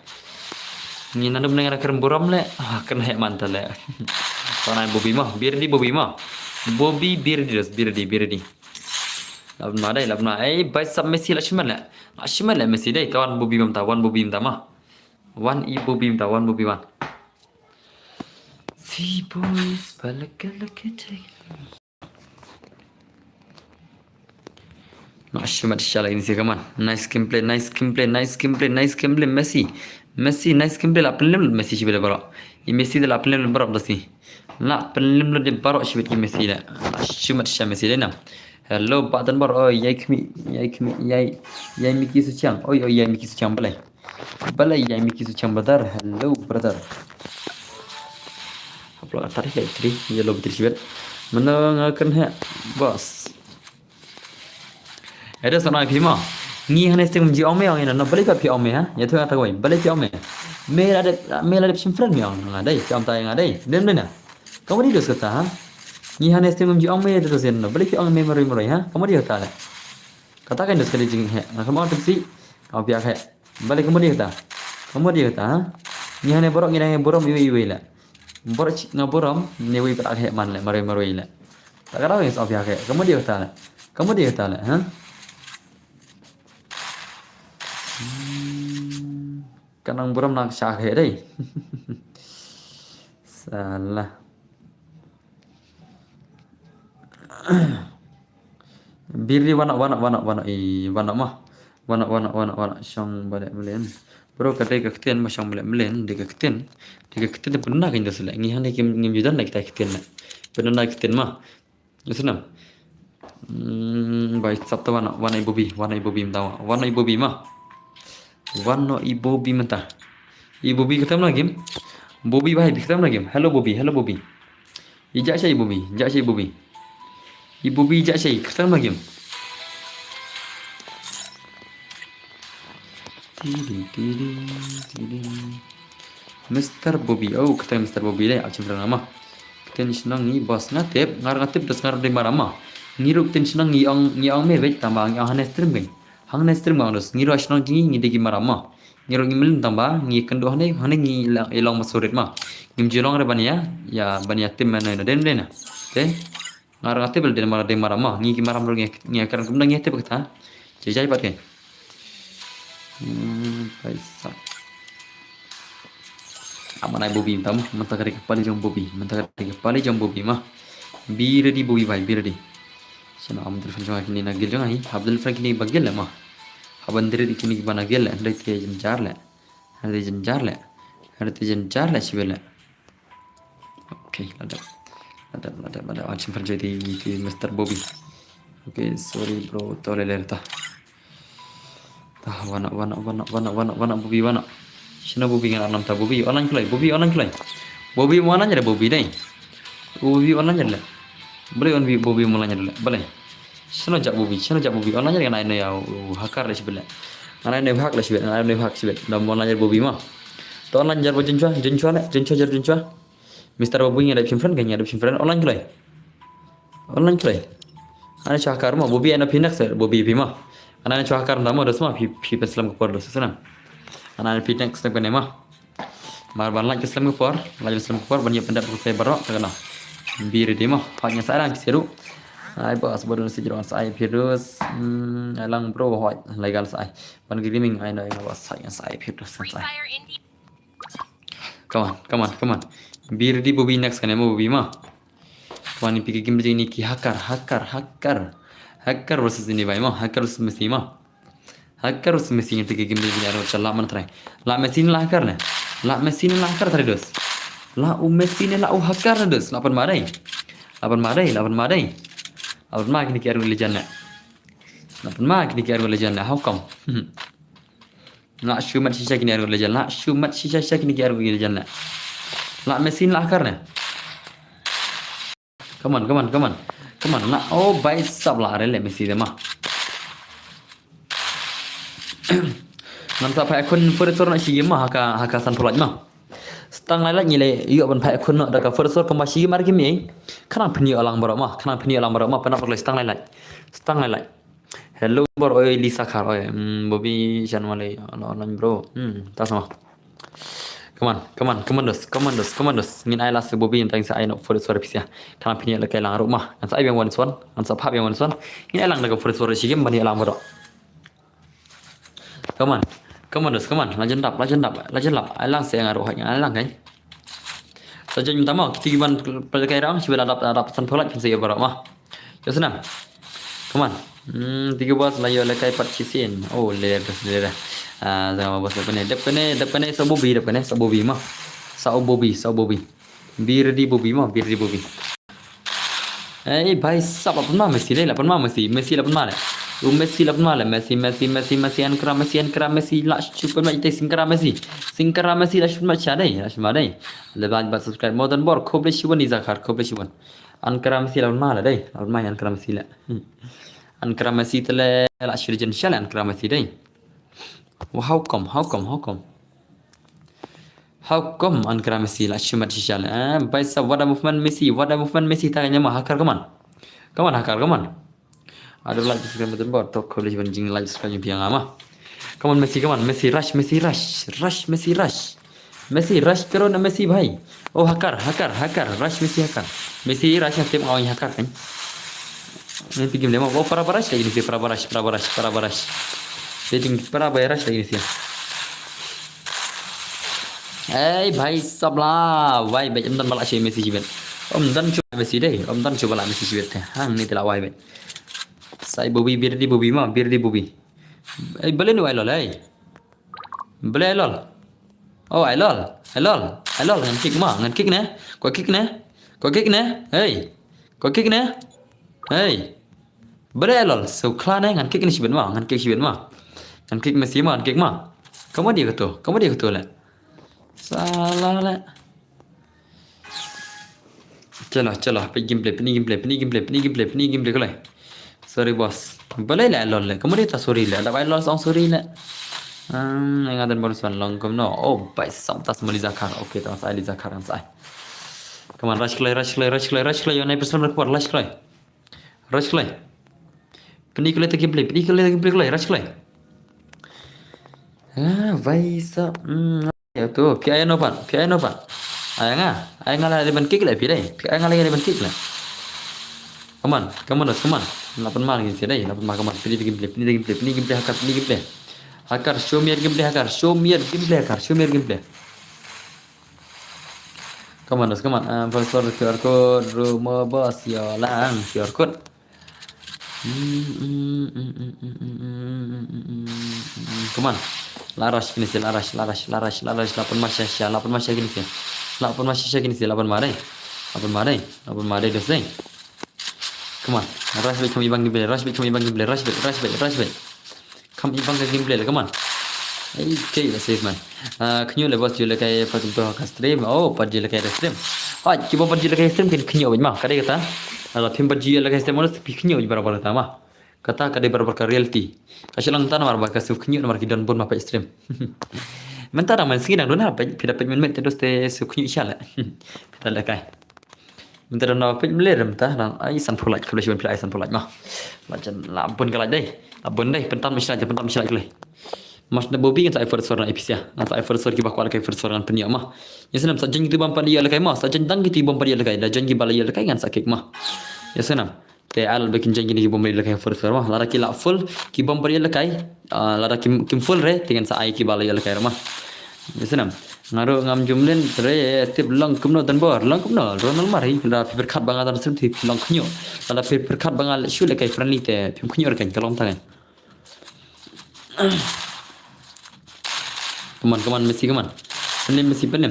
Ni nanu meneng ada keren burom le. Ah, keren hek mantap le. Tanai Bobby mo, birdi, Bobby mo. Bobby, birdi, dos, birdi, birdi. Laban ma dei, laban ma. Eh, bai sap Messi la shiman le. La shiman le Messi dei, kawan Bobby mam ta, wan Bobby mam ta mo. Wan i Bobby mam ta, wan Bobby wan. Si boys, balaka laka cek. Nah, shimat shala ini sih, come on. Nice gameplay, nice gameplay, nice gameplay, nice gameplay, Messi. Messi, nice gameplay, la pynlem Messi shibit baroh. I Messi da la pynlem baroh da si. La pynlem lo de baroh shibit ki Messi da. Nah, shimat sha Messi da nam. Hello, Bah Tanbor. Oi, ïai khmih, ïai khmih, ïai, ïai Miki Suchiang. Oi, oi, ïai Miki Suchiang, balei? Balei ïai Miki Suchiang, brother? Hello, brother. Hapla ka tarik ïai tri, ïa lo bitri shibet. Mano nga kren ha, boss. Ada sana phi ma. Ngi hane stem ji ong me ong ina, no, balei phi ong me ha? Ïa tu nga ta wai, balei phi ong me? Me la dep, me la dep shim friend me ong nga dei, phi ong ta nga dei. Dem dei na. Ka mut dei dos kata ha. Ngi hane stem ji ong me te dos ina, no, balei phi ong me maroi maroi ha? Ka mut dei kata le. Kata kan dos ka dei jingeh. Nga ka ong te si. Ka ong phi ah he. Balei ka mut dei kata? Ka mut dei kata ha. Ngi hane borok ngi dang burom iwei iwei le. Bor chi nga burom ne wei pat ak he man le marwei marwei le. Ta ka dau ngi sa phi ak he. Ka mut dei kata le. Ka mut dei kata le ha. Hmm. Ka nang burom na ka sha ak he dei. Salah. Biri wana wana wana wana i wana ma. Wana wana wana wana shong bale mlen. Bro ka dei ka ktien ma shong bale mlen dei ka ktien. Dei ka ktien pynna ka inda sele. Ngi hang ne kim ngim judan na kita ktien na. Pynna ka ktien ma. Isnam. Hmm, bai sap ta wana wana i bobi wana i bobi mdawa wana i bobi ma. Wana i bobi menta. I bobi kata mna kim. Bobi bai kata mna kim. Hello bobi hello bobi. I jak shai bobi, jak shai bobi. I bobi jak shai, kata ma kim. Tiding, tiding, tiding. Mister Bobby, oh, kata Mister Bobby deh, aw chim rang ma. Kten shnong ngi boss nga tip, ngar nga tip dos ngar dei marama. Ngi ruh kten shnong ngi ong, ngi ong me bej tama ngi ong hane stream kan. Hangne stream ngi ong dos, ngi ruh shnong ngi ngi dei ki marama. Ngi ruh ngi mlien tang ba ngi kynduh hangne hangne ngi la- i long masurit ma. Ngim ju long re ban ïa ïa ban ïa tim mano na den den na. Te ngar nga te bel den mara den mara ma ngi ki maram ruh ngi ngi kran kumda ngi te bakta. Jai jai pat ke. Hmm, paisa. Aman ai bobi tam, mynta ka dei ka pali jong bobi, mynta ka dei ka pali jong bobi ma. Be ready bobi bhai, be ready. Sino am telefon jong kini na gil jong ai, hab telefon kini ba gil ma. Haban diri kini ba na gil, hande te jen jar le. Hande te jen jar le. Hande te jen jar le sibel le. Okay, ladap. Ladap, ladap, ladap. Achin fan jadi di Mister Bobby. Okay, sorry bro, tole le ta. Tah, wana, wana, wana, wana, wana, wana, Bobby, wana. Sino Bobby ngan anam ta Bobby, online kloi, Bobby, online kloi. Bobby mo online jare Bobby dai. Bobby online jare le. Bale on Bobby mo online jare le. Bale. Sino jak Bobby, sino jak Bobby, online jare ngan ai no ya, uh, hakar le sibele. Ngan ai no hak le sibele, ngan ai no hak sibele. Da mo online jare Bobby ma. To online jar bo Junchua, Junchua le, Junchua jar Junchua. Mister Bobby ngan dap simfren, ngan dap simfren, online kloi. Online kloi. Ana chwa kar mo, Bobby ana phi next, Bobby phi ma. Ana chwa kar mo, dos ma, phi, phi pen slam ka por dos, sana. Ana phi next, pen ma. Mar ban like slam ka por, like slam ka por, ban ïa pyndap ka play barok, ta kana. Be ready mo, phak nya sa rang ki seru. Ai bos, bodo si jrong sa ai phi dos. Hmm, ai lang bro, hoi, lai gal sa ai. Ban ki gaming, ai no, ai no, bos, sa ai phi dos, sa ai. Come on, come on, come on. Be ready Bobby next kane mo Bobby ma. Come on, pika game jing ni ki hakar, hakar, hakar. Hakar versus ini bai ma, hakar versus Messi ma. Hakar versus Messi ni pika game jing ni aro chala man try. La Messi ni la hakar ne. La Messi ni la hakar try dos. La u Messi ni la u hakar ne dos. La pan ma dai. La pan ma dai, la pan ma dai. La pan ma kini ki aro legend ne. La pan ma kini ki aro legend ne. How come? Nga shu mat shisha kini arngut lejan la. Shu mat shisha shisha kini ki arngut lejan la. La Messi la hakar ne. Come on, come on, come on. Come on, la. Oh, bai sap la are le Messi de ma. Ngan sa phai khun first round shi ma haka haka san pulaj ma. Stang lai lai ngi le yu ban phai khun no da ka first round kamba shi mar ki mi. Khnang pynïoh lang bro ma, khnang pynïoh lang bro ma, pynap le stang lai lai. Stang lai lai. Hello bor oi Lisa Khar oi. Hmm, Bobby Shanwale online bro. Hmm, ta sama. Come on, come on, come on dos, come on dos, come on dos. Ngin ai last Bobby yang tang sa ai no for suara pisia. Khnang pynïoh le kai lang ruh ma. Ngan sa ai biang one swan, ngan sa phap biang one swan. Ngin ai lang da ka for suara shi game ban ïoh lang bro. Come on. Come on dos, come on. Lajan dap, lajan dap, lajan lap. Ai lang sa ngan ruh hai ngan ai lang kai. Sa jong tama kiti ban pel kai rang shi bela dap dap san pholak pynsa ïa bro ma. Yo sana. Come on. Hmm, tiga bos la ïoh le kai pat shi sien. Oh, le dah, le dah. Ah, sama bos dep kane, dep kane, dep kane sa Bobby, dep kane sa Bobby ma. Sa Bobby, sa Bobby. Be ready Bobby ma, be ready Bobby. Ei, bhai sab, la pynma Messi dei, la pynma Messi, Messi la pynma le. U Messi la pynma le, Messi, Messi, Messi, Messi, ankra Messi, ankra Messi, la shu pynma ite, singkra Messi. Singkra Messi, la shu pynma sha dei, la shu pynma dei. Le bad bad subscribe mo don bor, khublei shibun i Zakhar, khublei shibun. Ankra Messi la pynma le dei, la pynma ankra Messi le. Ankra Messi te le, la shu jen sha le ankra Messi dei. How come, how come, how come? How come ankra Messi la shu mat shisha le? Eh, bhai sab, what a movement Messi, what a movement Messi, ta kanya ma hakar, come on. Come on, hakar, come on. Ada like subscribe button bor, tok khublei ban jing like subscribe jing piang ama. Come on Messi, come on Messi, rush, Messi, rush, rush, Messi, rush. Messi, rush karo na Messi bhai. Oh, hakar, hakar, hakar, rush Messi hakar. Messi rush na tip ngawang hakar kan. Ini pigim demo, oh, para barash lagi ni, para barash, para barash, para barash. Jadi para barash lagi ni. Ei, bhai sab la, wai, bhai, em don ba la shi Messi jibet. Em don chu Messi dei, em don chu ba la Messi jibet te. Hang ni te la wai, bhai. Sai Bobby, bir di Bobby ma, bir di Bobby. Ei, belen wai lol, ei. Belen lol. Oh, ai lol, ai lol, ai lol, ngan kick ma, ngan kick ne. Ko kick ne. Ko kick ne. Hey. Ko kick ne. Hey. Bele lol, so khla ne, ngan kick ni shibit ma, ngan kick shibit ma. Ngan kick Messi ma, ngan kick ma. Kamu dia ketu, kamu dia ketu le. Salah le. Chalo, chalo, peit gameplay, pini gameplay, pini gameplay, pini gameplay, pini gameplay kulai. Sorry boss. Bele le lol le, kamu dia ta sorry le, da bai lol song sorry le. Hmm, nga dan baru suan long kumno. Oh, bai sam tas mali Zakhar. Okay, tas ai li Zakhar, tas ai. Come on, rush kulai, rush kulai, rush kulai, rush kulai. Yo nai pesan berkuat, rush kulai. Rush klai. Pini klai ta gameplay, pini klai ta gameplay klai, rush klai. Ah, vai sa. Hmm, ya tu, phi ai no pan, phi ai no pan. Ai nga, ai nga la ban kick la phi dai. Phi ai nga la ban kick la. Come on, come on, come on. La pan mar gin si dai, la pan mar, come on. Pini ta gameplay, pini ta gameplay, pini gameplay hakar, pini gameplay. Hakar, show me your gameplay hakar, show me your gameplay hakar, show me your gameplay. Come on, come on. Ah, password Q R code, rumor boss, yo lang, Q R code. Come on. La rush kini si, la rush, la rush, la rush, la rush, la pun masha sha, la pun masha kini si. La pun masha sha kini si, la pun mare. La pun mare, la pun mare dos dai. Come on. Rush bit kami bang gameplay, rush bit kami bang gameplay, rush bit, rush bit, rush bit. Kam ibang ka gameplay la, come on. Ai, okay, la save man. Ah, khñiuh le boss ju le kai pat to ka stream. Oh, pat ju le kai stream. Ah, ki bom pat ju le kai stream kin khñiuh ma. Ka dei kata. Ala phim pat ju le kai stream, honest, phi khñiuh barabar kata ma. Kata ka dei barabar ka reality. Ka shalong tan mar ba ka su khñiuh mar ki don bun ma pat stream. Mynta dang man sngi dang don ha, phi da phi min met te dos te su khñiuh sha le. Phi da le kai. Mynta dang na phi mle rem ta dang ai san pulai khle shibun phi ai san pulai ma. La jan la bun ka lai dei. La bun dei, pentan mi shlai, pentan mi shlai khle. Mas na Bobby ngan sa ai first sword na A P C. Ngan sa ai first sword ki ba kwal kai first sword ngan pynïoh ma. Ya snam sa jan ki bom pynïoh le kai ma, sa jan dang ki bom pynïoh le kai, da jan ki ba la ïoh le kai ngan sa kick ma. Ya snam. Te al ba kin jan kini ki bom pynïoh le kai first sword ma. Lada ki la full ki bom pynïoh le kai. Ah, lada kim, kim full re, te ngan sa ai ki ba la ïoh le kai ma. Ya snam. Nga ruh ngam jumlin re tip long kumno dan bor, long kumno, Ronald Murray, da phi pyrkhat ba nga dan sim ti phi long khñiuh. Lada phi pyrkhat ba nga le shu le kai friendly te phim khñiuh re kan ka long tangan. Come on, come on, Messi, come on. Penem, Messi, penem.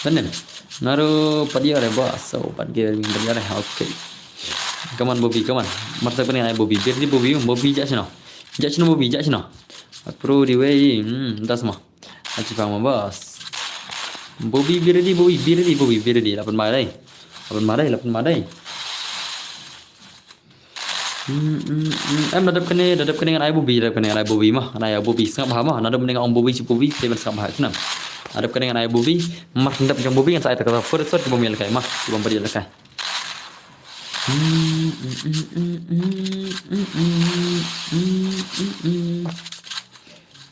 Penem. Nga ruh pat ïoh re ba, so pat ge pat ïoh re. Okay. Come on, Bobby, come on. Marsa penem ai Bobby. Biar di Bobby, Bobby jak sino. Jak sino Bobby, jak sino. Pro di wei. Hmm, das ma. Aci pang ma bos. Bobby, be ready, Bobby, be ready, Bobby, be ready. Lapan ma dai. Lapan ma dai, lapan ma dai. Hmm, hmm, hmm. Em, nadap kane, nadap kane ngan ai Bobby, nadap kane ngan ai Bobby ma. Ngan ai Bobby sngap ha ma. Nadap kane ngan ong Bobby, si Bobby, te ban sngap ha snam. Nadap kane ngan ai Bobby, mar nadap jong Bobby ngan sa ai ta ka first shot ki bom ïa lehkai ma. Ki bom pynïoh lehkai.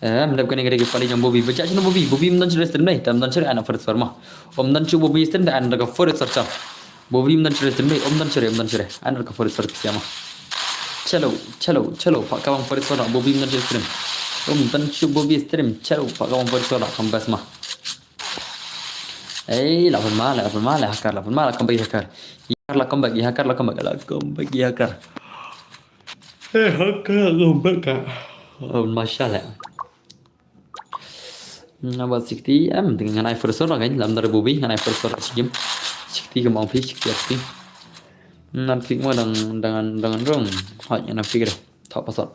Em, dep kane ka dei ka pali jong Bobby. Ba jah shano Bobby? Bobby ym don shuh re stream dei. Tam don shuh re, ai na first floor mo. Ym don shuh Bobby stream dei, ai na ka first floor chap. Bobby ym don shuh re stream dei. Ym don shuh re, ym don shuh re. Ai na ka first floor pisa mo. Chalo, chalo, chalo. Pha ka bang first floor, Bobby ym don shuh re stream. Ym don shuh Bobby stream. Chalo, pha ka bang first floor, kam best ma. Ei, la pun ma, la pun ma, la hakar, la pun ma, la comeback hakar. Hakar la comeback, hakar la comeback, la comeback hakar. Eh, hakar la comeback ka. Oh, mashallah. Naba sixty, em, dengan ai first round kan, lam dar Bobby, ngan ai first round sigim. Sixty ke mau phi, sixty, sixty. Nan pick mo dang dang dang rung. Hot yana pick deh. Thok password.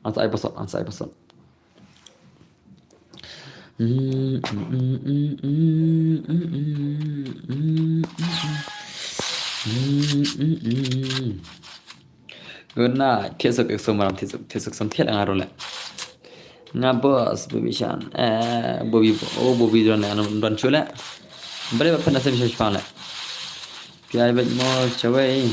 Ngan sa ai password, ngan sa ai password. Good night. Thiah suk ek sum maram thiah suk thiah suk sum thiah nga ruh leh. Nga boss Bobby Shan. Eh, Bobby, oh, Bobby don leh, don shu leh. Bere ba pynasem shu shpang leh. Phi ai bad mo shawei.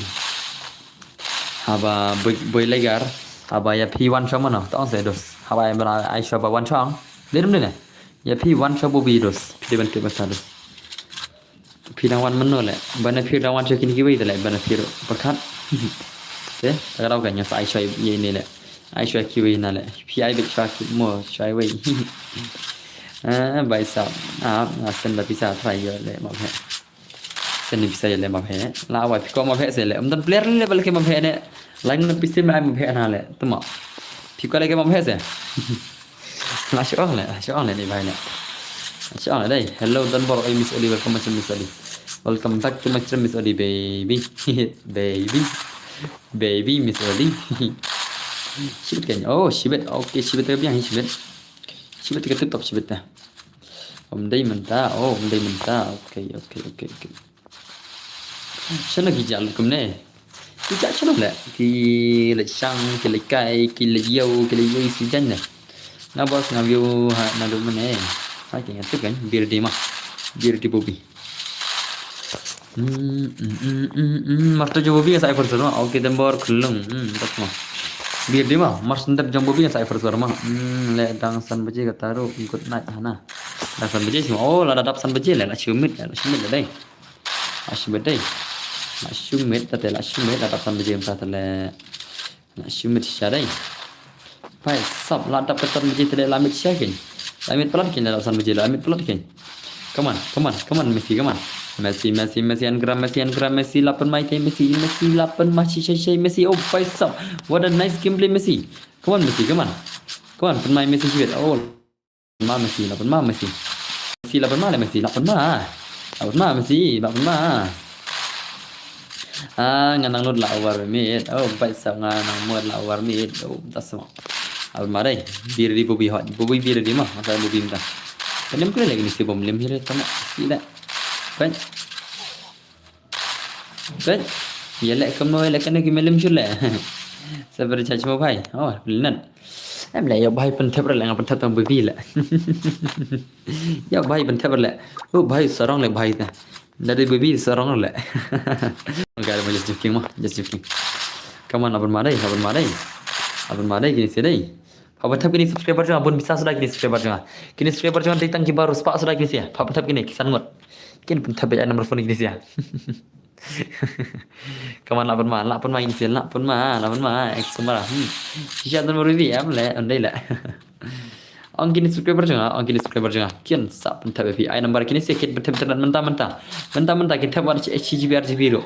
Haba boi, boi legar. Haba ya phi wan shong mano. Tong se dos. Haba ya bala ai shong ba wan shong. Lirum dine. Ya phi wan shong Bobby dos. Phi de ban te ban dos. Phi dang wan mano leh. Bana phi dang wan shong kini kiwei de leh. Bana phi ro. Pakat. Te, ta ka daw ka nya sa ai shong ye ne leh. Ai shong kiwei na leh. Phi ai bad shong ki mo shong wei. Ah, bai sa. Ah, nga send da pisa try yo leh ma phe. Send ni pisa yo leh ma phe. La wa phi ko ma phe se leh. Um dan player leh bal ke ma phe ne. Lang na pisa ma ai ma phe na leh. Tuma. Phi ko leh ke ma phe se. La shong leh, la shong leh ni bai leh. La shong leh dai. Hello, dan bor oi Miss Oli, welcome to Miss Oli. Welcome back to my stream, Miss Oli, baby. Baby. Baby, Miss Oli. Shibit kan. Oh, shibit. Okay, shibit ka biang shibit. Shibit ka tip top shibit ta. Om dei mynta. Oh, om dei mynta. Okay, okay, okay, okay. Shano ki jal kumne. Ki jal shano leh. Ki leh shang, ki leh kai, ki leh yau, ki leh yau isi jan leh. Nga bos nga view ha na du mane. Ha ki nga tip kan. Bir di ma. Bir di Bobby. Hmm, hmm, hmm, hmm, hmm. Mar to jong Bobby sa first ma. Okay, dan bor khulung. Hmm, tak ma. Bir di ma. Mar sendap jong Bobby sa first ma. Hmm, leh dang san baje ka taru. Good night hana. Dang san baje sima. Oh, la dap san baje leh. La shumit leh. La shumit leh dai. La shumit dai. La shumit ta te la shumit la dap san baje ta te leh. La shumit sha dai. Pai sap la dap ka san baje te leh la mit sha kin. La mit palat kin la dap san baje la mit palat kin. Come on, come on, come on, Messi, come on. Messi, Messi, Messi, and gram Messi, and gram Messi, lapan mai te Messi, Messi, lapan mai shi shi shi Messi. Oh, pai sap. What a nice gameplay, Messi. Come on, Messi, come on. Come on, pynmai Messi shibit. Oh, ma Messi, lapan ma Messi. Messi, lapan ma le Messi, lapan ma. Lapan ma Messi, lapan ma. Ah, nga nang lut la over mid. Oh, pai sap nga nang mut la over mid. Oh, ta sma. Lapan ma dai. Bir di Bobby hot. Bobby bir di ma. Masa Bobby mta. Penem kule lagi ni si bom lem hire tama. Si la. Pai. Kan? Ya leh kumno ya leh kane ki melem shu leh. Sabar cha chmo bhai. Oh, linan. Em leh ya bhai pynthep leh nga pynthep tang baby leh. Ya bhai pynthep leh. Oh bhai sarong leh bhai ta. Dari baby sarong leh. Enggak ada just joking mah, just joking. Come on, laban ma dei, laban ma dei. Laban ma dei kini si dei. Pha pynthep kini subscriber jong nga, bun bisa suda kini subscriber jong nga. Kini subscriber jong nga dei tang ki baru spah suda kini sha. Pha pynthep kini ki san ngut. Kin pynthep bad ai number phone kini sha. Kaman lah pynma, lah pynma kini sha, lah pynma, lah pynma. Ek sumara. Hmm. Shisha tan baru bi am le, undai le. Ong kini subscriber jong nga, ong kini subscriber jong nga. Kin sa pynthep ïa phi ai number kini sha, kin pynthep internet mynta mynta. Mynta mynta kin thep wat H G B R G B ruh.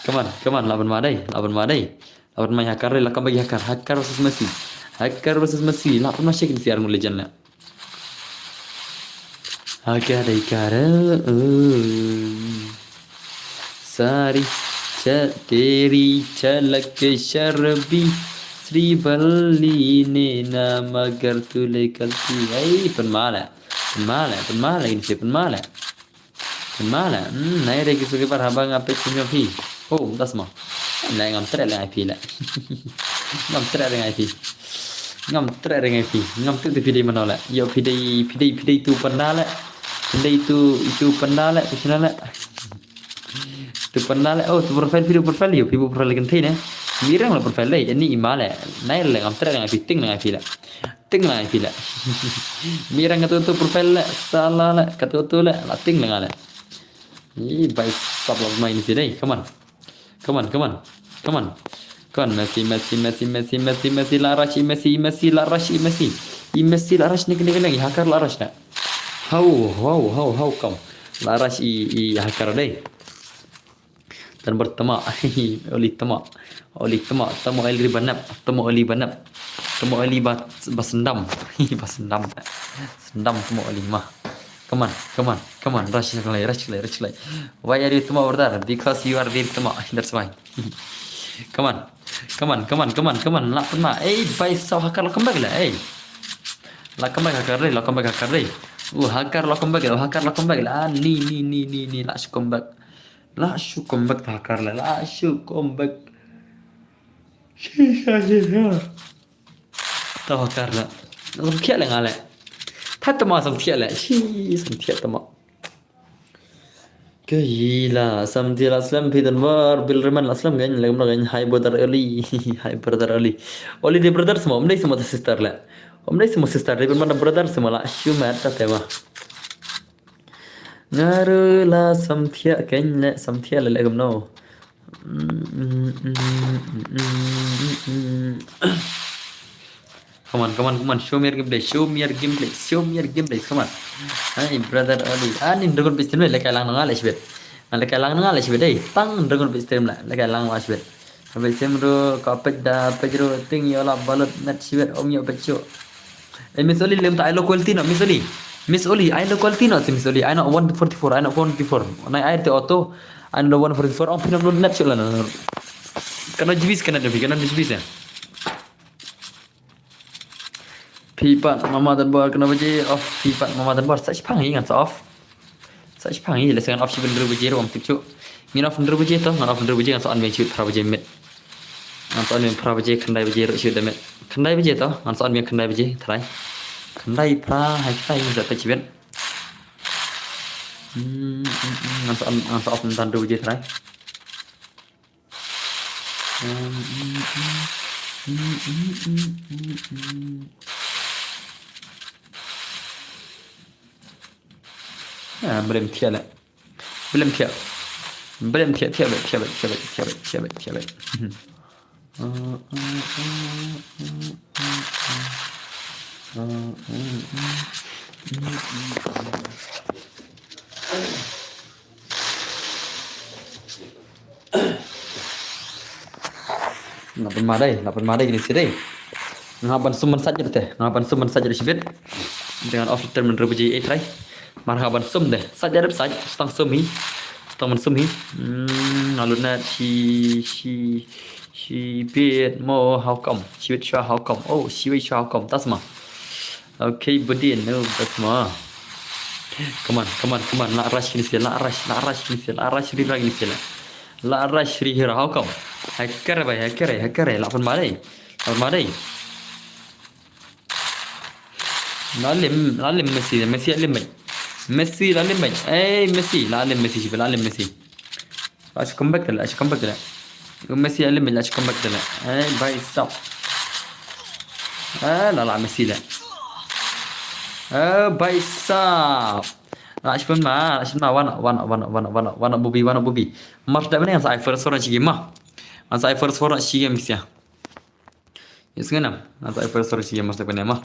Kaman, kaman lah pynma dei, lah pynma dei. Lah pynma ïa hacker, lah comeback ïa hacker. Hacker versus Messi. Hacker versus Messi. Lah pynma sha kini sha ar ngut legend la. Hacker dei hacker. Sari cha teri chalak ke sharbi sri balli ne na magar tule kalti. Ai pynma la. Pynma la, pynma la kini sha, pynma la. Pynma la, hmm, nai re ki subscriber haba nga peit sim jong phi. Oh, das mo. Nai ngam treh leng ai phi la. Ngam treh leng ai phi. Ngam treh leng ai phi. Ngam tip te phi dei mano la. Ïoh phi dei, phi dei, phi dei tu pynda la. Phi dei tu, itu pynda la, tu sina la. Tu pynda la. Oh, tu profile phi, tu profile ïoh phi bu profile kynthei ne. Mirang la profile dei, ini ima la. Nai leng ngam treh leng ai phi, ting leng ai phi la. Ting leng ai phi la. Mirang katu tu profile la, sala la, katu tu la, la ting leng la. Ih, bai sap la pynma kini sha dei. Come on. Come on, come on. Come on. Come on, Messi, Messi, Messi, Messi, Messi, Messi, la rush, i Messi, i Messi, la rush, i Messi. I Messi la rush ni kene kene, i hacker la rush na. How, how, how, how come? La rush i, i hacker dei. Tan bertama, oli tama, oli tama, tama oli banap, tama oli banap, tama oli ba, ba sendam, ba sendam, sendam tama oli mah. Come on, come on, come on. Rush sha khlei, rush sha khlei, rush sha khlei. Why are you tymok, brother? Because you are very tymok. That's why. Come on. Come on, come on, come on, come on. Lah pynmih. Ei, bhai sab, hacker lah come back lah. Ei. Lah come back hacker dei, lah come back hacker dei. Uh, hacker lah come back lah, hacker lah come back lah. Ah, ni, ni, ni, ni, ni. Lah shu come back. Lah shu come back hacker lah. Lah shu come back. Shisha, shisha. To hacker lah. Samthiah leh nga leh. Thait tymok samthiah leh. Shi, samthiah tymok. Kaei la samthiah la slem phi Donbor, Bilderman la slem kein, lem la kein, hi brother Oli, hi brother Oli. Oli dei brother seh mo, ym dei seh mo sister leh. Ym dei seh mo sister, dei ban brother seh mo la, shu mat ta te wa. Nga ruh la samthiah kein leh, samthiah leh leh kumno. Come on, come on, come on. Show me your gameplay. Show me your gameplay. Show me your gameplay. Come on. Hey, brother Oli. Ah, ni dragon pit stream le kai lang nga le shibet. Nga le kai lang nga le shibet dei. Tang dragon pit stream la. Le kai lang wa shibet. Pit stream ruh ka page da page ruh ting yola balut net shibet om yo page show. Eh, Miss Oli lem ta ai lo quality no, Miss Oli. Miss Oli, ai lo quality no si Miss Oli. Ai no one forty-four, ai no one forty-four. Nai ai te auto. Ai no one forty-four. Ong phi no net show la no. Kana jibis kana jibis kana jibis ya. Phi pat mama Donbor kano baje off phi pat mama Donbor sa shipang hi ngan sa off. Sa shipang hi le sa ngan off shibit hynriew baje ruh ym tip shuh. Ngin off hynriew baje to ngan off hynriew baje ngan sa on biang shibit phra baje miet. Ngan sa on biang phra baje khyndai baje ruh shibit da miet. Khyndai baje to ngan sa on biang khyndai baje trai. Khyndai phra hai khyndai hi sa peit shibit. Hmm, hmm, hmm, ngan sa on ngan sa off mynta hynriew baje trai. Ah, blem thiah leh. Blem thiah. Blem thiah, thiah beit, thiah beit, thiah beit, thiah beit, thiah beit, thiah beit. Nga pynmih dei, nga pynmih dei kine shi dei. Nga ban sum ban sait te, nga ban sum ban sait shibit. Dengan off term hynriew baje ei trai. Mar nga ban sum dei, sait dep sait, stang sum hi. Stang ban sum hi. Hmm, nga lut na shi shi shibit mo how come? Shibit shuwa how come? Oh, shibit shuwa how come? Tasma. Okay, buddy, no, tasma. Come on, come on, come on. La rush kine shi, la rush, la rush kine shi, la rush ri ra kine shi. La rush ri ra how come? Hacker bhai, hacker, hacker. La pynmih dei. La pynmih dei. La lem, la lem Messi, Messi la lem beit. Messi la lem beit. Eh, Messi, la lem Messi, la lem Messi. La shu comeback te la, la shu comeback te la. Messi la lem beit, la shu comeback te la. Eh, bhai sab. Eh, la la Messi la. Eh, bhai sab. La shu pynmih, la shu pynmih, wan, wan, wan, Bobby, wan, Bobby. Mar da bane ngan sa ai first score shi game ma. Ngan sa ai first score shi game sia. Yes, ngam. Ngan sa ai first score shi game, mar shu pynmih ma.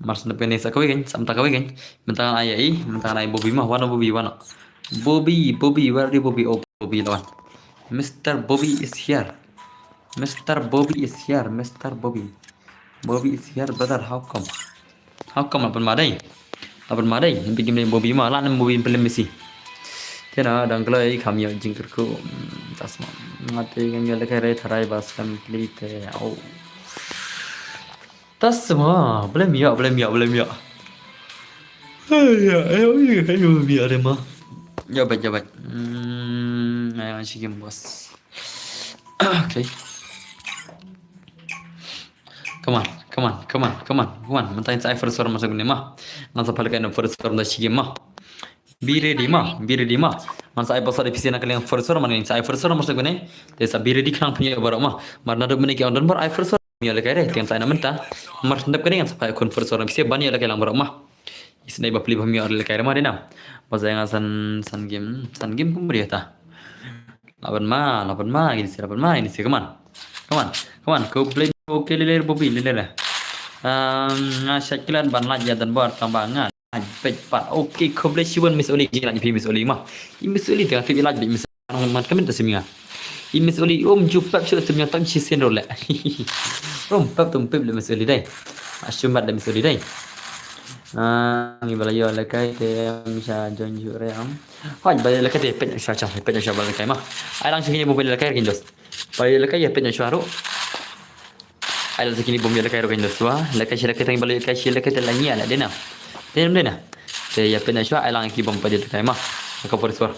Mar shu pynmih sa kawei kan, sa mynta kawei kan. Mynta ngan ai i, mynta ngan ai Bobby ma, wan Bobby, wan. Bobby, Bobby, where are you, Bobby? Oh, Bobby la wan. Mister Bobby is here. Mister Bobby is here, Mister Bobby. Bobby is here, brother, how come? How come la pynmih dei? La pynmih dei, big game Bobby ma, la nem Bobby pynlem Messi. Te na dang kloi kham ïoh jingkyrkhu, mm, tasma. Nga te ngam ïoh lehkai re tharai ba slem pli te, au. Tasma, blem ïoh, blem ïoh, blem ïoh. Ai, ïoh, ïoh, ïoh, ïoh, blem ïoh re ma. Ïoh beit, ïoh beit. Hmm, ai, ai, shi game boss. Okay. Come on, come on, come on, come on, come on. Mynta ngin sa ai first round mar sha kane ma. Ngan sa pynlehkai ïa first round da shi game ma. Be ready ma, be ready ma. Ngan sa ai password A P C na ka liang first round, ngan sa ai first round mar sha kane. Te sa be ready khnang phin ïoh baroh ma. Mar naduh mynne ki ong don baroh ai first round ym ïoh lehkai re, te ngan sa ai na mynta. Mar sha kane ngan sa phai khun first round A P C ban ïoh lehkai lang baroh ma. Isynei ba pli ba ym ïoh lehkai re ma dei na. Ba sa ïa nga san, san game, san game kum bri ta. Laban ma, laban ma, gini si, laban ma, gini si, come on. Come on, come on, khublei, okay, lele, Bobby, lele. Um, nga shait klet ban lait ïa Donbor tang ba nga lait beit pat. Okay, khublei shibun Miss Oli, jing lait phi Miss Oli ma. I Miss Oli te nga tip i lait beit Miss Oli. Nong man comment ta sim nga. I Miss Oli um ju pep shu sim nga tang shi sien ro le. Rum pep tum pep le Miss Oli dei. Ashu mat le Miss Oli dei. Ah, ngi ba la ïoh lehkai te ym shah join shuh re em. Hooid, ba la ïoh lehkai te peit shuwa, shuwa, peit shuwa ba la ïoh lehkai ma. Ai lang sha kine bym ïoh lehkai ruh ki dost. Ba la ïoh lehkai ïa peit shuwa ruh. Ai lang sha kine bym ïoh lehkai ruh ki dost shuwa. Lehkai shi lehkai tang ba la ïoh lehkai shi lehkai te la ngi ïa leh dei na. Dei na, dei na. Te ïa peit shuwa ai lang ki bym pat ïoh lehkai ma. Ka por shuwa.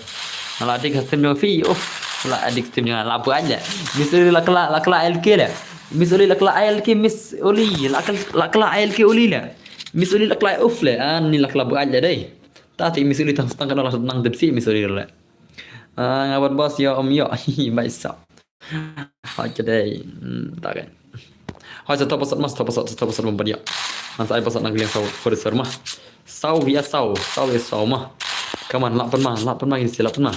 Nga la dik stream jong phi, uf, la dik stream jong nga la buaid leh. Miss Oli la kylla, la kylla I L K leh. Miss Oli la kylla I L K, Miss Oli la kylla, la kylla I L K Oli leh. Miss Oli la kylla uf leh, ah, ni la kylla buaid leh dei. Ta te Miss Oli tang stang ka nong la nang dep si Miss Oli leh. Ah, nga wan boss ïoh ym ïoh, bai sa. Hooid ka dei, hmm, ta ka. Hooid, sa to pasat ma, sa to pasat, sa to pasat bym pat ïoh. Ngan sa ai pasat nang kylliang saw, for sure ma. Saw ïa saw, saw ïa saw ma. Come on, lah pynma, lah pynma, kine shi lah pynma.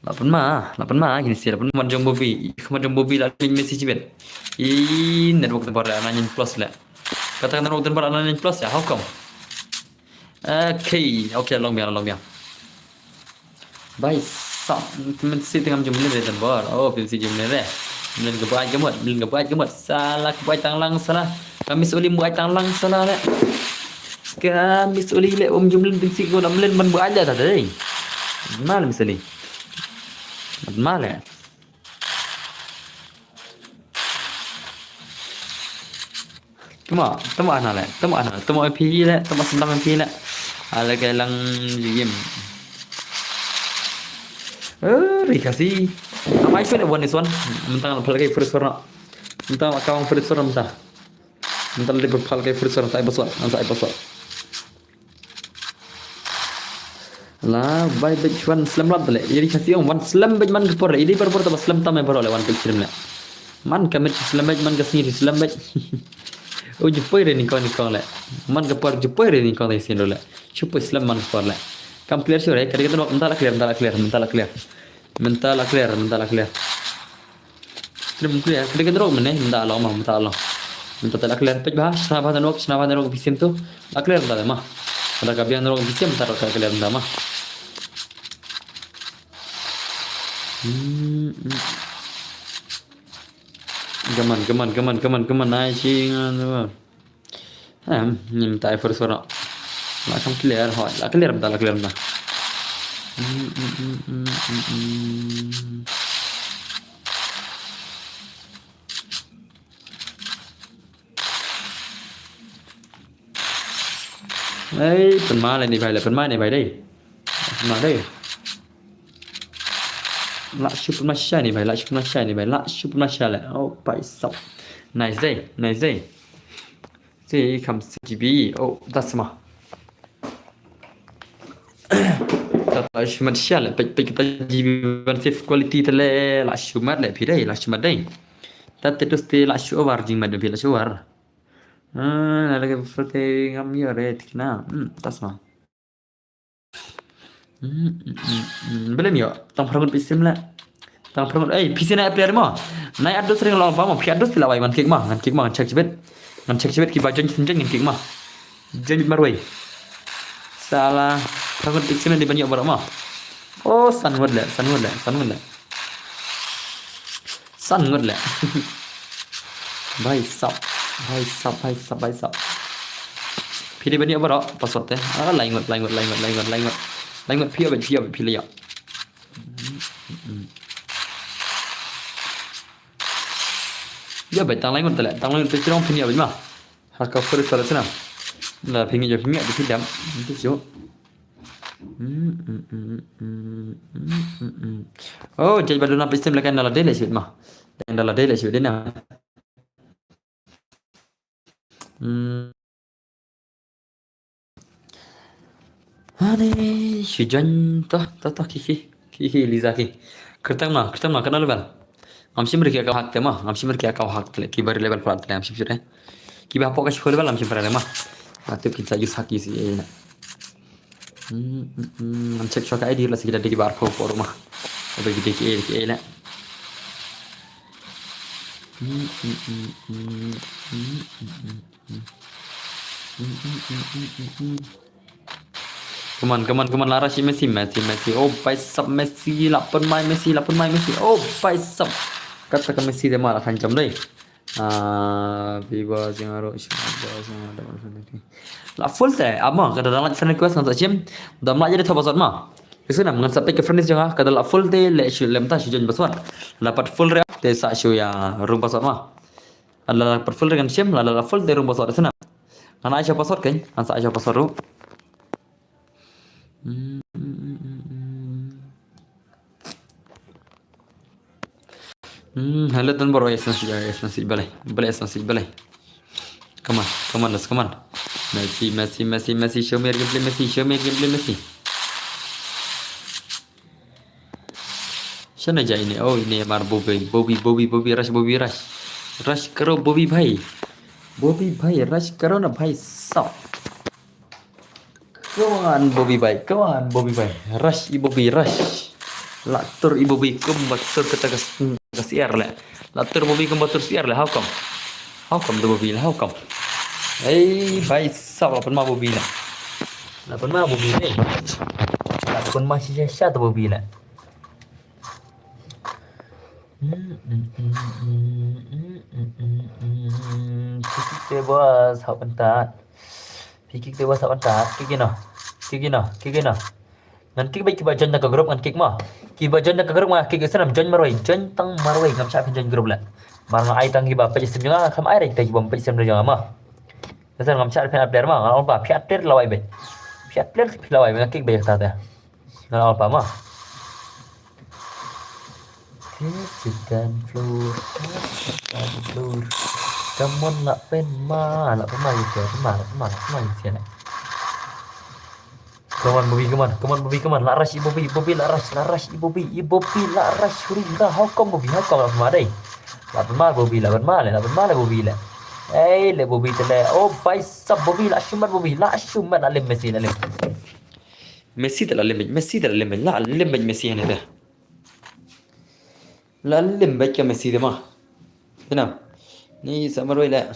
Lah pynma, lah pynma, kine shi lah pynma. Khmat jong Bobby, khmat jong Bobby la lyngngoh message bad. I network tang ba la nine plus leh. Kata ka network tang ba la nine plus ïa, how come? Okay, okay, long biang, long biang. Bai sa, mynta shi te ngam ju mlien re tang ba. Oh, phi shi ju mlien re. Mlien ka buaid ka mut, mlien ka buaid ka mut. Sala ka buaid tang lang sala. Ka Miss Oli buaid tang lang sala leh. Ka Miss Oli leh um ju mlien phi shi ka mlien ban buaid leh ta dei. Mal Miss Oli. Mal leh. Tuma, tuma na leh, tuma na, tuma phi leh, tuma sendam phi leh. Ala kai lang jigim. Eh, ri kasi. Am I should have won this one. Mynta nga phal kai first round. Mynta nga kawang first round mynta. Mynta leh phal kai first round, sa ai password, sa ai password. La bai bej wan slem lat le. Iri kasi ong wan slem bej man ka por le. Iri por por ta ba slem tam e por le wan bej slem le. Man ka met slem bej man ka sngi slem bej. O ju poi re ni kong ni kong le. Man ka por ju poi re ni kong ta sin le. Ju poi slem man ka por le. Kam clear sure ka dei ka dei mynta la clear, mynta la clear, mynta la clear. Mynta la clear, mynta la clear. Stream clear, ka dei ka drop mynne, mynta long ma, mynta long. Mynta te la clear peit bha, shna bha network, shna bha network bishim tu. La clear mynta ma. Mynta ka biang network bishim mynta ka clear mynta ma. Hmm, hmm. Come on, come on, come on, come on, come on. Ai shi ngan. Em, ngim tai first round. La kam clear hoi, la clear mynta, la clear mynta. Mm, mm, mm, mm, mm, mm. Ei, pynma le ni bai le, pynma ni bai dei. Pynma dei. La shu pynma sha ni bai, la shu pynma sha ni bai, la shu pynma sha le. Oh, bai sap. Nice dei, nice dei. Te kham six G B. Oh, that's ma. Ta la shu mat sha le, pek pek ta G B one fifth quality ta le, la shu mat le phi dei, la shu mat dei. Ta te tus te la shu over jing mat phi la shu over. Ah, na lagi fruit te ngam yo re tikna. Hmm, that's ma. Hmm, hmm, hmm, hmm. Belum yo. Tang prangut pisim le. Tang prangut. Eh, pisi na player mo. Nai adus ring long pa mo. Phi adus phi la wai man kick ma. Ngan kick ma. Ngan check chibet. Ngan check chibet ki ba join sin join ngan kick ma. Join bit marwei. Sala. Prangut pisim le di ban yo baroh ma. Oh, san ngut le. San ngut le. San ngut le. San ngut le. Bai sap, bai sap, bai sap, bai sap. Phi dei ban ïoh baroh password te. Ah, lai ngut, lai ngut, lai ngut, lai ngut, lai ngut. Lai ngut phi ïoh bad phi ïoh bad phi la ïoh. Ïoh bad tang lai ngut te le, tang lai ngut te shrong phi ïoh bad ma. Ha ka first sala sna. La phi ngi ïoh phi ngi ïoh phi dam. Phi shu. Oh, jai ba duna pistem la kan dala dele sibit ma. Kan dala dele sibit dina. Hmm. Ani, shu join to, to, to, ki, ki, ki, ki, Liza ki. Kyrteng ma, kyrteng ma, kano level? Ngam shim re ki account hack te ma, ngam shim re ki account hack te, ki bari level plat te, ngam shim shim re. Ki ba hapoh ka shiphew level, ngam shim re ma. Atu kita use hack use, eh, na. Hmm, hmm, hmm, ngam check shwa ka I D la sigi da dei ki ba arphew por ma. Ba ki dei ki, eh, ki, eh, la. Hmm, hmm, hmm, hmm, hmm, hmm, hmm, hmm. Come on, come on, come on, la rush Messi, Messi, Messi. Oh, bai sap Messi, la pynmai Messi, la pynmai Messi. Oh, bai sap. Kata ka Messi de ma la khan jam dei. Ah, viewers jong nga ruh, subscribers jong nga ruh. La full te, amo, ka da dang like friend request ngan sa shim. Da ym lah ïa dei thoh password ma. Ïa sngewbha ngan sa peit ka friend list jong nga, ka da la full te, leh shu, leh mynta shu join password. La pat full re te sa shu ïa rung password ma. Lada la pat full re ngan shim, lada la full te rung password, ïa sngewbha. Ngan ai sha password kan, ngan sa ai sha password ruh. Hmm, hello, Don Bor, yes, nasi, yes, nasi, balai, balai, yes, nasi, balai. Come on, come on, let's, come on. Messi, Messi, Messi, Messi, show me your gameplay, Messi, show me your gameplay, Messi. Shano ja ine, oh, ine mar Bobby, Bobby, Bobby, Bobby, rush, Bobby, rush. Rush karo Bobby bhai. Bobby bhai, rush karo na bhai sab. Come on, Bobby bhai. Come on, Bobby bhai. Rush i Bobby, rush. La tur i Bobby kumba tur kata ka s-, ka siar le. La tur Bobby kumba tur siar le. How come? How come tu Bobby le? How come? Hey, bhai sab, la pynma Bobby le. La pynma Bobby le. La pynma shisha sha tu Bobby le. Phi kick te bos, hap entat. Phi kick te bos, hap entat. Kick ino. Kick ino. Kick ino. Ngan kick bad kiba join da ka group ngan kick mo. Kiba join da ka group nga kick, ïa sngewbha join marwei. Join tang marwei, ngam shah phin join group le. Mar nga ai tang kiba peit stream jong nga, kham ai re kita kiba peit stream jong nga mo. Ïa sngewbha ngam shah phin add player mo. Ngan ong ba phi add player lawai bad. Phi add player phi lawai bad, nga kick bad kata te. Ngan ong ba mo. Te chitan floor, chitan floor. Come on, la pynma, la pynma ïa sngewbha, la pynma, la pynma ïa sngewbha. Come on, Bobby, come on, come on, Bobby, come on. La rush i Bobby, Bobby, la rush, la rush i Bobby, i Bobby, la rush, hurry, la, how come Bobby, how come, la pynma dei. La pynma Bobby, la pynma le, la pynma le Bobby le. Ei, le Bobby te le. Oh, bhai sab Bobby, la shu mat Bobby, la shu mat, la lem Messi, la lem. Messi te la lem, Messi te la lem, la lem Messi hane te. La lem bad ka Messi te ma. Te na. Ni sa marwei le.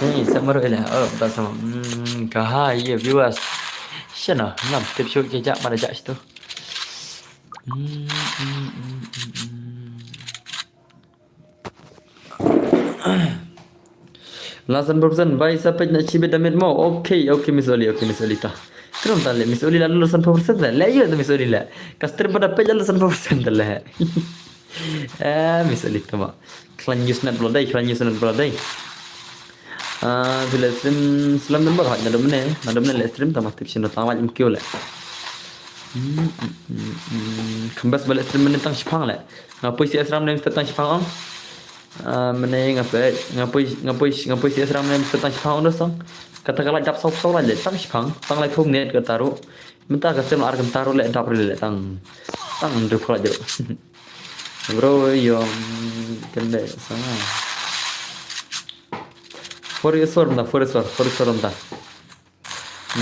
Ni sa marwei le. Oh, ta sama. Hmm, ka ha ye viewers. Shano, ngam tip shuh ke ja, ma da ja shitu. Hmm, hmm, hmm, hmm, hmm. La san percent, bhai, sa peit na chibit damit mo. Okay, okay, Miss Oli, okay, Miss Oli ta. Krum ta le, Miss Oli la lulu san percent le. Le, ïa, Miss Oli le. Ka stream pada peit la lulu san percent le. Eh, Miss Oli ta ma. Klan use net bro dei, klan use net bro dei. Ah, bila stream slam dan bro, na domne, na domne le stream ta ma tip shin tang la im kiew le. Hmm, hmm, hmm, hmm. Kembas balik stream mane tang shipang le. Nga poi si asram ne mesti tang shipang ong. Ah, mane nga poi, nga poi, nga poi, nga poi si asram ne mesti tang shipang ong da song. Kata ka la dap sop sop la le tang shipang, tang la phung net kata ruh. Mynta ka sem ar kynta ruh le dap ruh le tang, tang ndru phola jero. Bro, yom, kende sama. Four years old mynta, four years old, four years old mynta.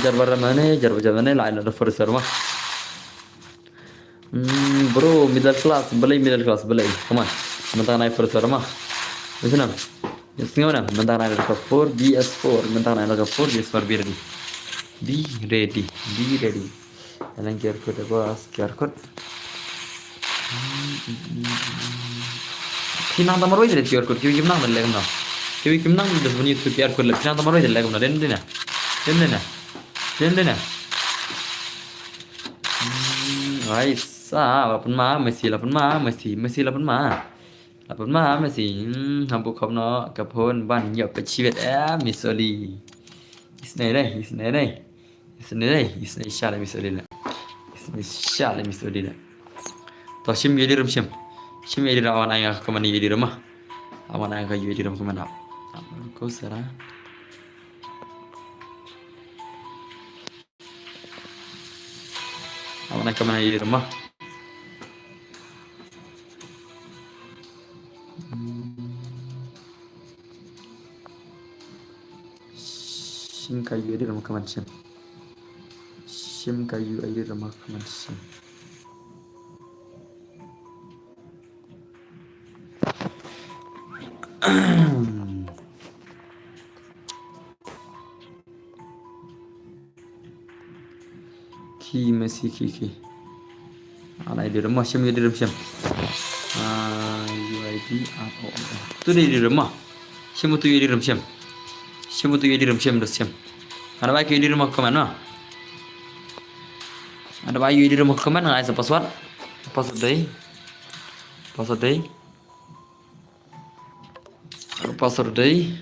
Jar bara mane, jar bara mane, la ina da four years old ma. Hmm, bro, middle class, balei middle class, balei. Come on. Mynta nai four years old ma. Listen up. Yes, ngau na. Mynta nai da four, B S four. Mynta nai da four, B S four, be ready. Be ready, be ready. Alang Q R code, bos, Q R code. Phi nang ta marwei de Q R code, kiwi kim nang de leh kumno. Kiwi kim nang de sbun YouTube Q R code le, phi nang ta marwei de leh kumno, den dina. Den dina. Den dina. Hmm, ai sa, la pynma, Messi, la pynma, Messi, Messi, la pynma. La pynma, Messi, hmm, ha bok khop noh, ka phone ban ïoh ka chiwet, eh, Miss Oli. Isnei dei, isnei dei. Isnei dei, isnei sha le Miss Oli le. Isnei sha le Miss Oli le. To shim ïa di rum shim. Shim ïa di rum wan ai nga ka man ïa di rum ma. Wan ai nga ka ïa di rum ka man. Ko sara. Wan ai ka man ïa di rum ma. Shim ka yu edit rama kaman shim. Shim ka yu edit rama kaman shim. Ki Messi ki ki. Ana edit rama shim, edit rama shim. Ah, yu ai P R O O. Tu dei di rem ma. Shem tu di rem shem. Shem tu di rem shem da shem. Ada ba ki di rem ma comment ma. Ada ba ki di rem ma comment, nga ai sa password. Password dei. Password dei. Password dei.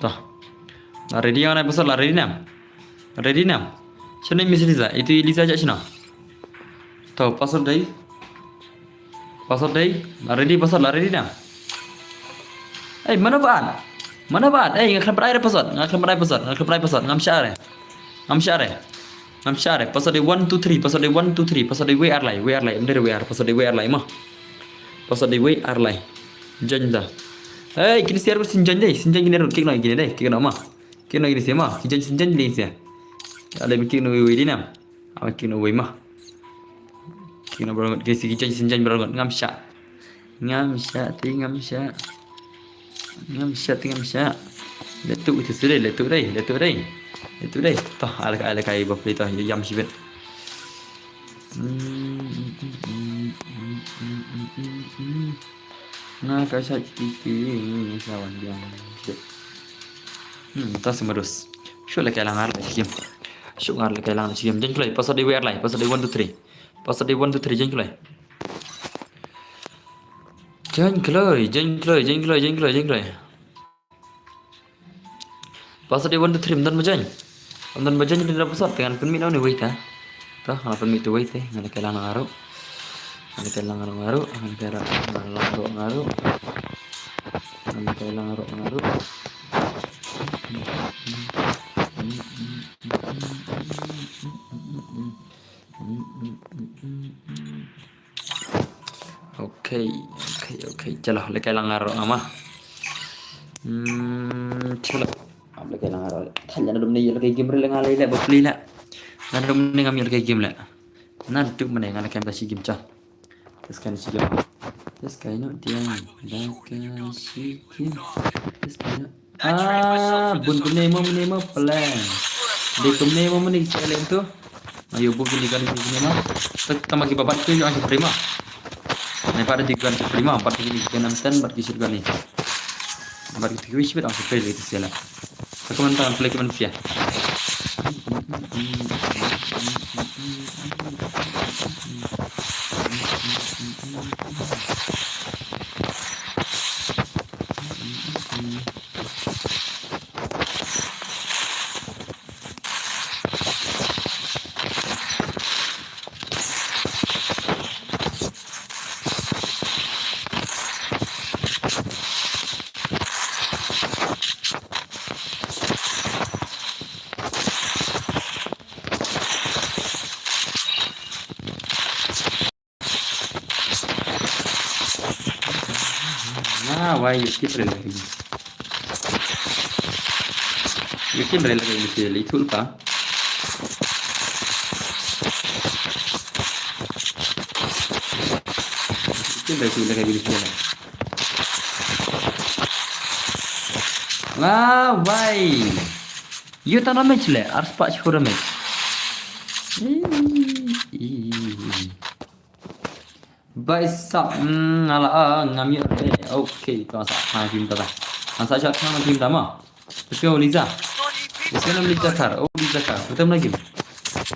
Toh. La ready, nga ai password, la ready nam? Ready nam? Shano i Miss Liza? Itu i Liza ja shano? Toh, password dei. Password dei. La ready password, la ready nam? Ei, mano ba at? Mano ba at? Ei, nga khlem pat ai password, nga khlem pat ai password, nga khlem pat ai password, ngam shah re. Ngam shah re. Ngam shah re. Password dei one two three, password dei one two three, password dei wei ar lai, wei ar lai, em dei wei ar, password dei wei ar lai mo. Password dei wei ar lai. Join da. Ei, kine sien ruh sien join dei, sien join kine ruh, kick noh kine dei, kick noh mo. Kick noh kine sien mo, ki join sien join dei sien. Ale kick noh wei wei dei nam? Ama kick noh wei mo. Kick noh baroh ngut, kine sien ki join sien join baroh ngut, ngam shah. Ngam shah, te ngam shah. Ngam shah, te ngam shah. Letuh itu sdei, letuh dei, letuh dei. Letuh dei. Toh, ala kai, ala kai ba pli toh, ïam shibit. Nga ka shah kiki sa wan biang shibit. Hmm, ta semerus. Shu la kai lang ar la shim. Shu ngar la kai lang la shim. Join kloi, password dei wei ar lai, password dei one two three. Password dei one two three, join kloi. Join kloi, join kloi, join kloi, join kloi, join kloi. Password dei one two three, ym don ba join. Ym don ba join, ym don password, te ngan pynmih noh ne wei te. Toh, ngan pynmih te wei te, ngan kai lang nga ruh. Ngan kai lang nga ruh, ngan kai lang nga ruh. Ngan kai lang nga ruh, nga ruh. Okay, okay, okay. Chalo, la kai lang nga ruh nga ma. Hmm, chalo. Am la kai lang nga ruh. Than ïa na dum ne ïa la kai game re la nga lei le ba pli le. Na dum ne ngam ïa la kai game le. Na tu mane nga la kai da shi game cha. Tes kai shi game. Tes kai no dia. Da kai shi game. Tes kai no. Ah, bun kumne mo, kumne mo, plan. Dei kumne mo, kumne ki selen tu. Ayo, bun kini kan kumne mo. Tak tama ki babat tu yang aku terima. Ni pada di kan terima, empat kini kan enam ten, empat kisi kan ni. Empat kisi kan ni, empat kisi kan ni. Aku mentang play ke manusia. Ah, why you keep reloading? You keep reloading, you silly tool pa. You keep reloading, you silly. Ah, why? You tang damage le, ar spah shiphew damage. Ih, ih, ih. Bai sap, mm, ala, ah, ngam ïoh re. Okay, to sa ha kim ta. Sa shot ha kim ta ma. Let's go, Liza. Let's go, Liza Kar. Oh, Liza Kar. Betul lagi.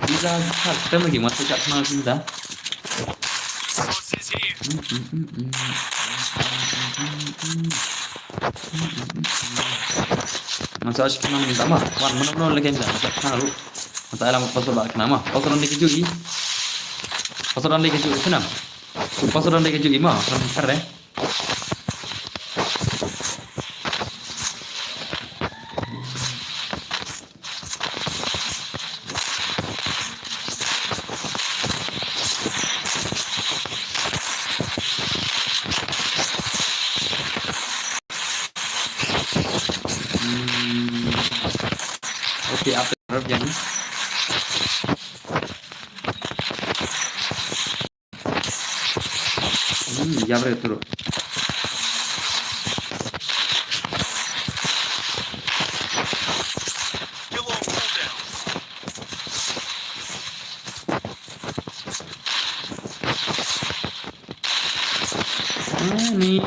Liza Kar, betul lagi. Masih kat ha kim ta. Masih asyik kenal minta mah. Wan, mana mana lagi minta. Masih kenal lu. Masih alam pasal bak kenal mah. Pasal nanti keju i. Pasal nanti keju i senam. Pasal nanti keju i mah. Kan kar eh. Hmm. Okay, apa yang jadi? Hmm, ya, boleh turun.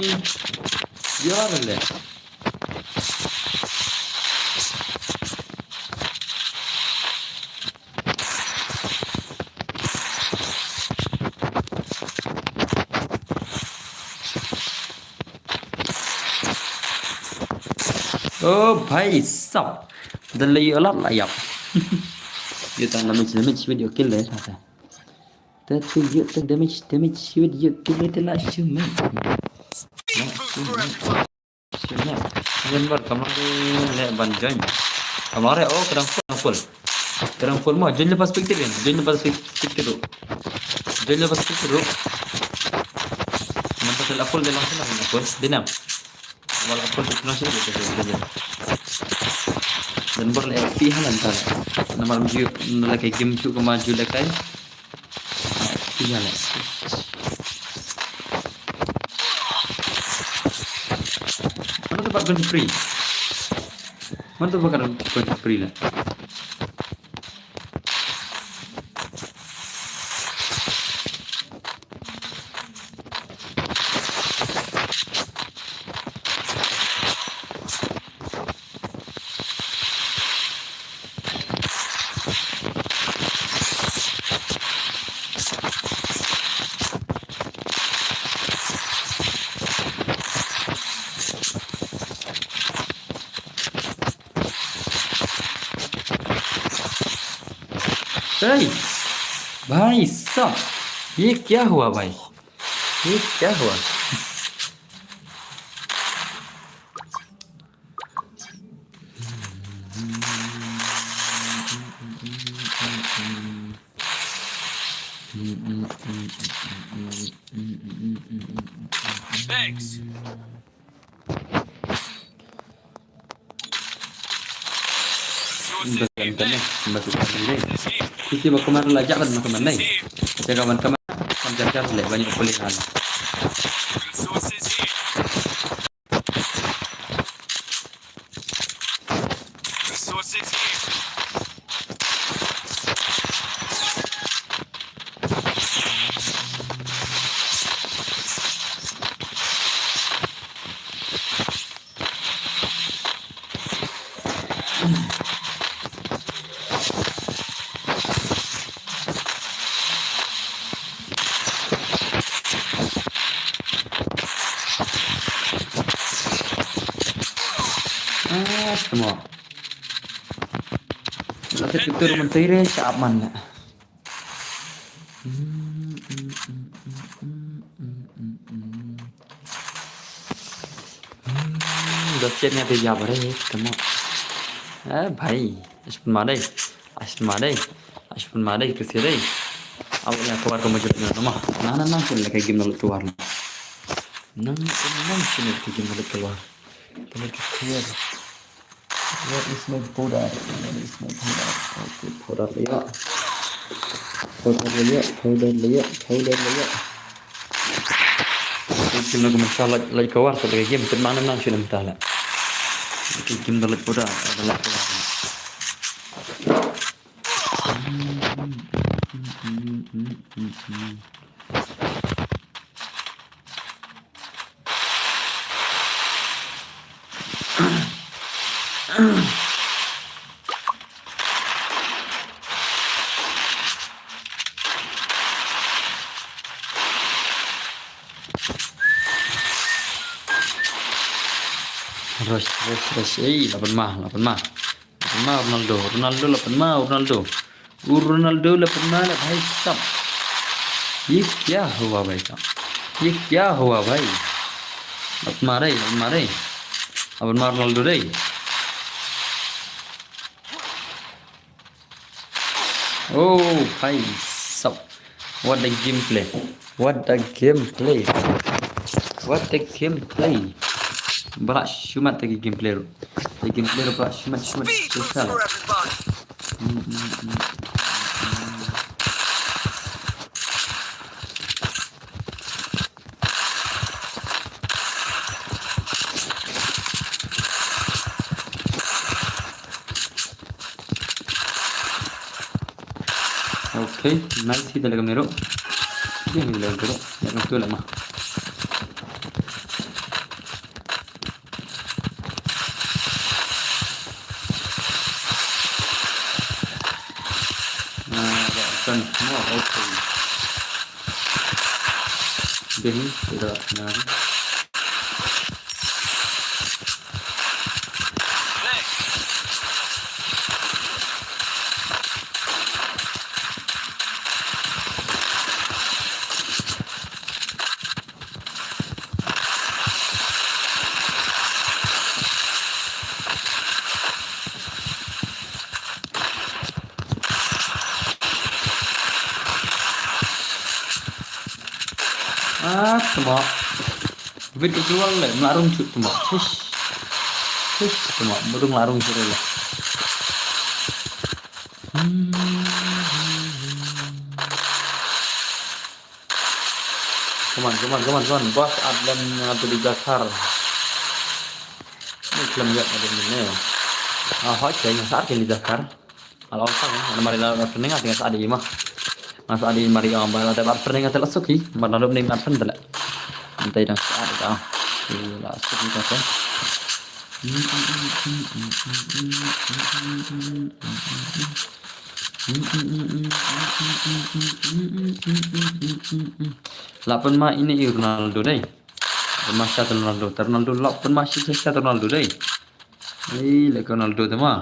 Ïa leh. Oh, bhai sab. Da la ïoh lap la ïap. Ïoh tang damage, damage, video kill dei. Te tu ïoh tang damage, damage, video kill dei la shu mate. La shu mate. Shu mate. Ngan bar kamera leh ban join. Kamera, oh, ka dang full, ka dang full. Ka dang full mo, join lypa spectator, join lypa spectator. Join lypa spectator. Namar ka la full dei lang full, la full. Dei nam. Wala full technology gitu gitu gitu. Dan bar leh F P halan ta. Namar ju na leh kai game ju kama ju leh kai. F P halan. Mana tu pat free? Mana tu pat free lah? Hey, भाई साहब, ये क्या हुआ भाई? ये क्या हुआ? Thanks. Ba kan kan ne, ba kan kan ne. Kisi ba kamar la jak ban kamar ne. Jaga ban kamar, kam jak jak le, banyak pulih kan. Resources here. Ah, tamo. Lasa tutur menteri siap man. Da siat nga te jab re, tamo. Eh, bhai, ash pun ma dei. Ash pun ma dei. Ash pun ma dei, kisi dei. Awak ïa kawar ka mujur na nama. Na na na, shin la ka game na lut kawar. Nang nang shin la ka game na lut kawar. Tamo ka kawar. Where is my powder? Where is my powder? Okay, powder la ïoh. Powder la ïoh, powder la ïoh, powder la ïoh. Kim na kumne sa la, la kawar sa la game, pynmang nang shu nang ta la. Kim da la powder, da la powder. Rush, rush, rush. Ei, la pynma, la pynma. La pynma Ronaldo, Ronaldo la pynma, Ronaldo. U Ronaldo la pynma la, bhai sab. Ye kya hua, bhai sab? Ye kya hua, bhai? La pynma dei, la pynma dei. La pynma Ronaldo dei. Oh, bhai sab. What a gameplay. What a gameplay. What a gameplay. Ba la shimet te ki gameplay ruh. Te gameplay ruh ba la shimet, shimet special. Okay, nice hit, da la kam ne ruh. Dia ni la kam ne ruh. Ya, kam tu la ma. Kini kita nak. Ah, tuma. Wit ka jual le, mlarung cut tuma. Cish. Cish tuma, murung larung cut le. Hmm. Come on, come on, come on, come on. Boss Adlan Abdul Jakhar. Ni klem yak ada ni. Ah, hoi, kaya sa ke ni Jakhar. Ala usang, ana mari la friending ati nga sa adi ma. Nga sa adi mari ong ba la da friending ati la suki, ma la dum ni ma friend la. Antai dang sa adi ka. La suki ka. Lapan ma ini i Ronaldo dei. Lapan ma sha Ronaldo, Ronaldo lapan ma sha sha Ronaldo dei. Ei, lek Ronaldo te ma.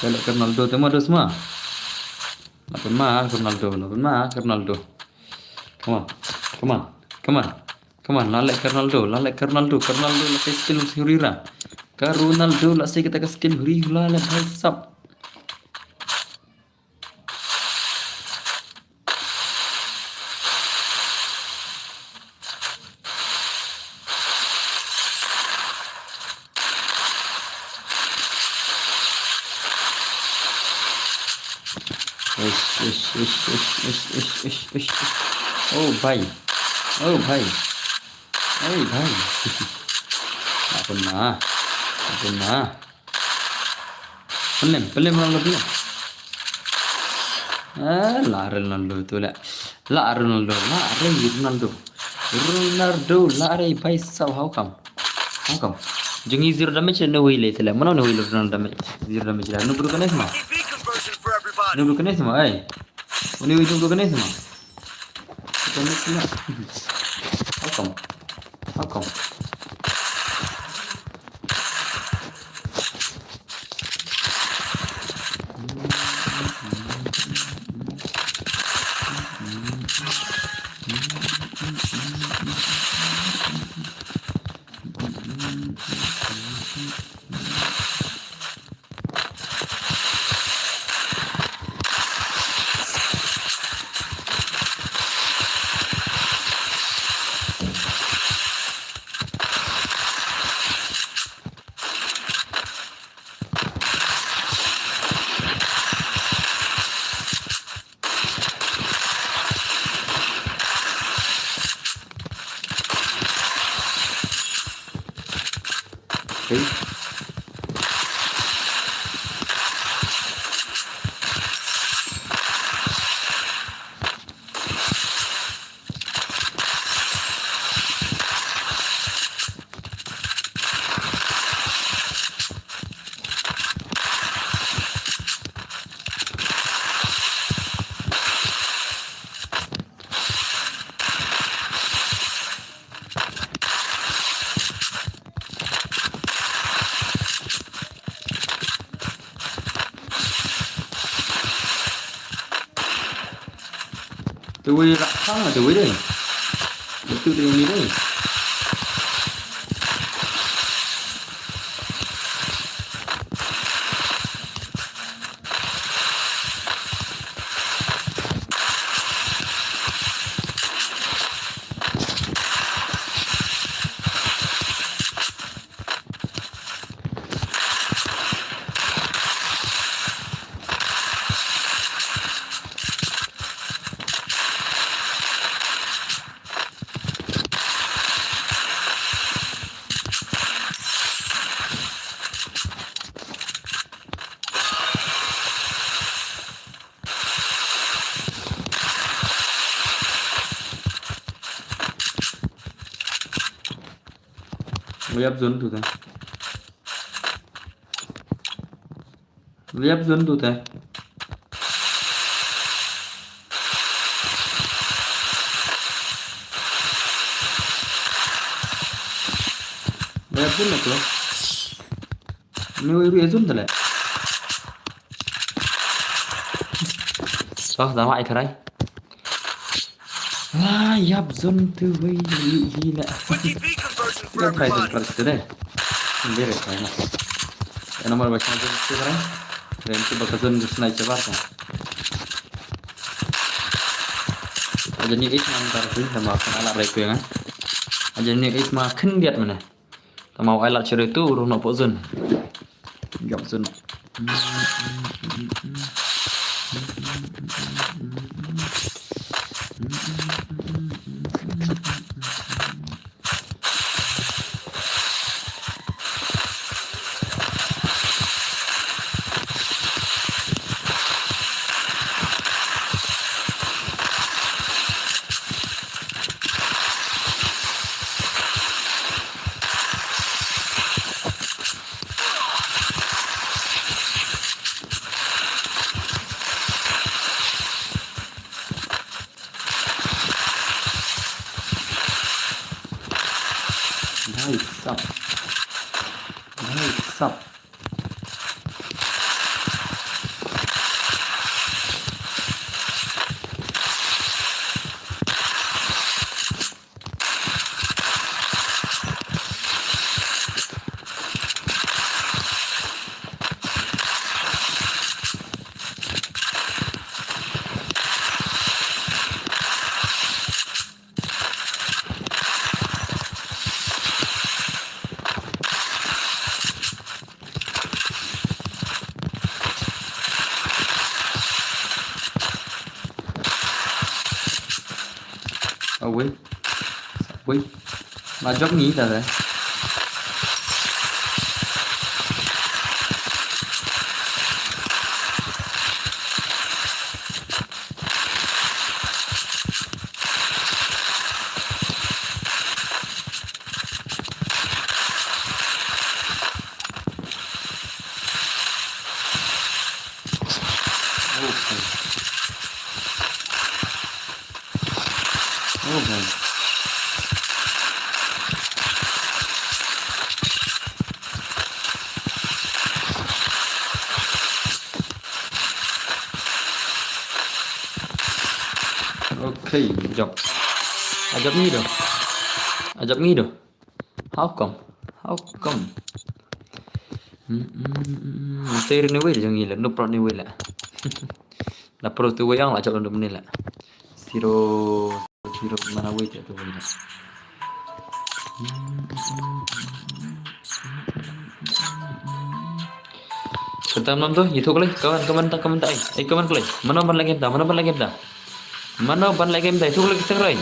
Lek Ronaldo te ma dos ma. Lapan ma Ronaldo, lapan ma Ronaldo. Come on, come on, come on. Come on, la lek Ronaldo, la lek Ronaldo, Ronaldo la sei skill huri ra. Ka Ronaldo la sei kita ka skill huri hula la bhai sab. Ish, ish, ish. Oh, bhai. Oh, bhai. Oh, bhai. Apa na? Apa na? Pelem, pelem Ronaldo pelem. Ah, la Ronaldo tu la. La Ronaldo, la Ronaldo. Ronaldo, la re bhai sab, how come? How come? Jing i zero damage ne wei le tele. Mano ne wei le Ronaldo damage. Zero damage la. Nu bru kane sama. Nu bru kane sama, eh. Uni wei nu bru kane sama. How come? How come? Te wei rak khang te wei dei. Betul dei ni dei. Layup zone tu te. Layup zone tu te. Ba ïap zone na klo. Ni wei ruh ïa zone tale. Toh, da ma ai tharai. La ïap zone tu wei li li na. Ïa tharai zone kar sdene. Ndere tharai na. Ïa namar ba sna zone tu tharai. Ren tu ba ka zone tu sna chabar ta. Aja ni is man tar tu da ma kan ala rai ku ïa nga. Aja ni is ma khyndiat mane. Tama u ai lad shuh tu ruh noh pok zone. Jop zone. Nice up. Nice up. Away. Away. Ma jop ngi ta de. Okay. Oh, man. Okay, jump. Ajap ngi do. Ajap ngi do. How come? How come? Hmm, hmm, hmm, hmm. Mesti ni wei jong ngi le, no pro ni wei le. La pro tu wei yang la jap ni le. Zero, zero mana wei tu wei le. Kata nam tu, itu kali, kawan, kawan tak, kawan tak, eh, eh, kawan kali. Mana ban lagi dah, mana ban lagi dah. Mano ban leh game da, itu leh kiteng roi.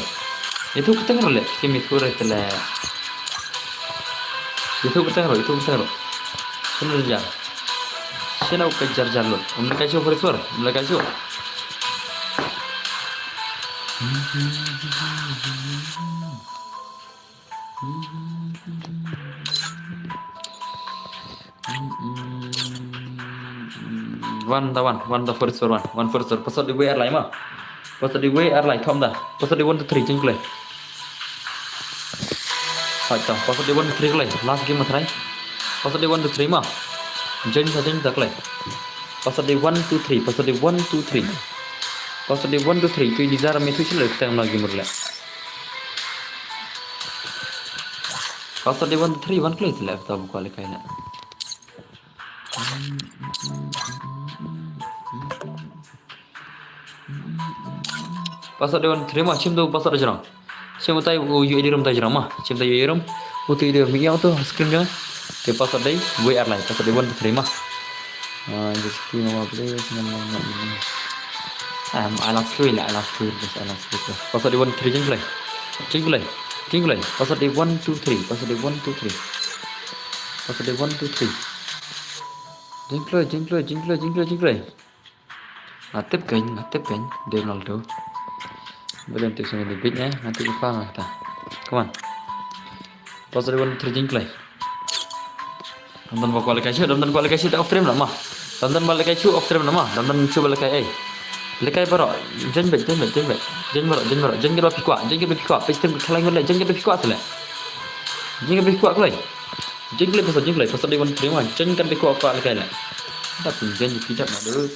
Itu kiteng roi leh, kim itu roi tele. Itu kiteng roi, itu kiteng roi. Sino jar. Sino ke jar jar lo. Om leh kacu for sure, om leh kacu. Wan da wan, wan da first floor wan, wan first floor. Pasal di wei ar lai ma. Pasal di wei ar lai thom da. Pasal di one to three jing klei. Hai ta, pasal di one to three klei. Last game ma try. Pasal di one to three ma. Jing ta jing ta klei. Pasal di one to three, pasal di one to three. Pasal di one to three, tu di zara me tu sila tang lagi murle. Pasal di one to three, one klei sila ta buka le kaina. Pasal di one to three ma, chim tu pasal di jrong. Chim utai u yu di rum tai jrong ma. Chim tai yu di rum. U tu di rum ya tu screen jrong. Te pasal di wei ar lai, pasal di one to three ma. Ah, just screen ma please. Am alas kui la, alas kui, just alas kui. Pasal di one to three jing klei. Jing klei. Jing klei. Pasal di one to three, pasal di one to three. Pasal di one to three. Jing klei, jing klei, jing klei, jing klei, jing klei. Nga tip kein, nga tip kein, dei Ronaldo. Belen tip song di bit eh, nga tip pa nga ta. Come on. Pasal di one to three jing klei. Dam dan ba kwah leh kai shu, dam dan kwah leh kai shu da off stream la ma. Dam dan ba leh kai shu off stream la ma. Dam dan shu ba leh kai eh. Leh kai baroh, jen bet, jen bet, jen bet. Jen baroh, jen baroh, jen ba phi kwah, jen ba phi kwah. Pech tem ka khlaiñ leh, jen ba phi kwah sele. Jen ba phi kwah klei. Jingklei pasal, jingklei pasal di wan terima. Jing kan biko apa lagi lah. Tapi jing kita nak terus.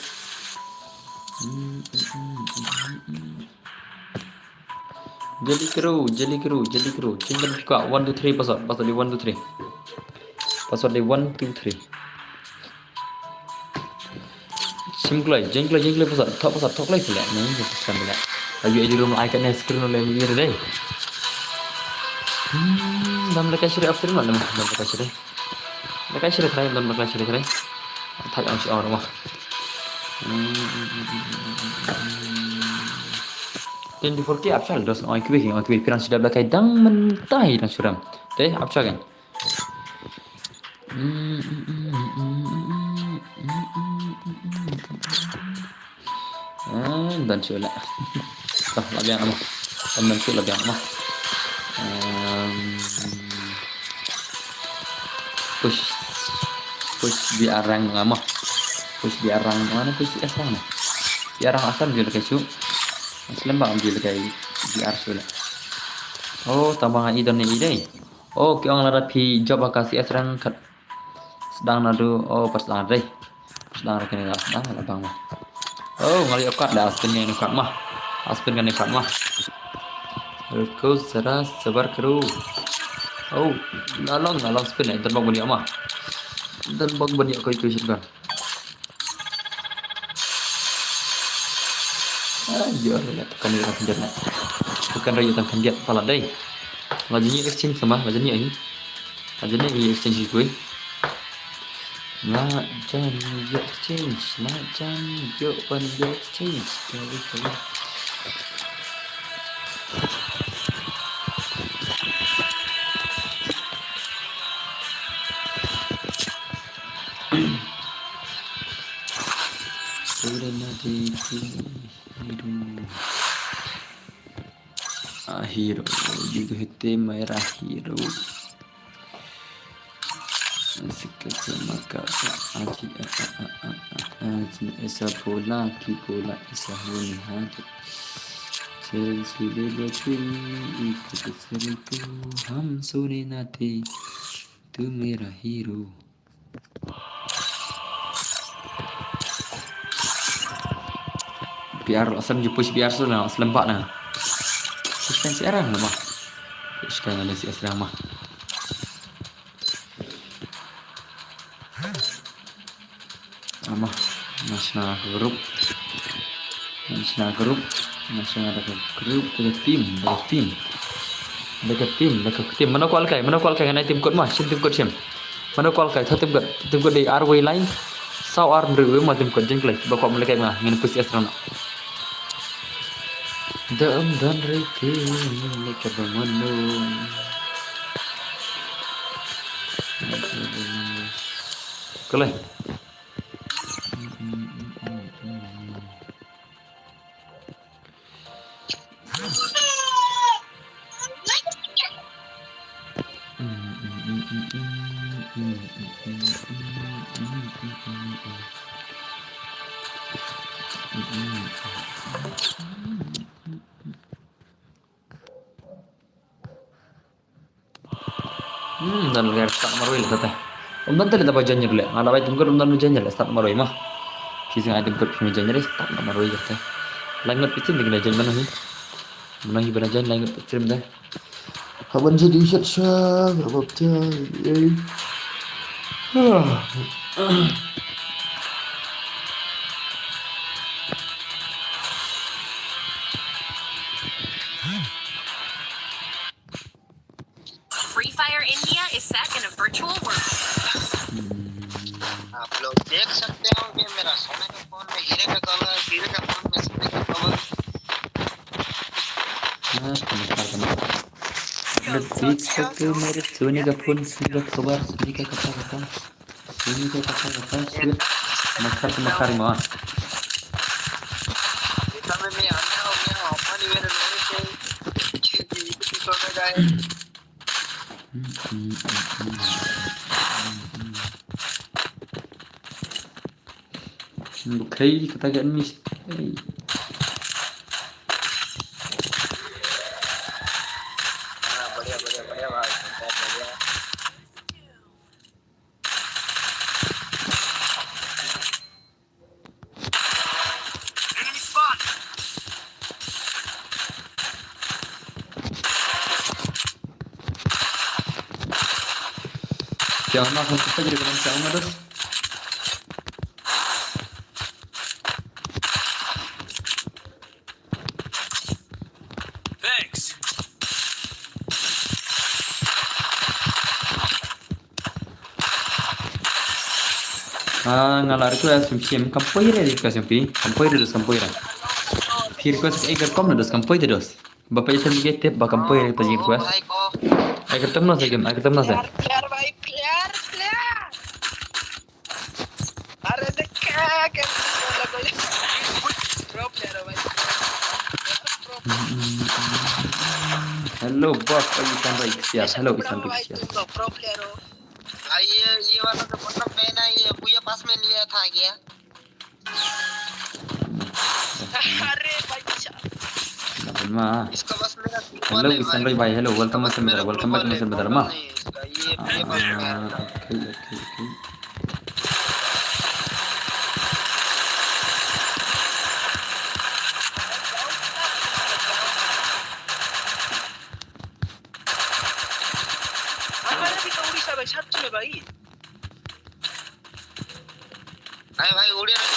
Jali kru, jali kru, jali kru. Jing kan biko one two three pasal, pasal di one two three. Pasal di one two three. Jingklei, jingklei, jingklei pasal. Thok pasal, thok lei sila. Ni jingklei sila. Ayu ayu rum ai kan screen le mi dei. Hmm, dam lekai sure after ma, dam lekai sure. Lekai sure try, dam lekai sure try. Thai ang si or ma. Hmm. Twenty-four K upsal dos no ai kwe, ai kwe piran sudah lekai dang mentai dang suram. Dei upsal kan. Ah, dan shu la. Toh, la biang amah. Dan shu la biang amah. Em, push. Push B R rank amah. Push B R rank mana push S rank. B R rank asal dia lekai shu. Asal lembang dia lekai B R shu la. Oh, tambah i dan ni i dei. Oh, ki ong lada phi job ha ka C S rank kat. Sdang naduh, oh, pat sdang dei. Sdang dei kane la sdang la bang ma. Oh, ngali okat da spin ne okat ma. Spin kane okat ma. Ruko zara sabar kru. Oh, la long, la long spin ne. Dan bang bani ma. Dan bang bani ko itu shotgun. Ah, ïa, ïa, tekan ïa tang khyndiat na. Tekan ïa tang khyndiat palat dei. La jani exchange sama, la jani ahi. La jani ïa exchange hi kui. La jani ïa exchange, la jani ïa pan ïa exchange. Kali, kali. Sore na de tu hero. Ah, hero. Judoo hai mere hero. Sikha se maka aji aisa bola ki bola aisa honi hai. Chal chale lagin ek dusre ko hum sone na de tu mera hero. B R asam ju push B R sona aslam bak na. Push kan si arang na ma. Push kan ada si aslam ma. Ama, national group. National group. National ada group, ada team, ada team. Ada team, ada team. Mana kual kai? Mana kual kai? Ngai team kot ma, sim team kot sim. Mana kual kai? Tha team kot, team kot di arway line. Saw ar nri ma team kot jeng klai. Bakwa mulai kai ma, ngin push asrana. Dam dan rete, ni ka bamanu. Kalai. Hmm, dan lagi start marwei lah tata. Um dan tadi dapat janjir le. Ada baik tunggu um dan janjir le start marwei mah. Kisah ada tunggu kami janjir start marwei tata. Langat picin dengan janjir mana hi? Mana hi bana janjir langat picin dah. Haban jadi shot shot, apa pecah? Free Fire India is set in a virtual world. आप लोग देख सकते हो कि मेरा सोने का फोन में हीरे का कवर, हीरे का फोन में सोने का कवर। आप लोग देख सकते हो मेरे सोने का फोन, सोने का कवर, सोने का कपड़ा, कपड़ा। Sini ke kata kata sweet. Makar tu makar ma. Kita mimi anda umi apa ni mere lori ke. Itu tu sana guys. Okay, kata ke ni. Hey. Ah, बढ़िया, बढ़िया, बढ़िया भाई, बढ़िया, बढ़िया। Jangan langsung kita jadi teman jangan terus. Thanks. Ah, nga la request shim shim kam poi re request shim phi. Kam poi re dos kam poi re. Phi request ek bar kom na dos kam poi re dos. Ba phi send ke tip ba kam poi re phi request. Ek bar tom na se game, ek bar tom na se. Clear, clear, bhai, clear, clear. अरे देख क्या क्या बोला कोई। Pro player हो भाई। Hello boss, oh, Isan Roy Xiar. Hello Isan Roy Xiar. तुम तो pro player हो। भाई ये, ये वाला तो मतलब मैं ना ये भैया पास में लिया था क्या? अरे भाई साहब। Hello Isan Roy bhai, hello, welcome back to Mr. Bedar, welcome back to Mr. Bedar ma. Ah, okay, okay, okay. हमारा भी तो उड़ीसा भाई, सच में भाई। नहीं भाई, उड़िया नहीं।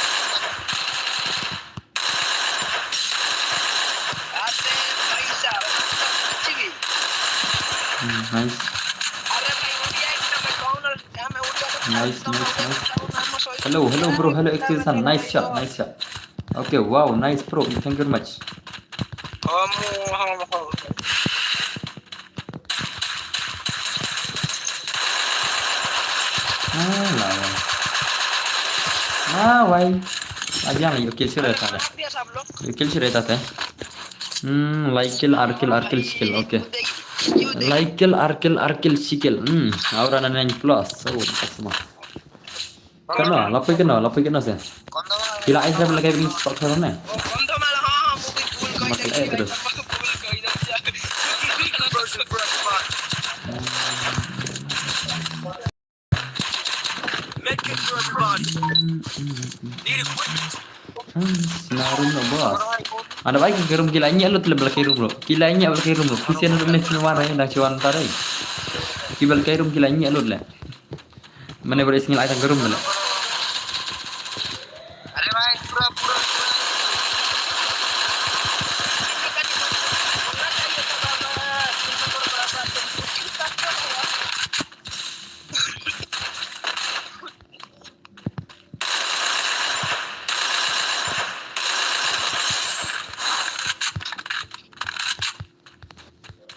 अरे भाई साहब, सच्ची भी। Hmm, nice. अरे भाई, उड़िया एक नंबर कौन और क्या मैं उड़िया को Nice, जानता हूँ, nice, उड़िया nice. को जानता हूँ, नाम मत सोचो। Hello, hello, bro, hello, X J San, nice shot, nice shot. Okay, wow, nice, bro, thank you very much. हम, हम, हम। Ah, la, la. Ah, why? Aja lagi, okay, sure, tak ada. मार दिया सब लोग। Okay, sure, tak ada. Hmm, lai kill, ar kill, ar kill, shi kill, okay. Lai kill, ar kill, ar kill, shi kill. Hmm, aura na nine plus. Oh, kasma. Kano, lapoi kano, lapoi kano se. Kila ai se lagi bini spot kano ne. Mak lai terus. Sna room no boss. Ana bai ki room kila nyi alut le bla ki room bro. Kila nyi alut ki room bro. Kisian room ne sna wara na chuan tare. Ki bla ki room kila nyi alut le. Mane bro, isngil ai tang ka room bala. अरे भाई, पूरा, पूरा, पूरा।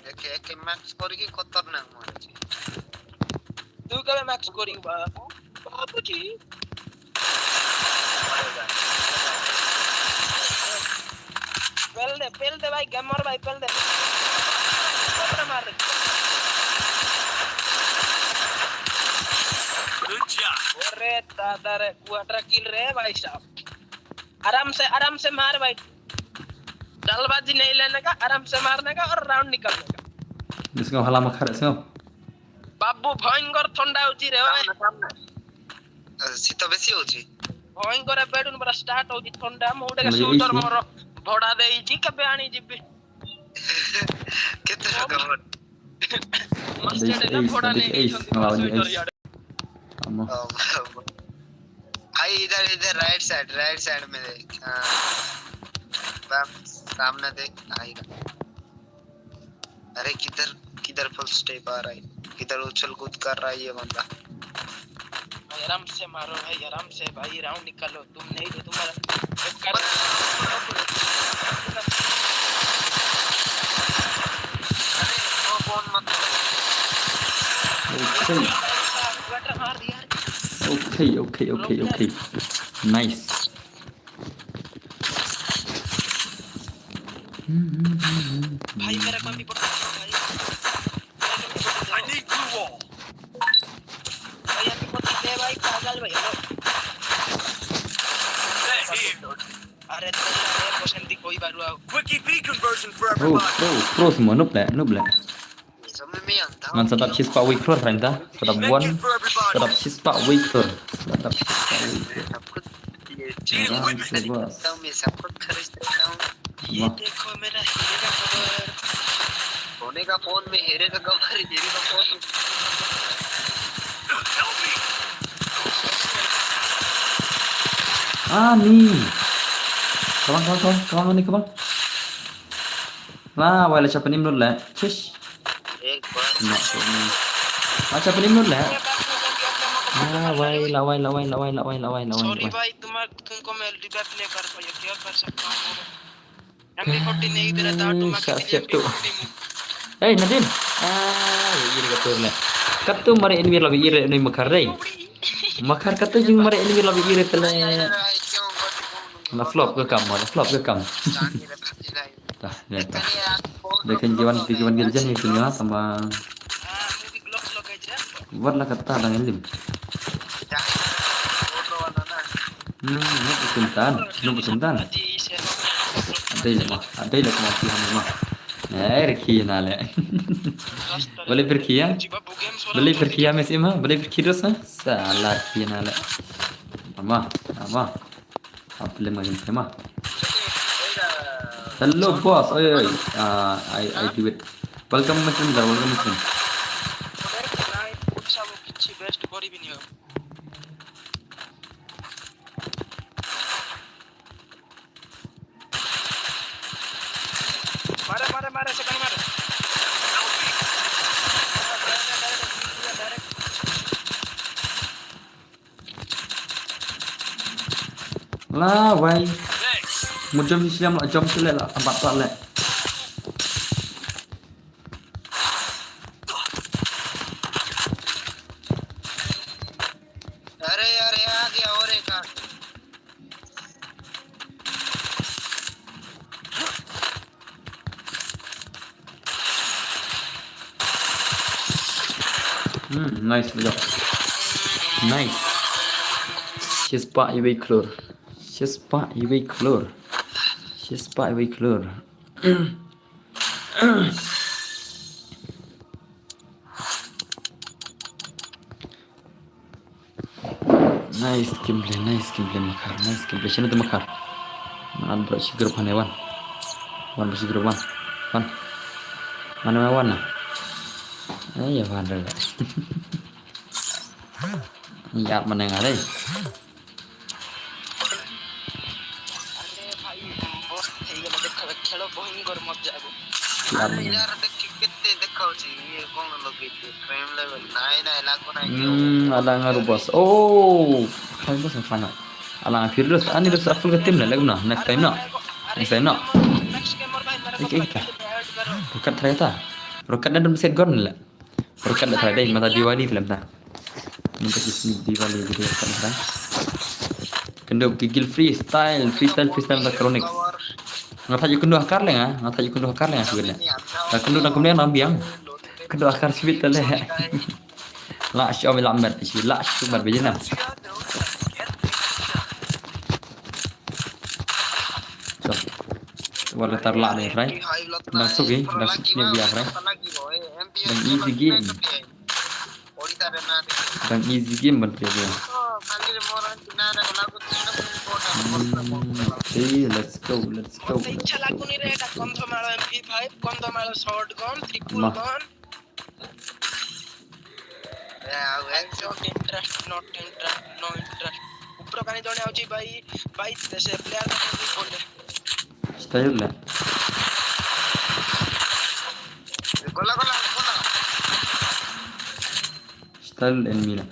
Eke, eke max kori ki kotor nang mo ji. Tu kebe max kori ba. Babu ji. Pel de, pel de bhai, gamer bhai, pel de. Kotor mar. Good job. Ore dada re, kuatra kill re bhai sahab. आराम से, आराम से मार भाई। जल्दबाजी नहीं लेने का, आराम से मारने का और राउंड निकालने का। इसको हला मखा रहे इसको। बाबू भयंकर ठंडा होची रे भाई। सामने, सामने। अ, सीता बेसी होची। भयंकर बेडुन बड़ा स्टार्ट होची ठंडा, मुंडे का मुझे सूटर इसी मोर भोड़ा दे जी कबे आनी जी भी। कितना कवर। मस्टर्ड है ना, थोड़ा नहीं, नहीं, थोड़ा सा इधर यार। भाई, इधर, इधर, राइट साइड, राइट साइड में देख। हाँ। बस, सामने देख, आएगा। अरे, किधर, किधर फुल स्टेप आ रहा है? किधर उछल कूद कर रहा है ये बंदा? भाई, आराम से मारो भाई, आराम से भाई, राउंड निकालो। तुम नहीं तो तुम्हारा Okay. Okay, okay, okay, okay. Nice. भाई, मेरा कॉपी पकड़ लो, भाई। I need glue wall. भाई, अभी मत दे भाई, पागल भाई, हेलो। अरे, तेरे को शांति कोई बात हुआ। Quickie P conversion for everybody. Pro, pro, pro semua, noob lah, noob lah. Man, setup shispah wei klur, friend, ta? Setup one, setup shispah wei klur. Setup shispah wei klur. Aram se, boss. ये देखो मेरा हीरे का कवर। सोने का फोन में हीरे का कवर, हीरे का फोन। Ani. Come on, come on, come on, come on, Ani, come on. La wai, la sha pynim lut leh. Chish. एक बार. Na, pynim. La sha pynim lut leh. La wai, la wai, la wai, la wai, la wai, la wai, la wai, la wai. सॉरी भाई, तुम्हारा, तुमको मैं रिवाइव नहीं कर पाया, क्या कर सकता हूँ? एमपी फोर्टीन नहीं दे रहा था, ऑटोमेटिक एमपी फोर्टीन. Hey, Nadine. Ah, ïa, ïa, kato leh. Kato mareh enemy la ïa, ïa, ni Makhar dei. Makhar kato jingmareh enemy la ïa, ïa, te leh. Na flop ka kam, na flop ka kam. Dah, dah, dah. Dah kan jiwan, jiwan giljan ni punya sama. Wat la kata dang lim. Hmm, nuk betul tan, nuk betul tan. Adai le ma, adai le ma, piham ma. Eh, rikhi na le. Boleh pergi ya? Boleh pergi ya, Miss Ima? Boleh pergi terus, ha? Salah rikhi na le. Ama, ama. Apa le main tema? Hello, boss. Oi, oi. Ah, I, I do it. Welcome, Miss Indra. Welcome, Miss Indra. मारे, मारे, मारे, सेकंड मारे। La wai. Mu jump slam la, jump slam la, abat la. अरे यार, ये आ गया और एक आ गया। Hmm, nice, good job. Nice. Shi spah iwei klur. Shi spah iwei klur. Shi spah iwei klur. Nice gameplay, nice gameplay, Makhar, nice gameplay. Shano te Makhar? Wan bro, shi group hane wan. Wan bro, shi group wan. Wan. Mana wan na? Eh, ya wan re. Ya mana ngai. अरे भाई, बॉस, ये वाला देखो, खेलो भयंकर मजा आएगा। यार, अरे यार, देख, कितने देखो जी, ये कौन लोग ये फ्रेम लेवल, नहीं, नहीं, लागू नहीं, हम्म, alang aru boss. Oh, khan boss, khan. Alang Firdaus, ani Firdaus full ka team na, laguna, next time na. Next time na. नेक्स्ट गेम और भाई, मेरे को एक, एक, ऐड करो। Rukat try ta. Rukat na dum set gun la. Rukat da try dei, mynta Diwali film ta. Mynta ki sneak Diwali gitu rukat da try. Kynduh ki guild freestyle, freestyle, freestyle da Chronix. Nga thait ïa kynduh ha kar leh nga, nga thait ïa kynduh ha kar leh nga shuh leh. Da kynduh da kumne nang biang. Kynduh ha kar shuh leh. La shuh ïa la met, shuh la shuh met bejinam. Wala tar la dei, Fry. Dang suk, eh, dang suk ni dia, Fry. Dang easy game. Dang easy game ban play dia. Hmm, okay, let's go, let's go, let's go. Not interest, not interest, no interest. उपरो कानी जणे आउची भाई, भाई, जैसे प्लेयर का कोई बोले। Style le. Gola, gola, gola. Style enemy la.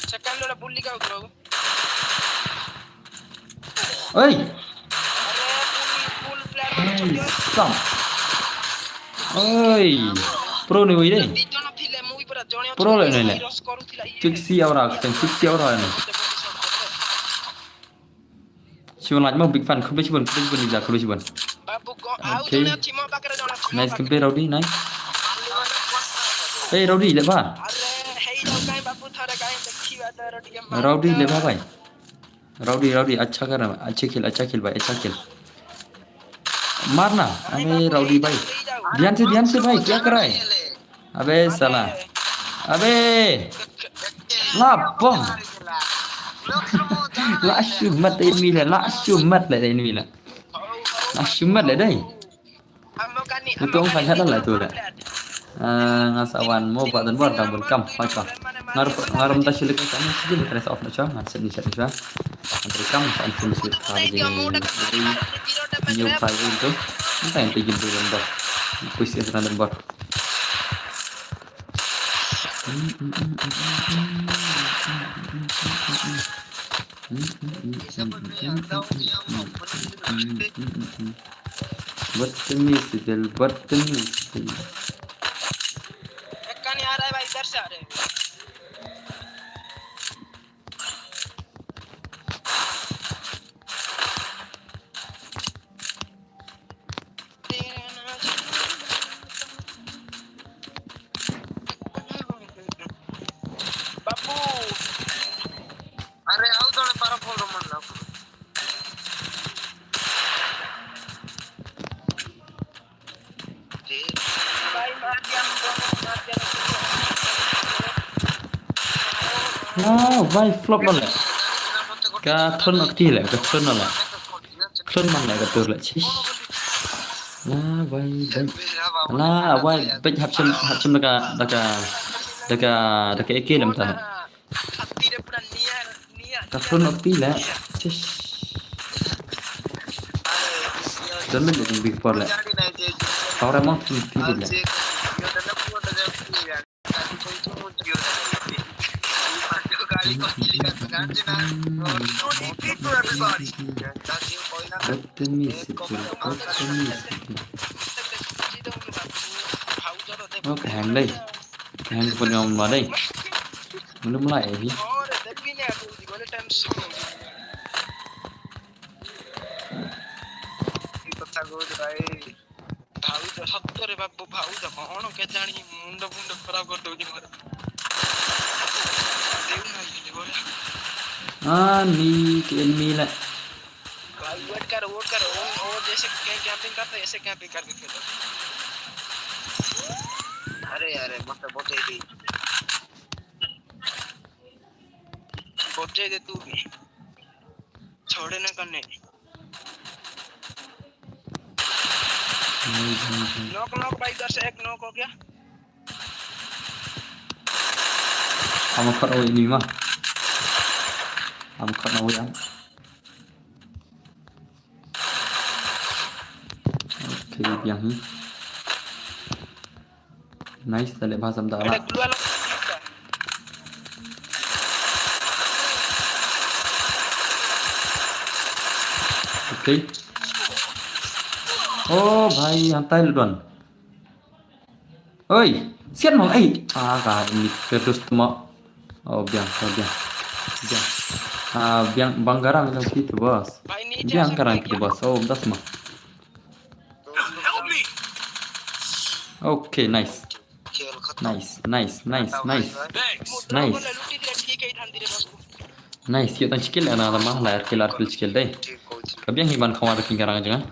Second lo la bully ka, bro. Oi. Oi, sam. Oi. Pro ni wei dei. Pro le ni le. Fix aura, fix aura ni. Shibun laj mo big fan, khublei shibun, khublei shibun, Lisa, khublei shibun. Okay. Nice gameplay, Rowdy, nice. Hey, Rowdy, leh ba. Rowdy, leh ba, bhai. Rowdy, Rowdy, अच्छा कर रहा है, अच्छे खेल, अच्छा खेल भाई, अच्छा खेल। मारना, अबे Rowdy भाई, ध्यान से, ध्यान से भाई, क्या कर रहा है? अबे साला, अबे, la bom, la shu mat enemy la, la shu mat la enemy la, la shu mat la dei. Uto ong fan hat la tu la. Ah, nga sa wan mo ba dan bor dang bun kam, hoi pa. Ngar ngar mta silik ka ni sigi ni kres off na cha ngar sini cha cha. Ngar kam sa an sini silik ka ni ni pa ni tu. Nta yang pijin tu lembor. Push itu lembor. Buat demi sidil, buat demi sidil. एक का नहीं आ रहा है भाई, इधर से आ रहे हैं। बापू, अरे आओ थोड़े पारा फोन रमन ला। Ah, vai flop man leh. Ka thun ok ti leh, ka thun man leh. Thun man leh ka tur leh. Chish. Ah, vai, vai. La, vai, vai hap chim, hap chim da ka, da ka, da ka, da ka eke lem ta. Ka thun ok ti leh. Chish. Jangan jadi big por leh. Kau remang thun ti leh. Oh, ka hang dei. Ka hang ka pun nyom ma dei. Belum lah eh. भाऊ तो सब तो रे बाबू, भाऊ तो कौन के जानी, मुंडो मुंडो खराब कर दो जी मारो। देव ना ये बोले। Ah, ni ke enemy lah. भाई वेट कर, वेट कर, वो, वो जैसे कैंपिंग करता है, ऐसे कैंपिंग करके खेलो। अरे अरे, मत बोते दी। बोते दे तू भी। छोड़े ना करने। नॉक, नॉक भाई, इधर से एक नॉक हो गया। Am khot away ni ma. Am khot away am. Okay, biang hi. Nice, ta leh ba sam da la. Okay. Oh bhai, hangtai lut wan. Oi, sian mo ai. Ah, ka ni terus temo. Oh, biang, oh, biang. Biang. Ah, biang bang garang jong ki tu bos. Biang garang ki tu bos. Oh, das ma. Okay, nice. Nice, nice, nice, nice. Nice. Nice, ïoh tang shi kill na ma la kill ar kill shi kill dei. Ka biang hi ban khawar king garang jong.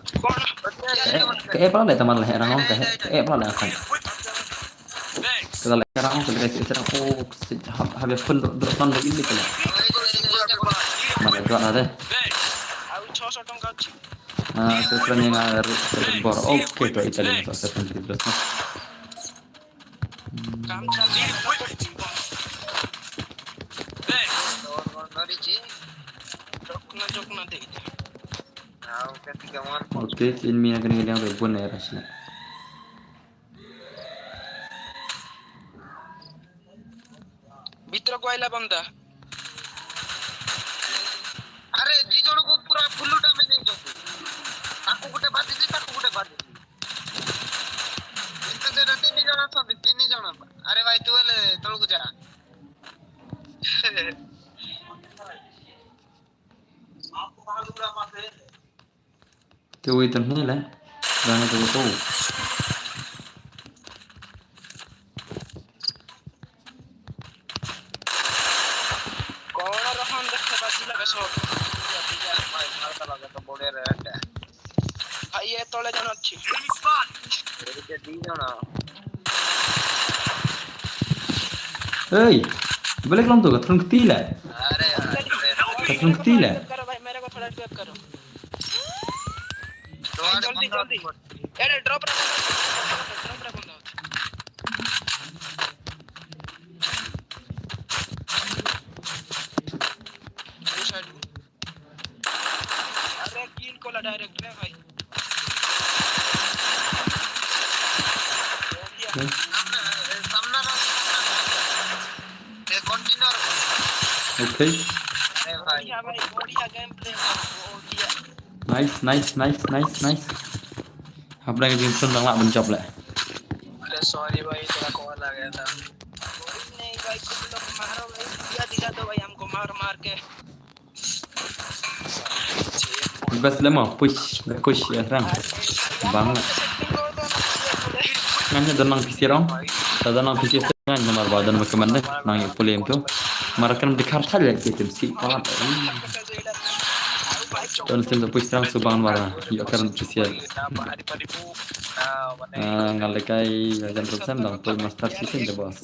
Ka e pala le taman le rang ka e pala le kan. Ka le rang ka le se rang oh se ha ha be phun do do man do ini kala. Mana do na de. Ah, se friend ni na bor. Okay, to Italian sa se friend di bros. काम चालू है। और नॉरी जी, रुकना, रुकना दे। हाँ, वो कहती कि हमारे Okay, in mi na kani yang be bun ya rasna. Bitra ko aila banda. अरे जी जोड़ को पूरा फुल डैमेज नहीं जो। ताको गुटे बात जी, ताको गुटे बात जी। इतने जरा तीन ही जाना था, तीन ही जाना। अरे भाई तू वाले तोड़ को जा। Te wei tan hne le. Dang te to. Kona rohan de kheba sila ka shot. Bhai ye tole jana thi. Ei, balik lang tu ka thun kti le. Ka thun kti le. Karo bhai, mere ko thoda help karo. Joldi, joldi. Arey, drop rakh, drop rakh. Drop rakh. Okay. अरे भाई, बढ़िया भाई, बढ़िया गेम प्ले। Nice, nice, nice, nice, nice. Hapdeng ka jingshun dang lah ban jop leh. अरे सॉरी भाई, थोड़ा कॉल आ गया था। कोई नहीं भाई, तुम लोग मारो भाई, दिया दिला दो भाई हमको मार मार के। Best leh mo, push, push ïa rang. Bang. Ngan ïa don lang P C rong. Ta don lang P C, ngan namar ba don ma kmen de nang ïa pule em tu. Mar kan dikar thal ïa ki tim si palat. Don sim da push rang subang mar ïa kan P C. Ah, nga lehkai jan sam dang poi master season de boss.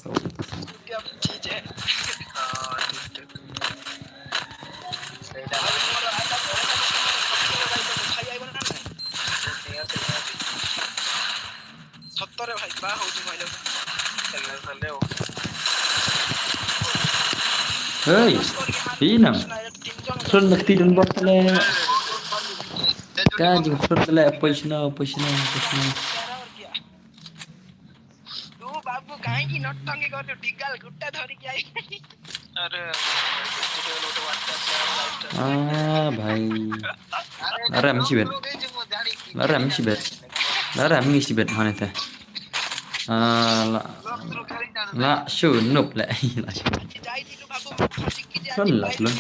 Hey, inam. Front nakti dun bot le. Ka jing front le, push no, push no, push no. तू बाबू काहे की नौटंकी कर, तू डिगल गुट्टा धरी क्या? अरे, हाँ भाई। अरे, हम सी बैठ। अरे, हम सी बैठ। अरे, हम सी बैठ, हाँ, नहीं थे। Ah, la, la, shu, nup, le. La, shu. Lun, la, lun.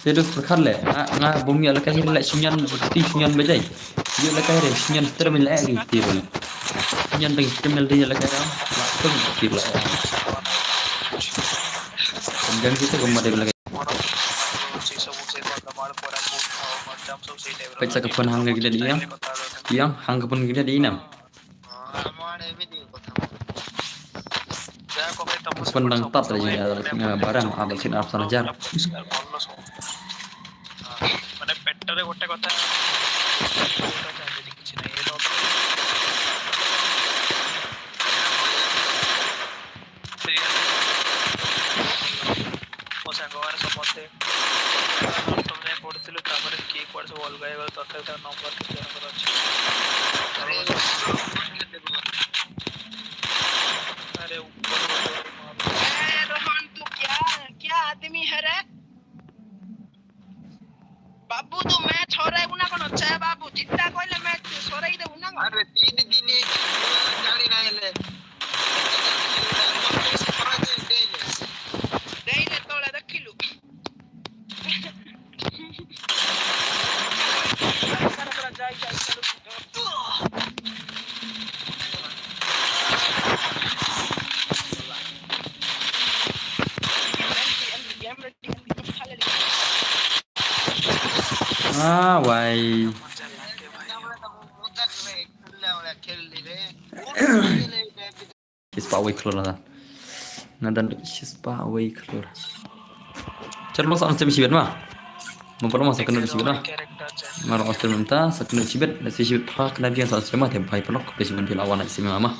Te dus perkhat le. Nga, nga bum ïa lehkai hi le, shu nyan, ti shu nyan bejai. Ïa lehkai re, shu nyan seter min le, eh, ti bel. Shu nyan tang seter min le, ïa lehkai re. La, tu, ti bel. Jangan kita ke madai lehkai. Peit sa ka phone hang ka dei ïa. Ïa, hang ka phone ka dei ïa nam. Phone dang tap lagi, nga barang abal sin arpsan hajar. মানে পেটটারে গোটা কথা। ମୋ ସାଙ୍ଗମାନେ ସମସ୍ତେ ଅଷ୍ଟମରେ ପଢୁଥିଲୁ, ତାପରେ କିଏ କୁଆଡେ ସବୁ ଅଲଗା ହେଇଗଲା, ତଥାପି ତାଙ୍କ ନମ୍ବର କେତେ ଜଣଙ୍କର ଅଛି। ଆରେ, ଆରେ, ଉପର, ଉପର, ଉପର। ए, रोहन, तू क्या, क्या आदमी है रे? बाबू, तू मैच हो रहा है, उना कौन अच्छा है बाबू? जितना कोई ले मैच हो रहा है, इधर उना कौन? अरे, तीन दिन एक गाड़ी ना ले। ले ले, तोड़ा रख लो। Ah, wai. Shispah wei khlur na. Na dan shispah wei khlur. Char long sa on stem shibet ma. Mo palo ma sa kena shibet ma. Mar on stem ta sa kena shibet, na si shibet phra kena biang sa stem ma, te bai palo ka shibet di lawan na stem ma.